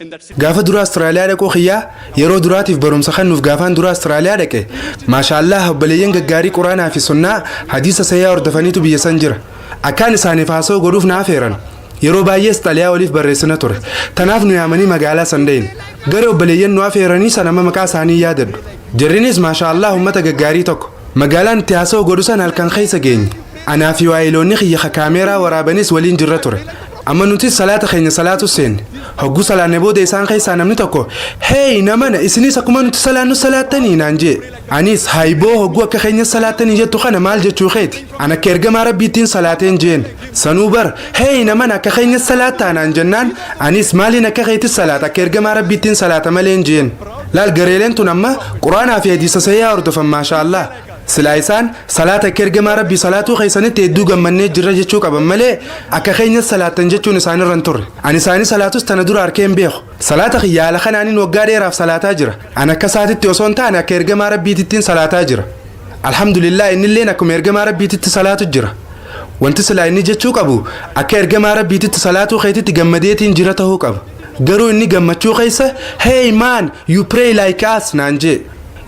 in that city. Gaafa dura Austraaliyaa dhaquu kiyyaa, yeroo duraatiif barumsa kennuuf gaafaan dura Austraaliyaa dhaqe, maashaallah, obboleeyyan gaggaarii Quraanaa fi sunnaa, hadiisa sayyaa hordofaniitu biyya san jira. Akkaan isaaniif haasa'u godhuuf na afeeran. Yeroo baay'ees xalayaa waliif barreessina ture. Tanaaf nu yaamanii magaalaa san dhayne. Gara obboleeyyan nu afeeranii sana amma maqaa isaanii yaadadhu. Jarrinis maashaallah ummata gaggaarii tokko. Magaalaan itti haasa'u godhu san halkan keessa geenye. Anaa fi waayiloonni kiyya kaameeraa waraabanis waliin jirra ture. Amma nuti salaata keenya salaatu seenne. Hogguu salaanne booda isaan keessaa namni tokko, "Hey, namana, isinis akkuma nuti salaannu salaattanii?" naan jee. Anis, "Hayboo, hogguu akka keenya salaattanii jettu kana maal jechuu keeti? An akka ergamaa Rabbiittiin salaateen," jeen. Sanuu bar, "Hey, namana, akka keenya salaattaa?" naan jennaan, anis, "Maaliin akka keetis salaata? Akka ergamaa Rabbiittiin salaata maleen," jeen. Laal, gareeleen tun amma Quraanaa fi hadiisa sahihaa hordofan, maasha Allah. Silaa isaan salaata akka ergamaa Rabbii salaatuu keessanitti hedduu gammannee jirra jechuu qaban malee, akka keenya salaattan jechuun isaanirra hin turre. Ani isaanii salaatus tana dura arkee hin beeku. Salaata kiyya haala kanaanin waggaa dheeraaf salaataa jira. An akka isaatitti osoo hin taane, akka ergamaa Rabbiitittiin salaataa jira. Alhamdulillah, innilleen akkuma ergamaa Rabbiititti salaatu jira. Wanti silaa inni jechuu qabu, akka ergamaa Rabbiititti salaatuu keetitti gammadeetiin jira ta'uu qaba. Garuu inni gammachuu keessa, "Hey man, you pray like us," naan jee.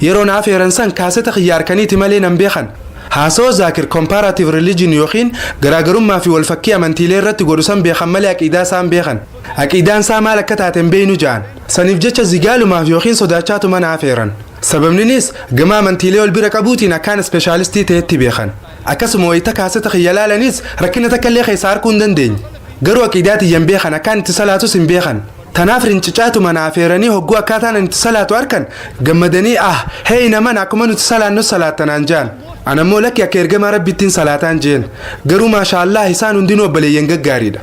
Yeroo naaf eeran san kaaseta kiyya harkaniiti malee nan beekan. Haasoo Zaakir comparative religion yookiin garaagarummaa fi walfakkii amantiilee irratti godhu san beekan malee aqiidaa isaan beekan. Aqiidaan isaa maal akka taate hin beeynu ja'an. Saniif jecha zigaalumaaf yookiin sodaachaatuma naaf eeran. Sababninis gama amantiilee ol bira qabuutiin akkaan specialistii ta'etti beekan. Akkasuma wayita kaaseta kiyya laalanis rakkina takka illee keessaa arguu hin dandeenye. Garuu aqiidaa tiyyan beekan, akkaan itti salaatus hin beekan. Tanaaf rincicaatuma naaf eeranii, hogguu akkaataan itti salaatu harkan gammadanii, "Ah, hey naman, akkuma nuti salaannu salaattanaan," jaan. Anammoo, "Lakki, akka ergamaa Rabbiittiin salaataan," jeen. Garuu maashaallah, isaan hundinuu obboleeyyan gaggaariidha.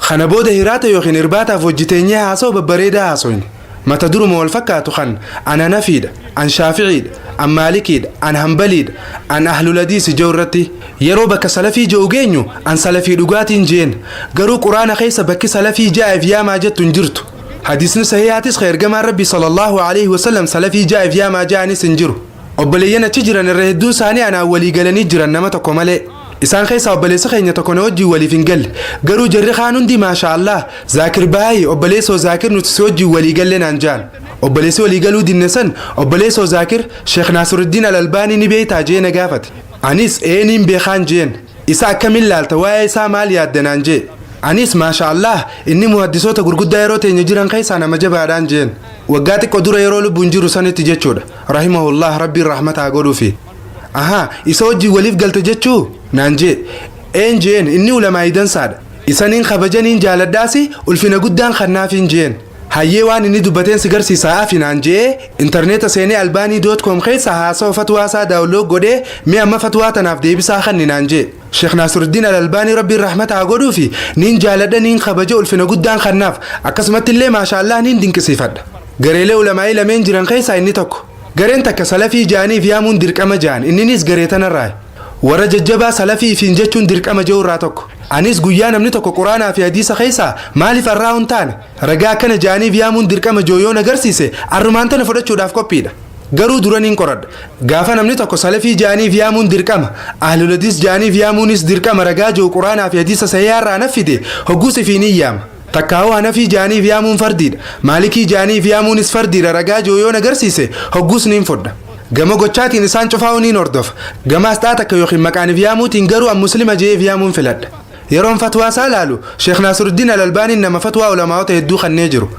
Kana booda hiraata yookiin irbaataaf hojjiteenyee haasa'u babbareedaa haasoyne. Mata duruma wal fakkaatu kan an Hanafiidha, an Shaaficiidha, an Maalikiidha, an Hambaliidha, an Ahluladiisi jiru irratti yeroo bakka salafii jiru geenyu, an salafii dhugaatiin jeen. Garuu Quraana keessa bakki salafii ja'eef yaamaa jettu hin jirtu. Hadiisni sahihaatis ka ergamaan Rabbi sallallahu alaihi wasallam salafii ja'eef yaamaa ja'anis hin jiru. Obboleeyyan achi jiran irra hedduun isaanii anaan walii galanii jiran, nama tokko malee. Isaan keessaa obboleessa keenya tokko na wajjin waliif hin galle. Garuu jarri kaan hundi, maasha Allah, "Zaakir baay'ee, obboleessoo Zaakir, nuti si wajjin walii galle," naan jaan. Obboleessi walii galuu dinne san, "Obboleessoo Zaakir, Sheekh Naasiruddin Alalbaanii ni beeytaa?" jee na gaafate. Anis, "Eeniin beekaan," jeen. "Isa akkamiin laalta? Waa'ee isaa maal yaadda?" naan jee. Anis, "Maasha Allah, inni muhaddisoota gurguddaa yeroo teenya jiran keessaa nama jabaadhaan," jeen. Waggaa xiqqoo dura yeroo lubbuun jiru sanitti jechuudha. Rahimahullah, Rabbiin rahmataa godhuufi. "Ahaa, isa wajjin waliif galte jechuu?" naan jee. "Een," jeen, "inni ulamaa dansaadha. Isaniin kabajaniin jaaladhaasi, ulfina guddaan kannaafiin," jeen. "Hayyee, waan inni dubbateen si garsiisaa afi," naan jee. Intarneeta seenee albaanii.com keessa haasa'u fatwaa isaa download godhee, "Mee amma fatwaa tanaaf deebisaa kanni," naan jee. Sheekh Naasiruddin Alalbaanii, Rabbiin rahmata haa godhuufi, niin jaaladha, niin kabaja, ulfina guddaan kannaaf. Akkasumatti illee, maashaallah, niin dinqisiifadha. Gareelee ulamaa'ii lameen jiran keessaa inni tokko. Gareen takka salafii jaaniif yaamuun dirqama jaan, inninis garee tanarraa. Warra jajjabaa salafii ifiin jechuun dirqama jiru irraa tokko. Anis guyyaa namni tokko Quraanaa fi hadiisa keessaa maaliif arraa hin taane ragaa akkana jaaniif yaamuun dirqama jooyoon agarsiise, arrumaan tana fudhachuudhaaf qophiidha. Garuu duraniin qoradha. Gaafa namni tokko salafii jaaniif yaamuun dirqama, ahluladiis jaaniif yaamuunis dirqama ragaa jiru Quraanaa fi hadiisa sahihaa irraa naffide, hogguus ifiin hin yaama. Takkaa'uu Hanafii jaaniif yaamuun fardiidha, Maalikii jaaniif yaamuunis fardiidha ragaa jiru yoon agarsiise, hogguus niin fudha. Gama gochaatiin isaan cufaa'uu niin hordofa. Gama asxaa takka yookiin maqaaniif yaamuutiin garuu an muslima je'eef yaamuun filadha. Yeroon fatwaa isaa laalu, Sheekh Naasiruddin Alalbaaniin nama fatwaa ulamaa'ota hedduu kannee jiru.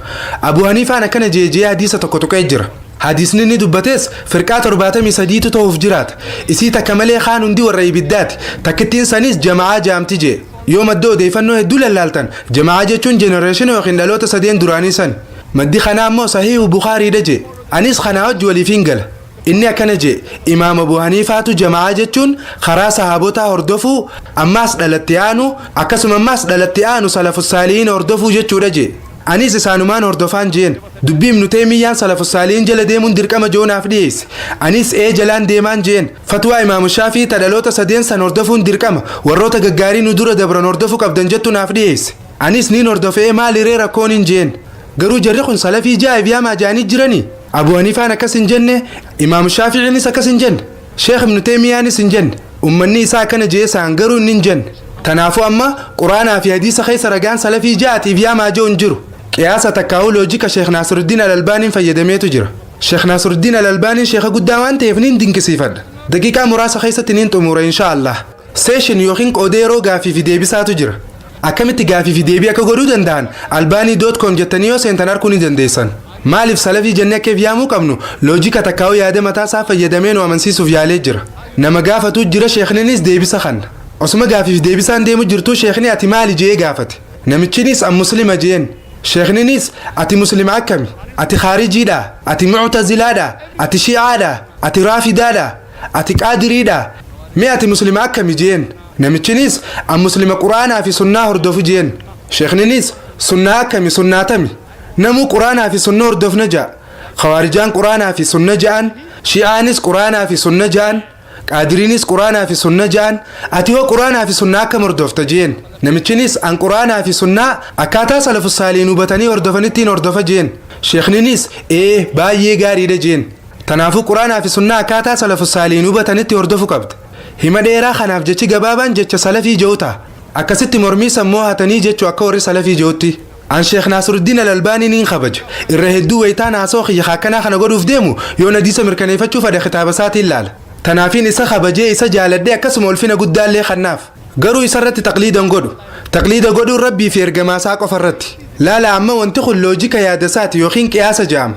Abu Haniifaan akkana jeejee hadiisa tokko tuqee jira. Hadiisni inni dubbates firqaa 73tu ta'uuf jiraata, isii takka malee kaan hundi warra ibiddaati, takkittiin sanis jama'aa jaamti jee. Yoo madda odeeffannoo hedduu lallaaltan, jama'aa jechuun generation yookiin dhaloota sadeen duraanii san. Maddi kanaa immoo Sahiihu Bukaariidha jee. Anis kanaa wajji waliif hin gala. Inni akkana jee: Imaam Abu Haniifaatu jama'aa jechuun karaa sahaabotaa hordofuu, ammaas dhalatti aanu, akkasuma ammaas dhalatti aanu salafussaalihiin hordofuu jechuudha jee. Anis isaanumaan hordofaan jeen. Dubbii Ibnu Teemiyyaan salafussaalihiin jala deemuun dirqama joonaaf dhiyeesse, anis ee jalaan deemaan jeen. Fatwaa Imaamu Shaafii ta dhaloota sadeen san hordofuun dirqama, warroota gaggaarii nu dura dabran hordofuu qabdan jettu naaf dhiyeesse, anis niin hordofee, maaliree rakkoon hin jeen. Garuu jarri kun salafii jaa'eef yaamaa jaanii jiranii. Abu Haniifaan akkas hin jenne, Imaamu Shaaficiinis akkas hin jenne, Sheekh Ibnu Teemiyaanis hin jenne. Ummanni isaa akkana jee isaan, garuu inni hin jenne. Tanaafuu amma Quraanaa fi hadiisa keessa ragaan salafii ja'aatiif yaamaa jiru hin jiru. Qiyaasa takkaa'uu loojika Sheekh Naasiruddin Alalbaaniin fayyadameetu jira. Sheekh Naasiruddin Alalbaaniin sheeka guddaa waan ta'eef niin dinqisiifadha. Daqiiqaa muraasa keessatti niin xumura, insha Allah. Session yookiin qoodee yeroo gaafii fi deebisaatu jira. Akkamitti gaafii fi deebii akka godhuu danda'an albaanii.com jettanii yoo seentan arguu ni dandeessan. Maaliif salafii jennee akka yaamuu qabnu loojika takkaa'uu yaada mataa isaa fayyadamee nu amansiisuuf yaalee jira. Nama gaafatu jira, sheekninis deebisa kanna. Osuma gaafiif deebisaan deemu jirtuu, sheekni "Ati maali?" jee gaafate. Namichinis an muslima jeen. Sheekninis ati muslima akkami? Ati khaarijiidha? Ati muctazilaadha? Ati shi'aadha? Ati raafidaadha? Ati qaadiriidha? Mee ati muslima akkami jeen. Namichinis an muslima quraanaa fi sunnaa hordofu jeen. Sheekninis sunnaa akkami, sunnaatami? Namuu quraanaa fi sunna hordofna ja'a. Khawaarijaan quraanaa fi sunna ja'an, shi'aanis quraanaa fi sunna ja'an, qaadiriinis quraanaa fi sunna ja'an. Ati hoo quraanaa fi sunnaa akkam hordofta jeen. Namichinis an quraanaa fi sunnaa akkaataa salafu saaliin hubatanii hordofanittiin hordofa jeen. Sheekninis ee, baay'ee gaariidha jeen. Tanaafuu quraanaa fi sunnaa akkaataa salafu saaliin hubatanitti hordofu qabda. Hima dheeraa kanaaf jechi gabaabaan jecha salafii je'u ta'a. Akkasitti mormii sammuu hatanii jechuu akka warri salafii je'utti. An Sheekh Naasiruddiin Al-Albaanii niin kabaja. Irra hedduu wayitaan haasoo kiyya akkanaa kana godhuuf deemu, yoo hadiisa mirkaneeffachuu fedhe kitaaba isaatiin laala. Tanaafiin isa kabajee, isa jaaladhee, akkasuma ulfina guddaallee kannaaf. Garuu isarratti taqliidan godhu. Taqliida godhuun rabbii fi ergamaasaa qofa irratti. Laala, amma wanti kun loojika yaadasaati yookiin qiyaasa jedhama.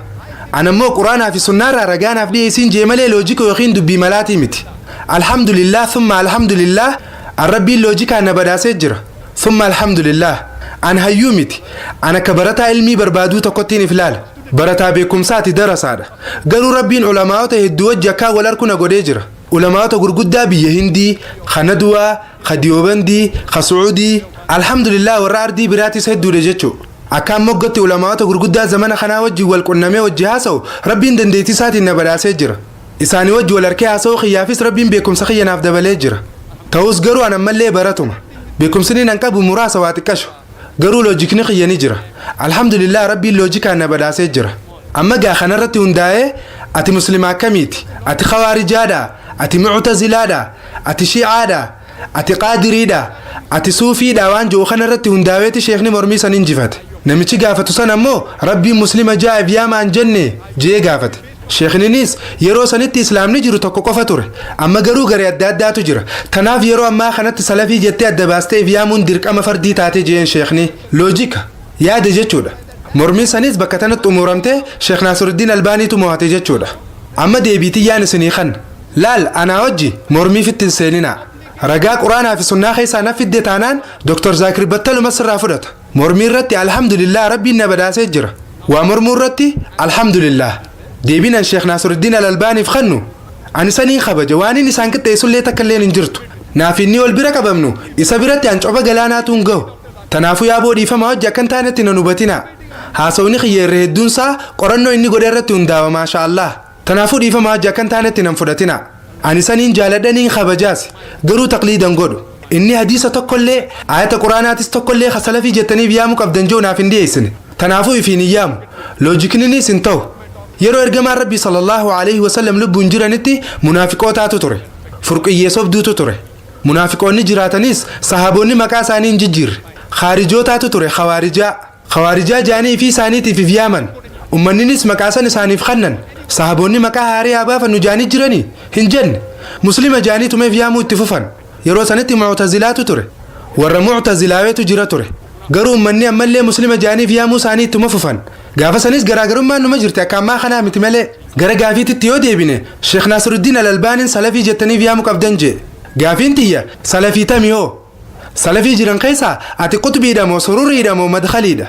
An ammoo quraanaa fi sunnaarraa ragaanaaf dhiyeessiin jee malee loojika yookiin dubbii malaatii miti. Alhamdulillah, thumma alhamdulillah, an rabbiin loojikaan na badhaasee jira. Thumma alhamdulillah. An hayyuu miti. An akka barataa ilmii barbaaduu tokkottiin if ilaala. Barataa beekumsaati, darasaadha. Garuu rabbiin ulamaa'ota hedduu wajji akkaan wal arku na godhee jira. Ulamaa'ota gurguddaa biyya Hindii, ka Naduwaa, ka Diyoobandii, ka Sucuudii, alhamdulillah, warra ardii biraatis hedduudha jechuu. Akkaan moggatti ulamaa'ota gurguddaa zamana kanaa wajjin wal qunnamee wajji haasa'u rabbiin dandeettii isaatiin na badhaasee jira. Isaanii wajji wal harkee haasa'uu kiyyaafis rabbiin beekumsa kiyya naaf dabalee jira. Ta'us garuu an ammallee baratuma. Beekumsi nan qabu muraasa, waa xiqqasho. Garuu loojikni kiyya ni jira. Alhamdulillah, rabbiin loojikaan na badhaasee jira. Amma gaa kanarratti hundaa'ee ati muslima akkamiiti? Ati khawaarijaadha? Ati muctazilaadha? Ati shi'aadha? Ati qaadiriidha? Ati suufiidha? Waan jiru kanarratti hundaa'eeti sheekni mormii san injifate. Namichi gaafatu san ammoo rabbiin muslima jaa'eef yaamaan jenne jee gaafate. Sheekninis yeroo sanitti islaamni jiru tokko qofa ture. Amma garuu garee adda addaatu jira. Tanaaf yeroo ammaa kanatti salafii jettee adda baastee if yaamuun dirqama fardii taate jeen sheekni. Loojika yaada jechuudha. Mormiin sanis bakka tanatti xumuramtee Sheekh Naasiruddiin Albaaniitu mo'ate jechuudha. Amma deebiitiyyaan isinii kan. Laal, anaa wajji mormiif ittiin seeninaa. Ragaa quraanaa fi sunnaa keessaa na fidde taanaan Dr. Zaakir battaluma sirraa fudhata. Mormii irratti alhamdulillah, rabbiin na badhaasee jira. Waa mormuu irratti alhamdulillah. Deebiin an Sheekh Naasiruddiin Al-Albaaniif kannu, ani saniin kabaja, waan inni isaan qixxeessullee takka illeen hin jirtu. Naaf inni ol bira qabamnu isa biratti an coba galaanaatu hin gahu. Tanaafuu yaaboo, dhiifama hojii akkan taanetti nan hubatinaa. Haasawni kiyya irra hedduunsaa qorannoo inni godhe irratti hundaa'a, maasha Allah. Tanaafuu dhiifama hojii akkan taanetti nan fudhatinaa. Ani saniin jaaladhaniin kabajaas, garuu taqliidan godhu. Inni hadiisa tokkollee, ayata quraanaatis tokkollee ka salafii jettaniif yaamuu qabdan jiru naaf hin dhiyeessine. Tanaafuu ifiin hin yaamu. Loojikninis hin ta'u. Yeroo ergamaan rabbii sallallahu alaihi wasallam lubbuun jiranitti munaafiqootaatu ture. Furqiyyee sobduutu ture. Munaafiqoonni jiraatanis sahaboonni maqaa isaanii hin jijjiirre. Khaarijootaatu ture, khawaarijaa. Khawaarijaa jaanii fi isaaniitiif if yaaman. Ummanninis maqaa san isaaniif kannan. Sahaboonni maqaa haarii haa baafannu jaanii jiranii hin jenne. Muslima jaanii tumeef yaamuu itti fufan. Yeroo sanitti muctazilaatu ture. Warra muctazilaaweetu jira ture. Garuu ummanni ammallee muslima jaaniif yaamuu isaanii ittuma fufan. Gaafa sanis garaagarummaan numa jirti, akka ammaa kanaa miti malee. Gara gaafiititti yoo deebine, Sheekh Naasiruddiin Al-Albaaniin salafii jettaniif yaamuu qabdan jee. Gaafiin tiyya, salafii tami hoo? Salafii jiran keessaa ati qutbiidha moo sururiidha moo madkhaliidha?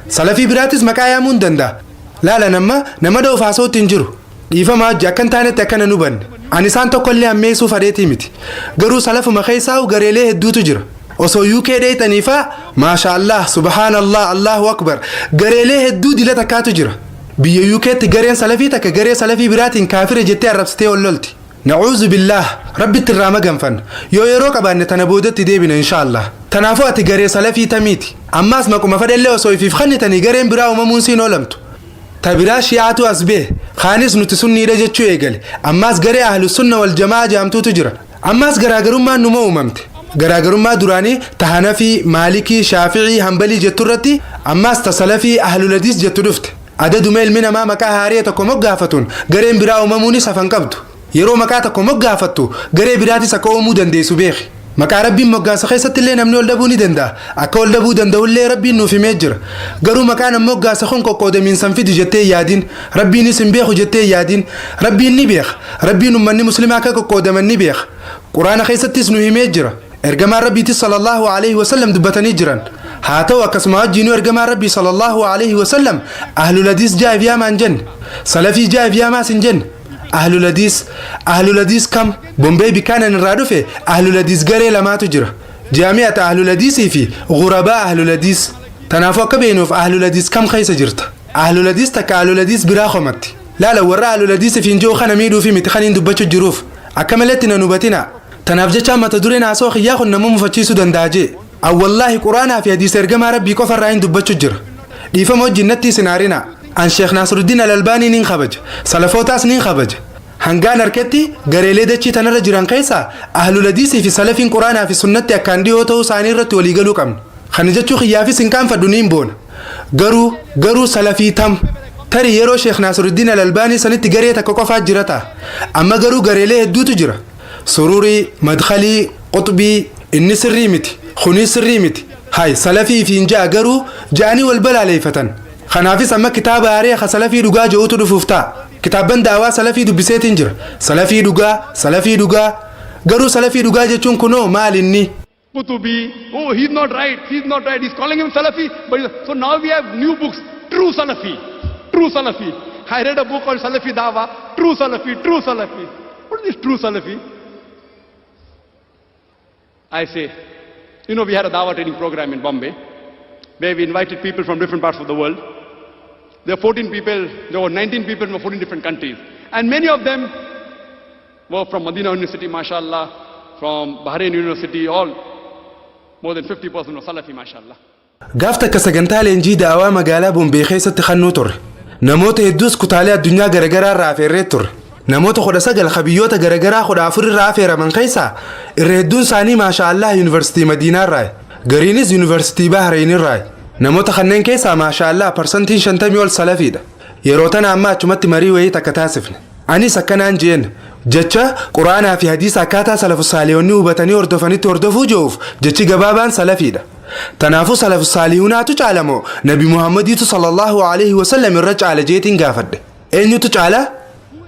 Salafii biraatis maqaa yaamuu hin danda'a. Laala, nama nama dha'uuf haasa'utti hin jiru. Dhiifama hojii akka hin taanetti akkana nu hubanne. Ani isaan tokkollee ammeessuu fadheetii miti. Garuu salafuma keessaa gareelee hedduutu jira. Osoo UK dheeyxaniifaa, maasha Allah, subhaanallah, Allahu akbar, gareelee hedduu dila takkaatu jira. Biyya UKtti gareen salafii takka garee salafii biraatiin kaafira jettee arrabsitee ol lolti. Nacuuzu billaah, rabbitti irraa maganfanna. Yoo yeroo qabaanne tana boodatti deebina, insha Allah. Tanaafuu ati garee salafii tamiiti? Ammaas maquma fedhellee osoo ifiif kannitanii gareen biraa uumamuun siin oolamtu. Ta biraa shi'aatu as bee, kaanis nuti sunniidha jechuu eegale. Ammaas garee ahlu sunna wal jamaa jaamtuutu jira. Ammaas garaagarummaan numa uumamte. Garaagarummaa duraanii ta Hanafii, Maalikii, Shaaficii, Hanbalii jettu irratti ammaas ta salafii, ahluladiis jettu dhufte. Adaduma ilmi namaa maqaa haarii tokko moggaafatuun gareen biraa uumamuunis hafan qabdu. Yeroo maqaa tokko moggaafattu garee biraatis akka uumuu dandeessu beeki. Maqaa rabbiin moggaasa keessatti illee namni ol dhabuu ni danda'a. Akka ol dhabuu danda'ullee rabbiin nuuf himee jira. Garuu maqaan an moggaasa kun qoqqoodamiinsan fidu jettee yaadin. Rabbiinis hin beeku jettee yaadin. Rabbiin ni beeka. Rabbiin ummanni muslimaa akka qoqqoodaman ni beeka. Quraana keessattis nu himee jira. Ergamaan rabbiitis sallallahu alaihi wasallam dubbatanii jiran. Haa ta'u, akkasuma wajjiinuu ergamaan Rabbii sallallahu alaihi wasallam ahlul hadiis jaa'if yaamaan jenne, salafii jaa'if yaamaas hin jenne. Ahlul hadiis, ahlul hadiis kam? Bombee bikkaanan irraa dhufe ahlul hadiis garee lamaatu jira, jaami'ata ahlul hadiisii fi ghurabaa ahlul hadiis. Tanaafuu akka beenuuf, ahlul hadiis kam keessa jirta? Ahlul hadiis takka ahlul hadiis biraa komatti. Laala, warra ahlul hadiisiif hin jiru kana miidhuufi miti kan hin dubbachuu jiruuf. Akka maletti nan hubatina. Tanaaf jecha mata dureen haasoo kiyyaa kun nama mufachiisuu danda'a jee. Awwallaahi, quraanaa fi hadiisa ergamaa Rabbii qofarraa hin dubbachuu jira. Dhiifama wajjin natti isin aarina. An Sheekh Naasruddiin Alalbaanii nin kabaja, salafootaas nin kabaja. Hangaan harketti gareelee dachii tanarra jiran keessaa ahlul hadiisii fi salafiin quraanaa fi sunnatti akkaan dhiyoo ta'uu isaanii irratti waliigaluu qabna. Kana jechuu kiyyaafis hin qaanfadhu, niin boona. Garuu salafii tam? Tarii yeroo Sheekh Naasruddiin Alalbaanii sanitti garee takka qofaa jira ta'a. Amma garuu gareelee hedduutu jira. Sururii, madkalii, quxbii, inni sirrii miti, kunis sirrii miti, hay salafii fi ja'a garuu ja'anii wal balaaleeffatan. Kanaafis amma kitaaba haaree ka salafii dhugaa je'utu dhufuuf ta'a. Kitaabban daawaa salafii dubbiseetiin jira. Salafii dhugaa, salafii dhugaa, garuu salafii dhugaa jechuun kunoo maal inni? Qutubi, oh, he's not right, he's not right, he's calling him Salafi. But so now we have new books, True Salafi, True Salafi. I read a book called Salafi Dawa, True Salafi, True Salafi. What is this True Salafi? I say, we had a Dawa training program in Bombay, where we invited people from different parts of the world. There were 14 people, there were 19 people from 14 different countries. And many of them were from Medina University, mashallah, from Bahrain University, all more than 50% were Salafi, mashallah. Gaaf takka sagantaa leenjii daawaa magaalaa Bombee keessatti kannuu turre. Namoota hedduus kutaalee addunyaa garagaraa irraa afeerree turre. Namoota 19 ka biyyoota garagaraa 14 irraa afeeraman keessaa irra hedduun isaanii, maasha Allah, yuunivarsiitii Madiinaa irraa, gariinis yuunivarsiitii Bahrain irraa. Namoota kanneen keessaa, maasha Allah, 50% ol salafiidha. Yeroo tana amma achumatti marii wayii takka taasifne. Anis akkanaan jeen: jecha quraanaa fi hadiisa akkaataa salafu saalihoonni hubatanii hordofanitti hordofuu jiruuf jechi gabaabaan salafiidha. Tanaafuu salafu saalihuunaatu caalamoo Nabi Muhammadiitu sallallahu alaihi wasallam irra caala jeetiin gaafadhe. Eenyutu caala?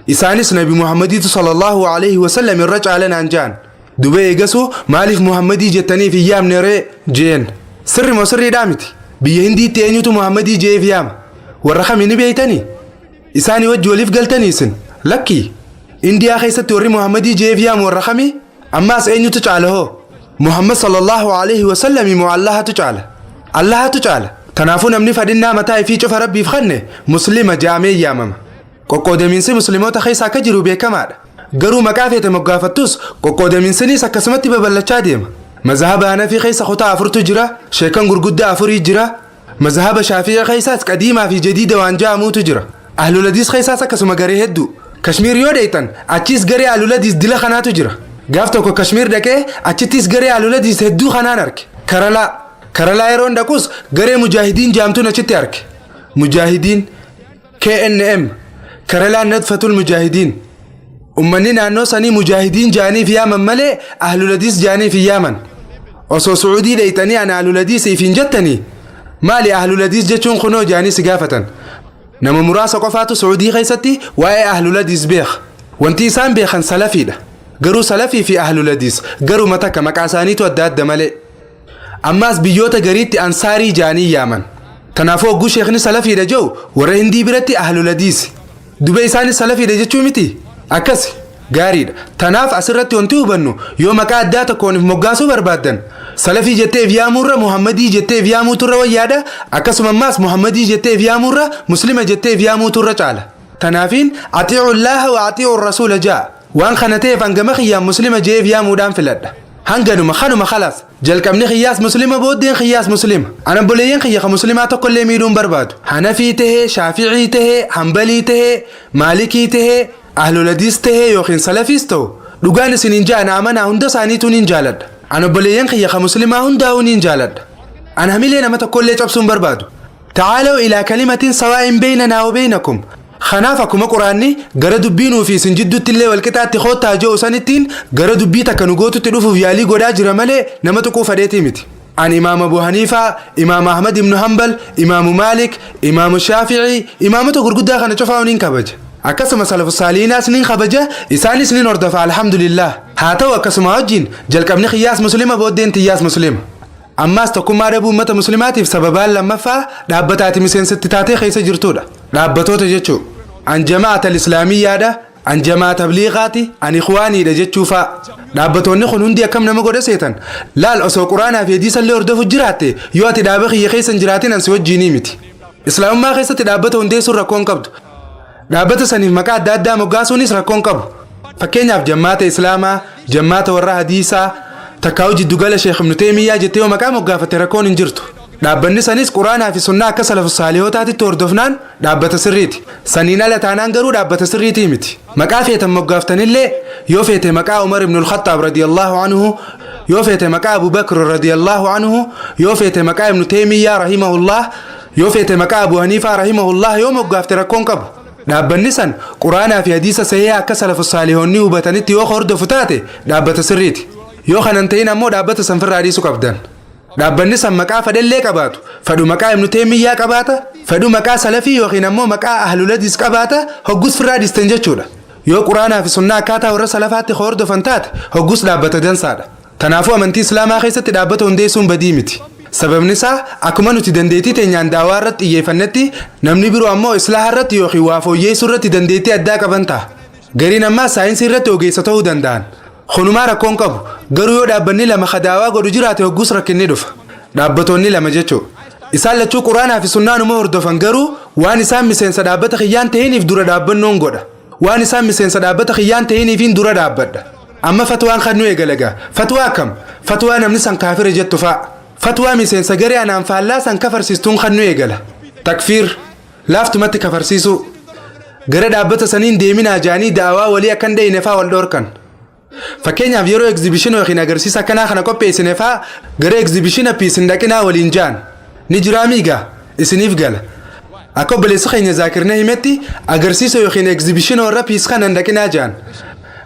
Isaanis Nabi Muhammadiitu sallallahu alaihi wasallam irra caala naan jaan. Duba eegasuu maaliif Muhammadii jettaniif hin yaamne ree jeen. Sirri moo sirriidhaa miti? Biyya Hindiitti eenyutu Muhammadii jeef yaama? Warra kami ni beeytanii? Isaanii wajji waliif galtanii isin? Lakkii. Indiyaa keessatti warri Muhammadii jeef yaamu warra kami? Ammaas eenyutu caala hoo? Muhammad sallallahu alaihi wasallam moo Allahatu caala? Allahatu caala. Kanaafuu namni fadhinnaa mataa ifii cufa Rabbiif kanne muslima jaamee yaamama. Qoqqoodamiinsi musliimoota keessa akka jiru beekamaadha. Garuu maqaa feete moggaafattus qoqqoodamiinsinis akkasumatti babal'achaa deema. Mazhaba Hanafii keessa kutaa afurtu jira, sheekan gurguddaa afurii jira. Mazhaba Shaafii keessaas qadiimaa fi jadiida waan ja'amuutu jira. Ahlul Hadiis keessaas akkasuma garee hedduu. Kashmiir yoo dheeytan achiis garee Ahlul Hadiis dila kanaatu jira. Gaaf tokko Kashmiir dhaqee achittis garee Ahlul Hadiis hedduu kanaan arge. Karalaa, Karalaa yeroon dhaqus garee Mujaahidiin jaamtuun achitti arge. Mujaahidiin KNM, Karalaan Nadfatul Mujaahidiin. Ummanni naannoo sanii Mujaahidiin jaaniif yaaman malee Ahlul Hadiis jaaniif hin yaaman. Osoo Sucuudii dheeytanii ana Ahlul Hadiisiif hin jettanii, maali Ahlul Hadiis jechuun kunoo jaanii si gaafatan. Nama muraasa qofaatu Sucuudii keessatti waa'ee Ahlul Hadiis beeka. Wanti isaan beekan salafiidha. Garuu salafii fi Ahlul Hadiis garuma takka, maqaa isaaniitu adda adda malee. Ammaas biyyoota gariitti ansaarii jaanii yaaman. Kanaafuu hogguu sheekni salafiidha jedhu warra Hindii biratti Ahlul Hadiisi. Dubee isaanis salafiidha jechuu miti? Akkasi. Gaariidha. Tanaaf asirratti wanti hubannu, yoo maqaa addaa tokkoon if moggaasuu barbaaddan, salafii jettee if yaamuurra Muhammadii jettee if yaamuuturra wayyaadha. Akkasuma ammaas Muhammadii jettee if yaamuurra muslima jettee if yaamuuturra caala. Tanaafiin "أطيعوا الله وأطيعوا الرسول" ja'a. Waan kana ta'eef hangama kiyyaan muslima jee if yaamuudhaan filadha. Hanganuma kanuma, khalaas. Jalqabni kiyyaas muslima, booddeen kiyyaas muslima. Ana obboleeyyan kiyya ka muslimaa tokkollee miidhuun barbaadu. Hanafii tahee, Shaaficii tahee, Hambalii tahee, Maalikii tahee, Ahlul Hadiis tahee yookiin salafiis ta'u, dhugaan isiniin ja'an, amanaa, hunda isaaniituu niin jaaladha. Ana obboleeyyan kiyya ka muslimaa hundaa'uu niin jaaladha. Ana hamilee nama tokkollee cabsuun barbaadu. "تعالوا إلى كلمة سواء بيننا وبينكم." Kanaaf akkuma quraanni gara dubbiinuu fi isin jidduutti illee walqixaatti koottaa ji'u sanittiin gara dubbii takka nu gootutti dhufuuf yaalii godhaa jira malee nama tuquu fadheetii miti. Ani Imaam Abu Haniifaa, Imaam Ahmad ibnu Hanbal, Imaamu Maalik, Imaamu Shaaficii, imaamota gurguddaa kana cufaa niin kabaja. Akkasuma salafu saaliinaas niin kabaja, isaanis niin hordofa, alhamdulillah. Haa ta'u, akkasuma wajjin jalqabni kiyyaas muslima, booddeen tiyyaas muslima. Ammaas tokkummaa dhabuu uummata muslimaatiif sababaan lammaffaa dhaabbata ati miseensatti taatee keessa jirtudha. Dhaabbatoota jechuu, an jamaata islaamiyyaadha, an jamaa tabliiqaati, an ikhwaaniidha jechuu fa'a. Dhaabbatoonni kun hundi akkam nama godha seetan? Laal, osoo quraanaa fi hadiisallee hordofu jiraatte, yoo ati dhaaba kiyya keessa hin jiraatin an si wajjiinii miti. Islaamummaa keessatti dhaabbata hundeessuun rakkoon qabdu. Dhaabbata saniif maqaa adda addaa moggaasuunis rakkoon qabu. Fakkeenyaaf, jammaata islaamaa, jammaata warra hadiisaa, takkaa'u jiddugala Sheekh Ibnu Teemiyyaa jettee yoo maqaa moggaafatte rakkoon hin jirtu. Dhaabbanni sanis quraanaa fi sunnaa akka salafu saalihootaatitti hordofnaan dhaabbata sirriiti. Saniin ala taanaan garuu dhaabbata sirriitii miti. Maqaa feetan moggaaftanillee, yoo feete maqaa Umar ibn al-Khattaab radiyallahu anhu, yoo feete maqaa Abu Bakr radiyallahu anhu, yoo feete maqaa Ibnu Teemiyyaa rahimahullah, yoo feete maqaa Abu Haniifaa rahimahullah yoo moggaafte rakkoon qabu. Dhaabbanni san quraanaa fi hadiisa sahihaa akka salafu saalihoonni hubatanitti yoo hordofu taate dhaabbata sirriiti. Yoo kanan ta'in ammoo dhaabbata san firraa dhiisuu qabdan. Dhaabbanni san maqaa fedhellee qabaatu, fedhu maqaa Ibnu Teemiyyaa qabaata, fedhu maqaa salafii yookiin ammoo maqaa ahluladiis qabaata, hoggus firraa dhiistan jechuudha. Yoo quraanaa fi sunnaa akkaataa warra salafaatti hordofan taate, hoggus dhaabbata dansaadha. Kanaafuu amantii islaamaa keessatti dhaabbata hundeessuun badii miti. Sababni isaa, akkuma nuti dandeettii teenyaan daawaa irratti xiyyeeffannetti, namni biroo ammoo islaaha irratti yookiin waa fooyyeessuu irratti dandeettii addaa qaban ta'a. Gariin ammaa saayinsii irratti ogeessa ta'uu danda'an. Kunumaa rakkoon qabu. Garuu yoo dhaabbanni lama kadaawaa godhu jiraate, hogguus rakkinni dhufa. Dhaabbatoonni lama jechuudha. Isaan lachuu quraanaa fi sunnaanuma hordofan, garuu waan isaan miseensa dhaabbata kiyyaan ta'iniif dura dhaabbannoon godha. Waan isaan miseensa dhaabbata kiyyaan ta'iniifiin dura dhaabbadha. Amma fatwaan kan nu eegalagaa. Fatwaa akkam? Fatwaa namni san kaafira jettu fa'a. Fatwaa miseensa garee anaan faallaa san kafarsiistuun kan nu eegala. Takfiir, laaftumatti kafarsiisuu. Gara dhaabbata saniin deeminaa jaanii daawaa walii akkan dheyne faa wal dhoorkan. Fakkeenyaaf, yeroo exhibition yookiin agarsiisa akkanaa kana qopheessine faa, gara exhibition peace hin dhaqinaa waliin jaan. Ni jiraa miigaa? Isiniif gala. Akka obboleessi keenya Zaakirna himetti, agarsiisa yookiin exhibition warra peace kana hin dhaqinaa jaan.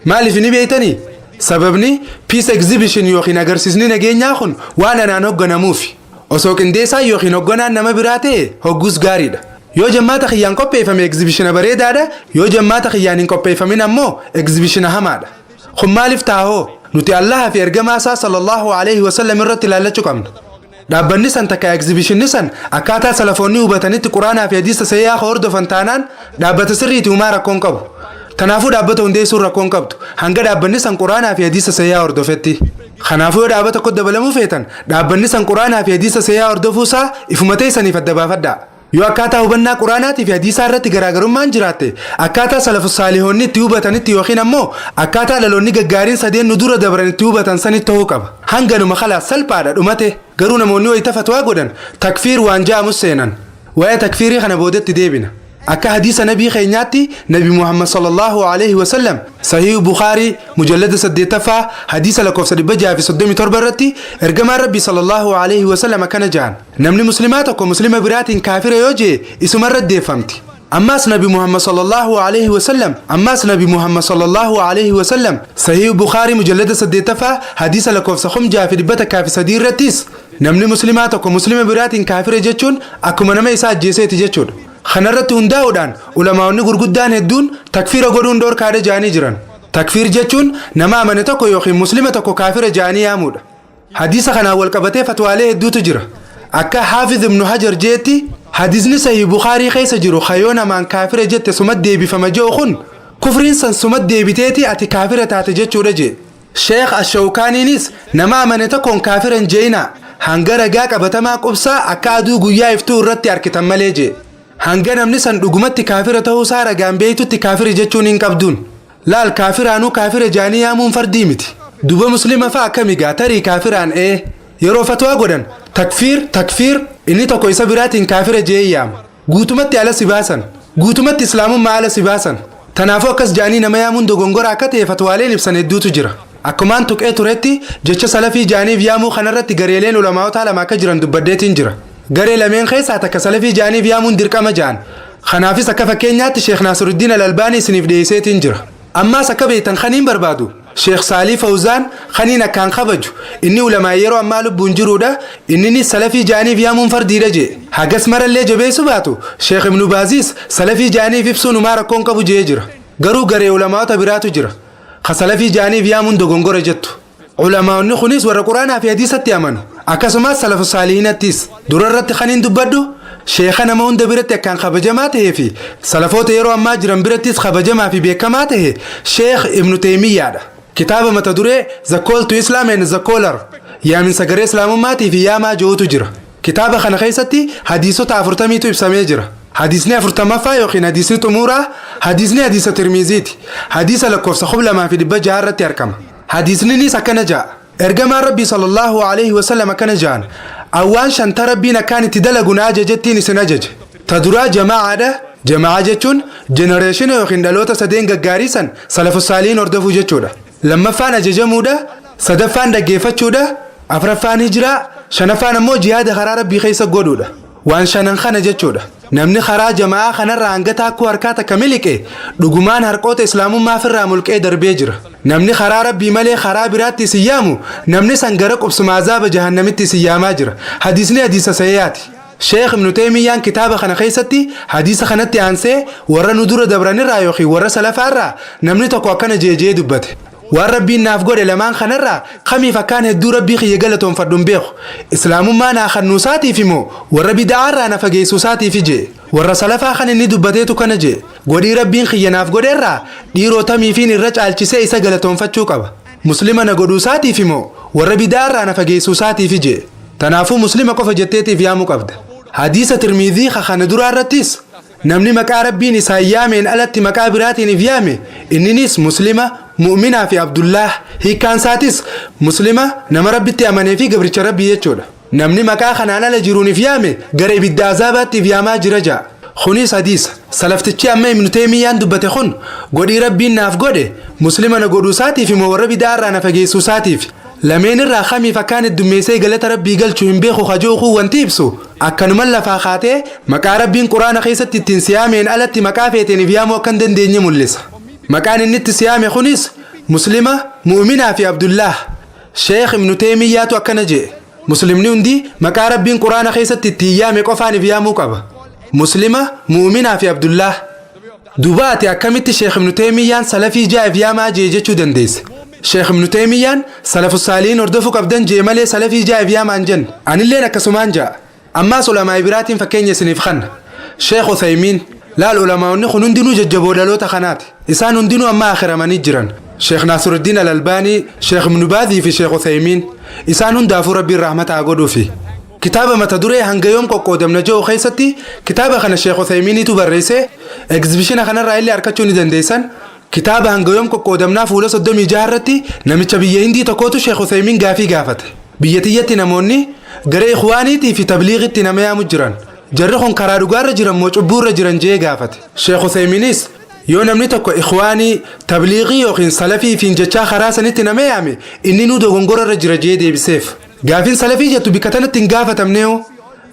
Maaliif ni beeytanii? Sababni peace exhibition yookiin agarsiisni nageenyaa kun waan anaan hogganamuufi. Osoo qindeessaa yookiin hogganaan nama biraa ta'e, hoggus gaariidha. Yoo jammaata kiyyaan qopheeffame exhibitiona bareedaadha, yoo jammaata kiyyaan hin qopheeffamin ammoo exhibitiona hamaadha. Kun maaliif taahoo? Nuti Allaha fi ergamaa isaa sallallahu alaihi wasallam irratti ilaallachuu qabna. Dhaabbanni san takka exhibitionni san akkaataa salafoonni hubatanitti quraanaa fi hadiisa sahihaa hordofan taanaan dhaabbata sirriiti, humaa rakkoon qabu. Kanaafuu dhaabbata hundeessuun rakkoon qabdu hanga dhaabbanni san quraanaa fi hadiisa sahihaa hordofetti. Kanaafuu yoo dhaabbata tokko dabalamuu feetan, dhaabbanni san quraanaa fi hadiisa sahihaa hordofuusaa ifuma teessaniif adda baafadhaa. Yoo akkaataa hubannaa quraanaatii fi hadiisaa irratti garaagarummaan jiraatte, akkaataa salafu saalihoonni itti hubatanitti yookiin ammoo akkaataa dhaloonni gaggaariin sadeen nu dura dabran itti hubatan sanitti ta'uu qaba. Hanganuma, khalaas, salphaadha, dhumate. Garuu namoonni wayita fatwaa godhan takfiir waan ja'amus seenan. Waa'ee takfiirii kana boodatti deebina. Akka hadiisa nabii keenyaatti, Nabi Muhammad sallallahu alaihi wasallam, Sahih Bukhaarii mujallada 8ffaa, hadiisa lakkoofsa 637 irratti, ergamaan Rabbii sallallahu alaihi wasallam akkana jedhan: "Namni muslimaa tokko muslima biraatiin kaafira yoo jee, isumarra deeffamti." Ammaas Nabi Muhammad sallallahu alaihi wasallam, ammaas Nabi Muhammad sallallahu alaihi wasallam, Sahih Bukhaarii mujallada 8ffaa, hadiisa lakkoofsa 6103 irrattis, namni muslimaa tokko muslima biraatiin kaafira jechuun akkuma nama isaa ajjeeseeti jechuudha. Kanarratti hundaa'uudhaan ulamaa'onni gurguddaan hedduun takfiira godhuun dhoorkaadha jedhanii jiran. Takfiir jechuun nama amane tokko yookiin muslima tokko kaafira jedhanii yaamuudha. Hadiisa kanaan wal qabatee fatwaalee hedduutu jira. Akka Haafiz Ibnu Hajar jeetti, hadiisni Sahih Bukaarii keessa jiru kayoo namaan kaafira jette sumat deebifama jedhu kun, kufriin san sumat deebiteeti ati kaafira taate jechuudha jee. Sheekh Ashawkaaniinis, nama amane tokkoon kaafira hin jeeyinaa, hanga ragaa qabatamaa qubsaa akka aduu guyyaa iftuu irratti arkitan malee jee. Hanga namni san dhugumatti kaafira ta'uusaa ragaan beeytutti kaafira jechuun hin qabduun. Laal, kaafiraanuu kaafira jaanii yaamuun fardii miti. Duba muslima fa'a akkami gaa? Tarii kaafiraan ee yeroo fatwaa godhan takfiir takfiir, inni tokko isa biraatiin kaafira jee yaama. Guutumatti ala si baasan. Guutumatti islaamummaa ala si baasan. Tanaafuu akkas jaanii nama yaamuun dogongora akka ta'e fatwaaleen ibsan hedduutu jira. Akkumaan tuqee turetti, jecha salafii jaaniif yaamuu kanarratti gareeleen ulamaa'otaa lama akka jiran dubbaddeetiin jira. Garee lameen keessaa takka salafii jaaniif yaamuun dirqama ja'an. Kanaafis akka fakkeenyaatti Sheekh Naasiruddin Al-Albaanii isiniif dhiyeesseetiin jira. Ammaas akka beektan kaniin barbaadu, Sheekh Saalii Fawzaan kaniin akkaan kabaju, inni ulamaa yeroo ammaa lubbuun jiruudha, inninis salafii jaaniif yaamuun fardiidha jee. Hagas marallee jabeessu baatu, Sheekh Ibnu Baaziis salafii jaaniif ibsuun humaa rakkoon qabu jee jira. Garuu garee ulamaa'ota biraatu jira ka salafii jaaniif yaamuun dogongora jettu. Ulamaa'onni kunis warra quraanaa fi hadiisatti amanu. Akkasumas salafu saalihinattis. Dura irratti kan hin dubbadhu sheeka nama hunda biratti akkaan kabajamaa tahee fi salafoota yeroo ammaa jiran birattis kabajamaa fi beekamaa tahe, Sheekh Ibnu Teemiyyaadha. Kitaaba mata duree "The Call to Islam and the Caller", yaaminsa garee islaamummaatii fi yaamaa jirutu jira. Kitaaba kana keessatti hadiisota 40tu ibsamee jira. Hadiisni 40ffaa yookiin hadiisni xumuraa hadiisni hadiisa Tirmiiziiti. Hadiisa lakkoofsa 2600 irratti argama. Hadiisninis akkana ja'a. Ergamaan Rabbii sallallahu alaihi wasallam akkana ja'an: "Awwaan shanta Rabbiin akkaan itti dalagu na ajajettiin isin ajaje. Ta duraa jamaa'aadha. Jama'aa jechuun generation yookiin dhaloota sadeen gaggaarii san, salafu saaliin hordofuu jechuudha. Lammaffaan ajajamuudha. Sadaffaan dhaggeeffachuudha. Afraffaan hijiraa. Shanaffaan ammoo jihaada karaa Rabbii keessa godhuudha. Waan shanan kana jechuudha. Namni karaa jama'aa kanarraa hanga taakkuu harkaa takka miliqe, dhugumaan harqoota islaamummaa ofirraa mulqee darbee jira. Namni karaa Rabbii malee karaa biraatti isin yaamu, namni san gara qubsuma azaaba jahannamitti isin yaamaa jira." Hadiisni hadiisa sahihaati. Sheekh Ibnu Teemiyyaan kitaaba kana keessatti hadiisa kanatti aansee warra nu dura dabranirraa yookiin warra salafaarraa namni tokko akkana jeejee dubbate. "Waan Rabbiin naaf godhe lamaan kanarraa kamiif akkaan hedduu Rabbii kiyya galatoonfadhu hin beeku. Islaamummaa naa kennuusaatiif immoo warra bida'aarraa na fageessuusaatiif?" jee. Warra salafaa kan inni dubbateetu kana jee. "Godhii Rabbiin kiyya naaf godheerraa dhiiroo tamiifiin irra caalchisee isa galatoonfachuu qaba? Muslima na godhuusaatiif immoo warra bida'aarraa na fageessuusaatiif?" jee. Tanaafuu muslima qofa jetteetiif yaamuu qabda. Hadiisa Tirmiizii kana duraa irrattis namni maqaa Rabbiin isaan yaameen alatti maqaa biraatiin if yaame, inninis muslima, mu'minaa fi Abdullah. Hiikkaan isaatis muslima, nama Rabbitti amanee fi gabricha Rabbii jechuudha. Namni maqaa kanaan ala jiruun if yaame gara ibidda azaabaatti if yaamaa jira ja'a. Kunis hadiisa. Salaftichi amma Ibnu Teemiyyaan dubbate kun godhii Rabbiin naaf godhe, muslima na godhuu isaatiif immoo warra bidaarraa na fageessuu isaatiif, lameen irraa kamiif akkaan heddummeessee galata Rabbii galchuu hin beeku kajookuu wanti ibsu, akkanuman lafaa kaatee maqaa Rabbiin Quraana keessatti ittiin siyaameen alatti maqaa feeteen if yaamuu akka hin dandeenye mul'isa. Maqaan inni itti siyaame kunis muslima, mu'minaa fi Abdullah. Sheekh Ibnu Teemiyyaatu akkana jedhe. Muslimni hundi maqaa Rabbiin Quraana keessatti ittiin yaame qofaan if yaamuu qaba. Muslima, mu'minaa fi Abdullah. Duuba ati akkamitti Sheekh Ibnu Teemiyyaan salafii ja'a if yaamaa jee jechuu dandeesse? Sheekh Ibnu Teemiyyaan salafu saaliin hordofuu qabdan jee malee salafii ja'a if yaamaan jenne. Anilleen akkasumaan ja'a. Ammaas ulamaa biraatiin fakkeenya isiniif kanna. Sheekh Uthaymiin laal. Ulamaa'onni kun hundinuu jajjaboo dhaloota kanaati. Isaan hundinuu amma akhiramanii jiran. Sheekh Naasiruddin Alalbaanii, Sheekh Ibnu Baazii fi Sheekh Uthaymiin, isaan hundaafuu Rabbiin rahmata haa godhuufi. Kitaaba mata duree "Hanga yoom qoqqoodamna" jedhu keessatti, kitaaba kana Sheekh Uthaymiiniitu barreesse, egzibishina kanarraa illee argachuu ni dandeessan. Kitaaba "Hanga yoom qoqqoodamnaa" fuula 36 irratti namicha biyya Hindii tokkootu Sheekh Uthaymiin gaafii gaafate. "Biyya tiyyatti namoonni gara ikhwaaniitii fi tabliiqitti nama yaamu jiran. Jarri kun karaa dhugaarra jiran moo cubbuurra jiran?" jee gaafate. Sheekh Uthaymiinis yoo namni tokko ikhwaanii, tabliiqii yookiin salafii fi jechaa karaa sanitti nama yaame, inni nu dogongorarra jira jee deebiseef. Gaafiin salafii jettu bikka tanatti hin gaafatamneeoo.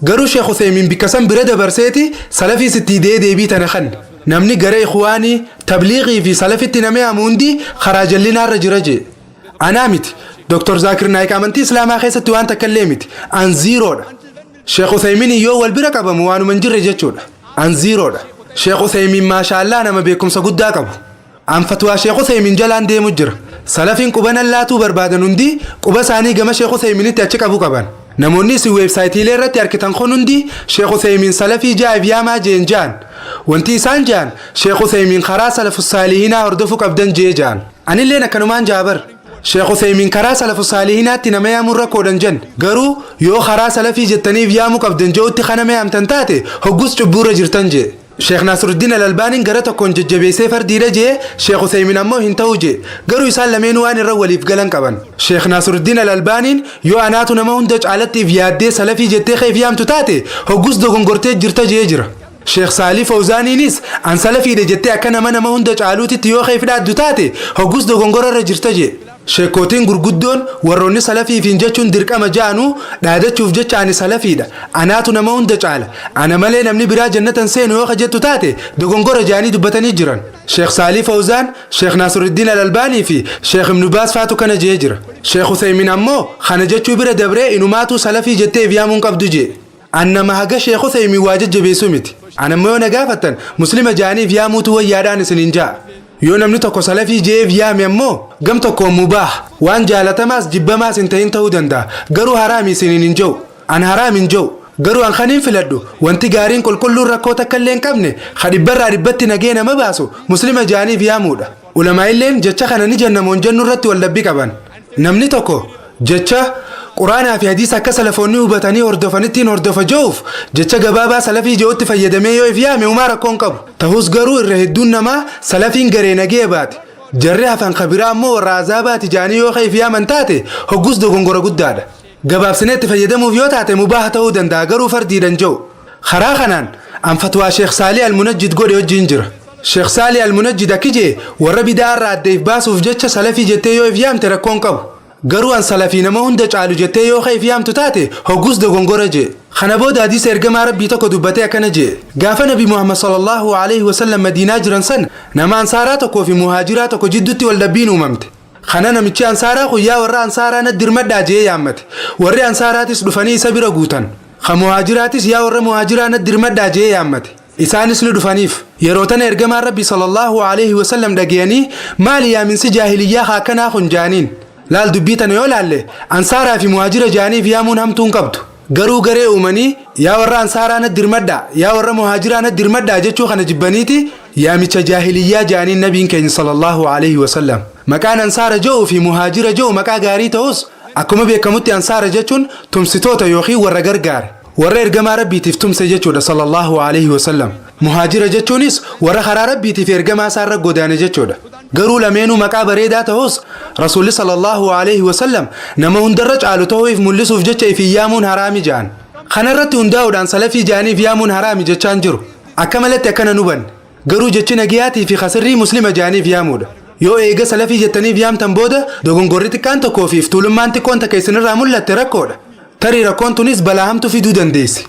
Garuu Sheekh Uthaymiin bikka san bira dabarseeti salafii sitti dee deebii tana kan. Namni gara ikhwaanii, tabliiqii fi salafitti nama yaamu hundi karaa jallinaarra jira jee. Anaa miti. Dr. Zaakir Naayik amantii Islaamaa keessatti waan takka illee miti. An zerodha. Sheekh Uthaymiin yoo wal bira qabamu waanuma hin jirre jechuudha. An zerodha. Sheekh Uthaymiin maashaallaa nama beekumsa guddaa qabu. An fatwaa Sheekh Uthaymiin jalaan deemu jira. Salafiin qubanan laatuu barbaadan hundi quba isaanii gama Sheekh Uthaymiinitti achi qabu qaban. Namoonni isin weebsaayitiilee irratti argitan kun hundi Sheekh Uthaymiin salafii jaa'if yaamaa jeen jaan. Wanti isaan jaan Sheekh Uthaymiin karaa salafu saalihinaa hordofuu qabdan jee jaan. Anilleen akkanumaan jaabar. Sheekh Uthaymiin karaa salafu saalihinaatti nama yaamuun rakkoodhan jen. Garuu yoo karaa salafii jettaniif yaamuu qabdan je'utti kana yaamtan taate, hoggus cubbuurra jirtan jee. Sheekh Naasiruddin Alalbaaniin gara tokkoon jajjabeessee fardiidha jee, Sheekh Uthaymiin ammoo hin ta'u jee. Garuu isaan lameenuu waan irra waliif galan qaban. Sheekh Naasiruddin Alalbaaniin yoo anaatu nama hunda caalattiif yaaddee salafii jettee keef yaamtu taate, hoggus dogongortee jirta jee jira. Sheekh Saalii Fawzaaniinis an salafiidha jettee akka nama hunda caaluutitti yoo keef dhaaddu taate, hoggus dogongorarra jirta jee. Sheekootiin gurguddoon warroonni salafiifiin jechuun dirqama ja'anuu dhaadachuuf jecha ani salafiidha. Anaatu nama hunda caala. Ana malee namni biraa jannatan seenu yoo jettu taate, dogongora ja'anii dubbatanii jiran. Sheekh Saalii Fawzaan, Sheekh Naasiruddin Alalbaanii fi Sheekh Ibnu Baas faatu kana jee jira. Sheekh Uthaymin ammoo kana jechuu bira dabree inumaatuu salafii jettee if yaamuun qabdu jee. An nama haga Sheekh Uthaymin waa jajjabeessuu miti. An ammoo yoo na gaafattan muslima ja'aniif yaamuutu wayyaadhaan isiniin ja'a. Yoo namni tokko salafii je'eef yaame ammoo gam tokkoon mubaah, waan jaalatamaas jibbamaas hin ta'in ta'uu danda'a. Garuu haraami isiniin hin je'u. An haraam hin je'u. Garuu an kaniin filadhu wanti gaariin qulqulluun rakkoo takka illee hin qabne ka dhibbarraa dhibbatti nagee nama baasu muslima ja'aniif yaamuudha. Ulamaa'illeen jecha kana ni jenna moo hin jennu irratti wal dhabbii qaban. Namni tokko jecha Quraanaa fi hadiisa akka salafoonni hubatanii hordofanittiin hordofa je'uuf jecha gabaabaa salafii je'utti fayyadamee yoo if yaame humaa rakkoo hin qabu. Tahus garuu irra hedduun namaa salafiin garee nagee baate. Jarri hafan ka biraa ammoo warra azaabaati ja'anii yoo ka if yaaman taate hoggus dogongora guddaadha. Gabaabsinee itti fayyadamuuf yoo taate mubaaha ta'uu danda'a garuu fardiidhan je'u. Karaa kanaan an fatwaa Sheekh Saalih Al-Munajjid godhe wajjiin jira. Sheekh Saalih Al-Munajjid akki je'e warra bid'aa irraa adda if baasuuf jecha salafii jettee yoo if yaamte rakkoo hin qabu. Garuu an salafii nama hunda caalu jettee yoo ka if yaamtu taate hoggus dogongora je'e. Kana booda hadiisa ergamaa Rabbii tokko dubbatee akkana je'e. Gaafa Nabi Muhammad sallallahu aleyhi wasallam Madiinaa jiran san nama Ansaaraa tokkoo fi Muhaajiraa tokko jiddutti wal dhabbiin uumamte. Kana namichi Ansaaraa kun yaa warra Ansaaraa natti dirmadhaa je'ee yaammate. Warri Ansaaraatis dhufanii isa bira guutan. Ka Muhaajiraatis yaa warra Muhaajiraa natti dirmadhaa je'ee yaammate. Isaanis ni dhufaniif. Yeroo tana ergamaan Rabbii sallallahu aleyhi wasallam dhagayanii maali yaaminsi jaahiliyyaa ka akkanaa kun ja'aniin. Laal dubbii tana yoo laalle Ansaaraa fi Muhaajira ja'aniif yaamuun hamtuu hin qabdu. Garuu garee uumanii yaa warra Ansaaraa natti dirmadhaa, yaa warra Muhaajiraa natti dirmadhaa jechuu kana jibbaniiti yaamicha jaahiliyyaa ja'aniin Nabiin keenya sallallahu aleyhi wasallam. Maqaan Ansaara je'uu fi Muhaajira je'u maqaa gaarii ta'us akkuma beekamutti Ansaara jechuun tumsitoota yookiin warra gargaare. Warra ergamaa Rabbiitiif tumse jechuudha sallallahu aleyhi wasallam. Muhaajira jechuunis warra karaa Rabbiitiif ergamaa isaa irra godaane jechuudha. Garuu lameenuu maqaa bareedaa ta'us Rasuulli sallallahu aleyhi wasallam nama hundarra caalu ta'uu if mul'isuuf jecha ifin yaamuun haraami ja'an. Kana irratti hundaa'uudhaan salafii ja'aniif yaamuun haraami jechaan jiru. Akka malatti akkana nu hubanne. Garuu jechi nagiyaatii fi kasirrii muslima ja'aniif yaamuudha. Yoo eega salafii jettaniif yaamtan booda dogongorri xiqqaan tokkoo fi iftuulummaan xiqqoon takka isinirraa mul'atte rakkoodha. Tarii rakkoon tunis balaa hamtu fiduu dandeessi.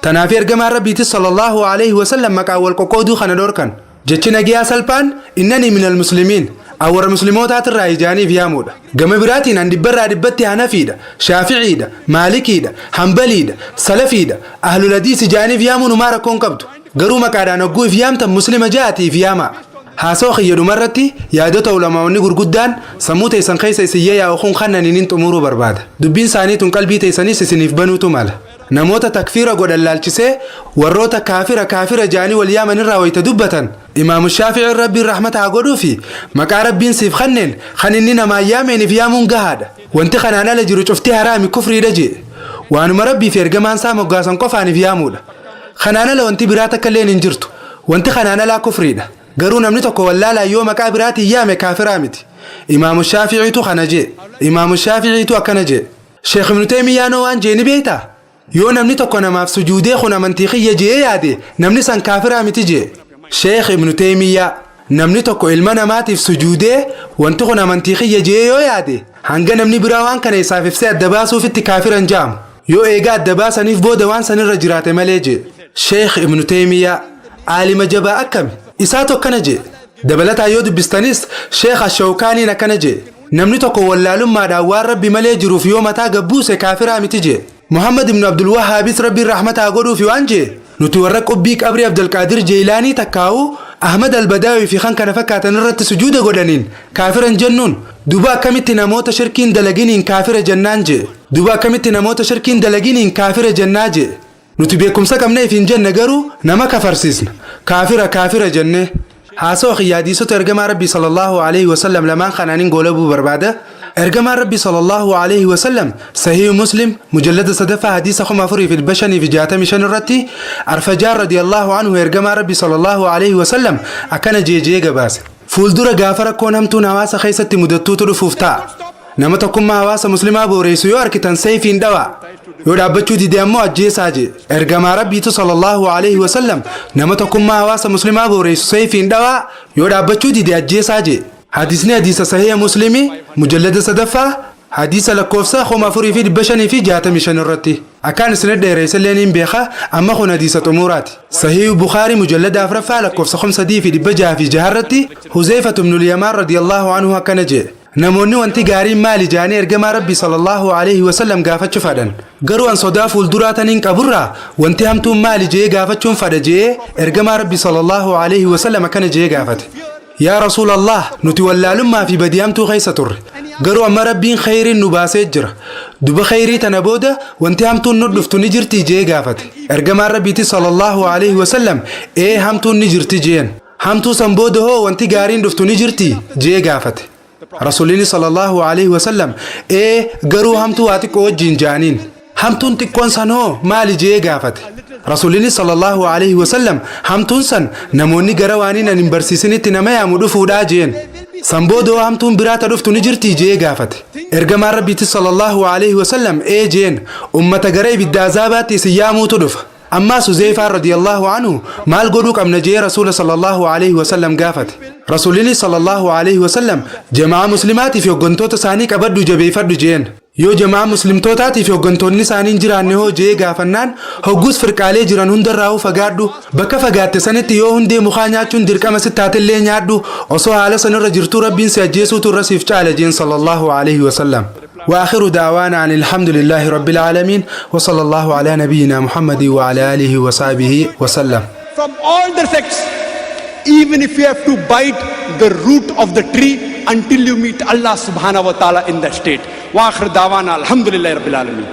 Tanaaf ergamaan Rabbiitis sallallahu alaihi wasallam maqaa wal qoqqooduu kana dhorkan. Jechi nagiyaa salphaan innanii minal muslimiin warra muslimootaatiirraa ijaaniif yaamuudha. Gama biraatiin an dhibbarraa dhibbatti hanafiidha, shaaficiidha, maalikiidha, hambaliidha, salafiidha, ahlul hadiis ijaaniif yaamuun humaa rakkoon qabdu. Garuu maqaadhaan hogguu if yaamtan muslima ja'aatiif yaamaa. Haasawaa kiyya dhumarratti yaadota ulamaa'onni gurguddaan sammuu teessan keessa isin yaa'u kun kannaniin xumuruu barbaada. Dubbiin isaanii tun qalbii teessanis isiniif banuutu mala. Namoota takfiira godhan laalchisee warroota kaafira kaafira ja'anii wal yaaman irraa wayita dubbatan Imaamu Shaafi'iin Rabbiin rahmata haa godhuu fi maqaa Rabbiin siif kanneen kan inni namaan yaameeniif yaamuun gahaadha. Wanti kanaan ala jiru cufti haraami kufriidha jee. Waanuma Rabbii fi ergamaan isaa moggaasan qofaaniif yaamuudha. Kanaan ala wanti biraa takka illeen hin jirtu. Wanti kanaan alaa kufriidha. Garuu namni tokko wallaalaan yoo maqaa biraatiin yaame kaafiraa miti. Imaamu Shaafi'iitu kana jee. Imaamu Shaafi'iitu akkana jee. Sheekh Ibnu Teemiyyaanoo waan jee ni beektaa? Yoo namni tokko namaaf sujuudee kun amantii kiyya jee yaade namni san kaafiraa miti jee. Sheekh Ibnu Teemiyyaa namni tokko ilma namaatiif sujuudee wanti kun amantii kiyya jee yoo yaade hanga namni biraa waan kana isaaf ibsee adda baasuufitti kaafiran jaamu. Yoo eegaa adda baasaniif booda waan sanirra jiraate malee jee. Sheekh Ibnu Teemiyyaa aalima jabaa akkami? Isaatu akkana jee. Dabalataan yoo dubbistanis Sheekh Ashawkaaniin akkana jee. Namni tokko wallaalummaadhaan waan Rabbi malee jiruuf yoo mataa gabbuuse kaafiraa miti jee. Muhammad ibn Abdul Wahhaabis Rabbiin rahmata haa godhuufi waan jee. Nuti warra qubbii qabrii Abdulqaadir Jeelaanii takkaa'u Ahmad Albadaawii fi kan kana fakkaatan irratti sujuuda godhaniin kaafiran jennuun duba akkamitti namoota shirkiin dalaginiin kaafira jennaan jee. Duba akkamitti namoota shirkiin dalaginiin kaafira jennaa jee. Nuti beekumsa qabna ifiin jenne garuu nama kafarsiisna. Kaafira kaafira jenne. Haasawaa kiyya hadiisota ergamaa Rabbii sallallahu alaihi wasallam lamaan kanaanin goolabuu barbaada. Ergamaan Rabbii sallallahu alaihi wasallam Sahih Muslim mujallada sadaffaa hadiisa 4565 irratti Arfajaan radiyallahu anhu ergamaa Rabbii sallallahu alaihi wasallam akkana jeejee gabaase. Fuuldura gaafa rakkoon hamtuun hawaasa keessatti mudattuutu dhufuuf ta'a. Nama tokkummaa hawaasa muslimaa booreessu yoo arkitan seefiin dhawaa. Yoo dhaabbachuu dide ammoo ajjeesaa jee. Ergamaa Rabbiitu sallallahu alaihi wasallam nama tokkummaa hawaasa muslimaa booreessu seefiin dhawaa yoo dhaabbachuu dide ajjeesaa jee. Hadiisni hadiisa sahiha Muslimii mujallada sadaffaa hadiisa lakkoofsa 4565 irratti. Akkaan isin dheereessallee niin beeka amma kun hadiisa xumuraati. Sahiih Bukaarii mujallada afuraffaa lakkoofsa 3606 irratti Huzeyfatu ibnul Yamaan radiyallahu anhu akkana jee. Namoonni wanti gaariin maali jaanii ergamaa Rabbii sallallahu alaihi wasallam gaafachuu fadhan. Garuu an sodaa fuulduraa taniin qaburraa wanti hamtuun maali jee gaafachuun fadha jee ergamaa Rabbii sallallahu alaihi wasallam akkana jee gaafate. Yaa Rasuulallah, nuti wallaalummaa fi badii hamtuu keessa turre. Garuu amma Rabbiin khayriin nu baasee jira. Duba khayrii tana booda wanti hamtuun nu dhuftu ni jirti jee gaafate. Ergamaan Rabbiitis sallallahu alaihi wasallam, ee, hamtuun ni jirti jeen. Hamtuu san booda hoo wanti gaariin dhuftu ni jirti jee gaafate. Rasuulli sallallahu alaihi wasallam, ee, garuu hamtuu waa xiqqoo wajjiin jaaniin. Hamtuun xiqqoon san hoo maali jee gaafate. Rasuulli sallallahu alaihi wasallam, hamtuun san namoonni gara waaniin an hin barsiisinitti nama yaamu dhufuudhaa jeen. San booda hoo hamtuun biraa ta dhuftu ni jirti jee gaafate. Ergamaan Rabbiitis sallallahu alaihi wasallam, ee jeen, ummata gara ibidda azaabaatti isin yaamuutu dhufa. Ammaas Huzeefaan radiyallahu anhu maal godhuu qabna jee Rasuula sallallahu alaihi wasallam gaafate. Rasuulli sallallahu alaihi wasallam, jamaa muslimaatii fi hooggantoota isaanii qabadhu, jabeeffadhu jeen. Yoo jamaa muslimtootaatii fi hooggantoonni isaanii hin jiraanne hoo jee gaafannaan, hoggus firqaalee jiran hundarraa fagaadhu. Bakka fagaatte sanitti yoo hundee mukaa nyaachuun dirqama sitti taatellee nyaadhu. Osoo haala sanirra jirtuu Rabbiin si ajjeesuutu irra siif caala jeen sallallahu alaihi wasallam. وآخر دعوانا أن الحمد لله رب العالمين، وصلى الله على نبينا محمد وعلى آله وصحبه وسلم. From all the sects, even if you have to bite the root of the tree until you meet Allah subhanahu wa ta'ala in that state. وآخر دعوانا الحمد لله رب العالمين.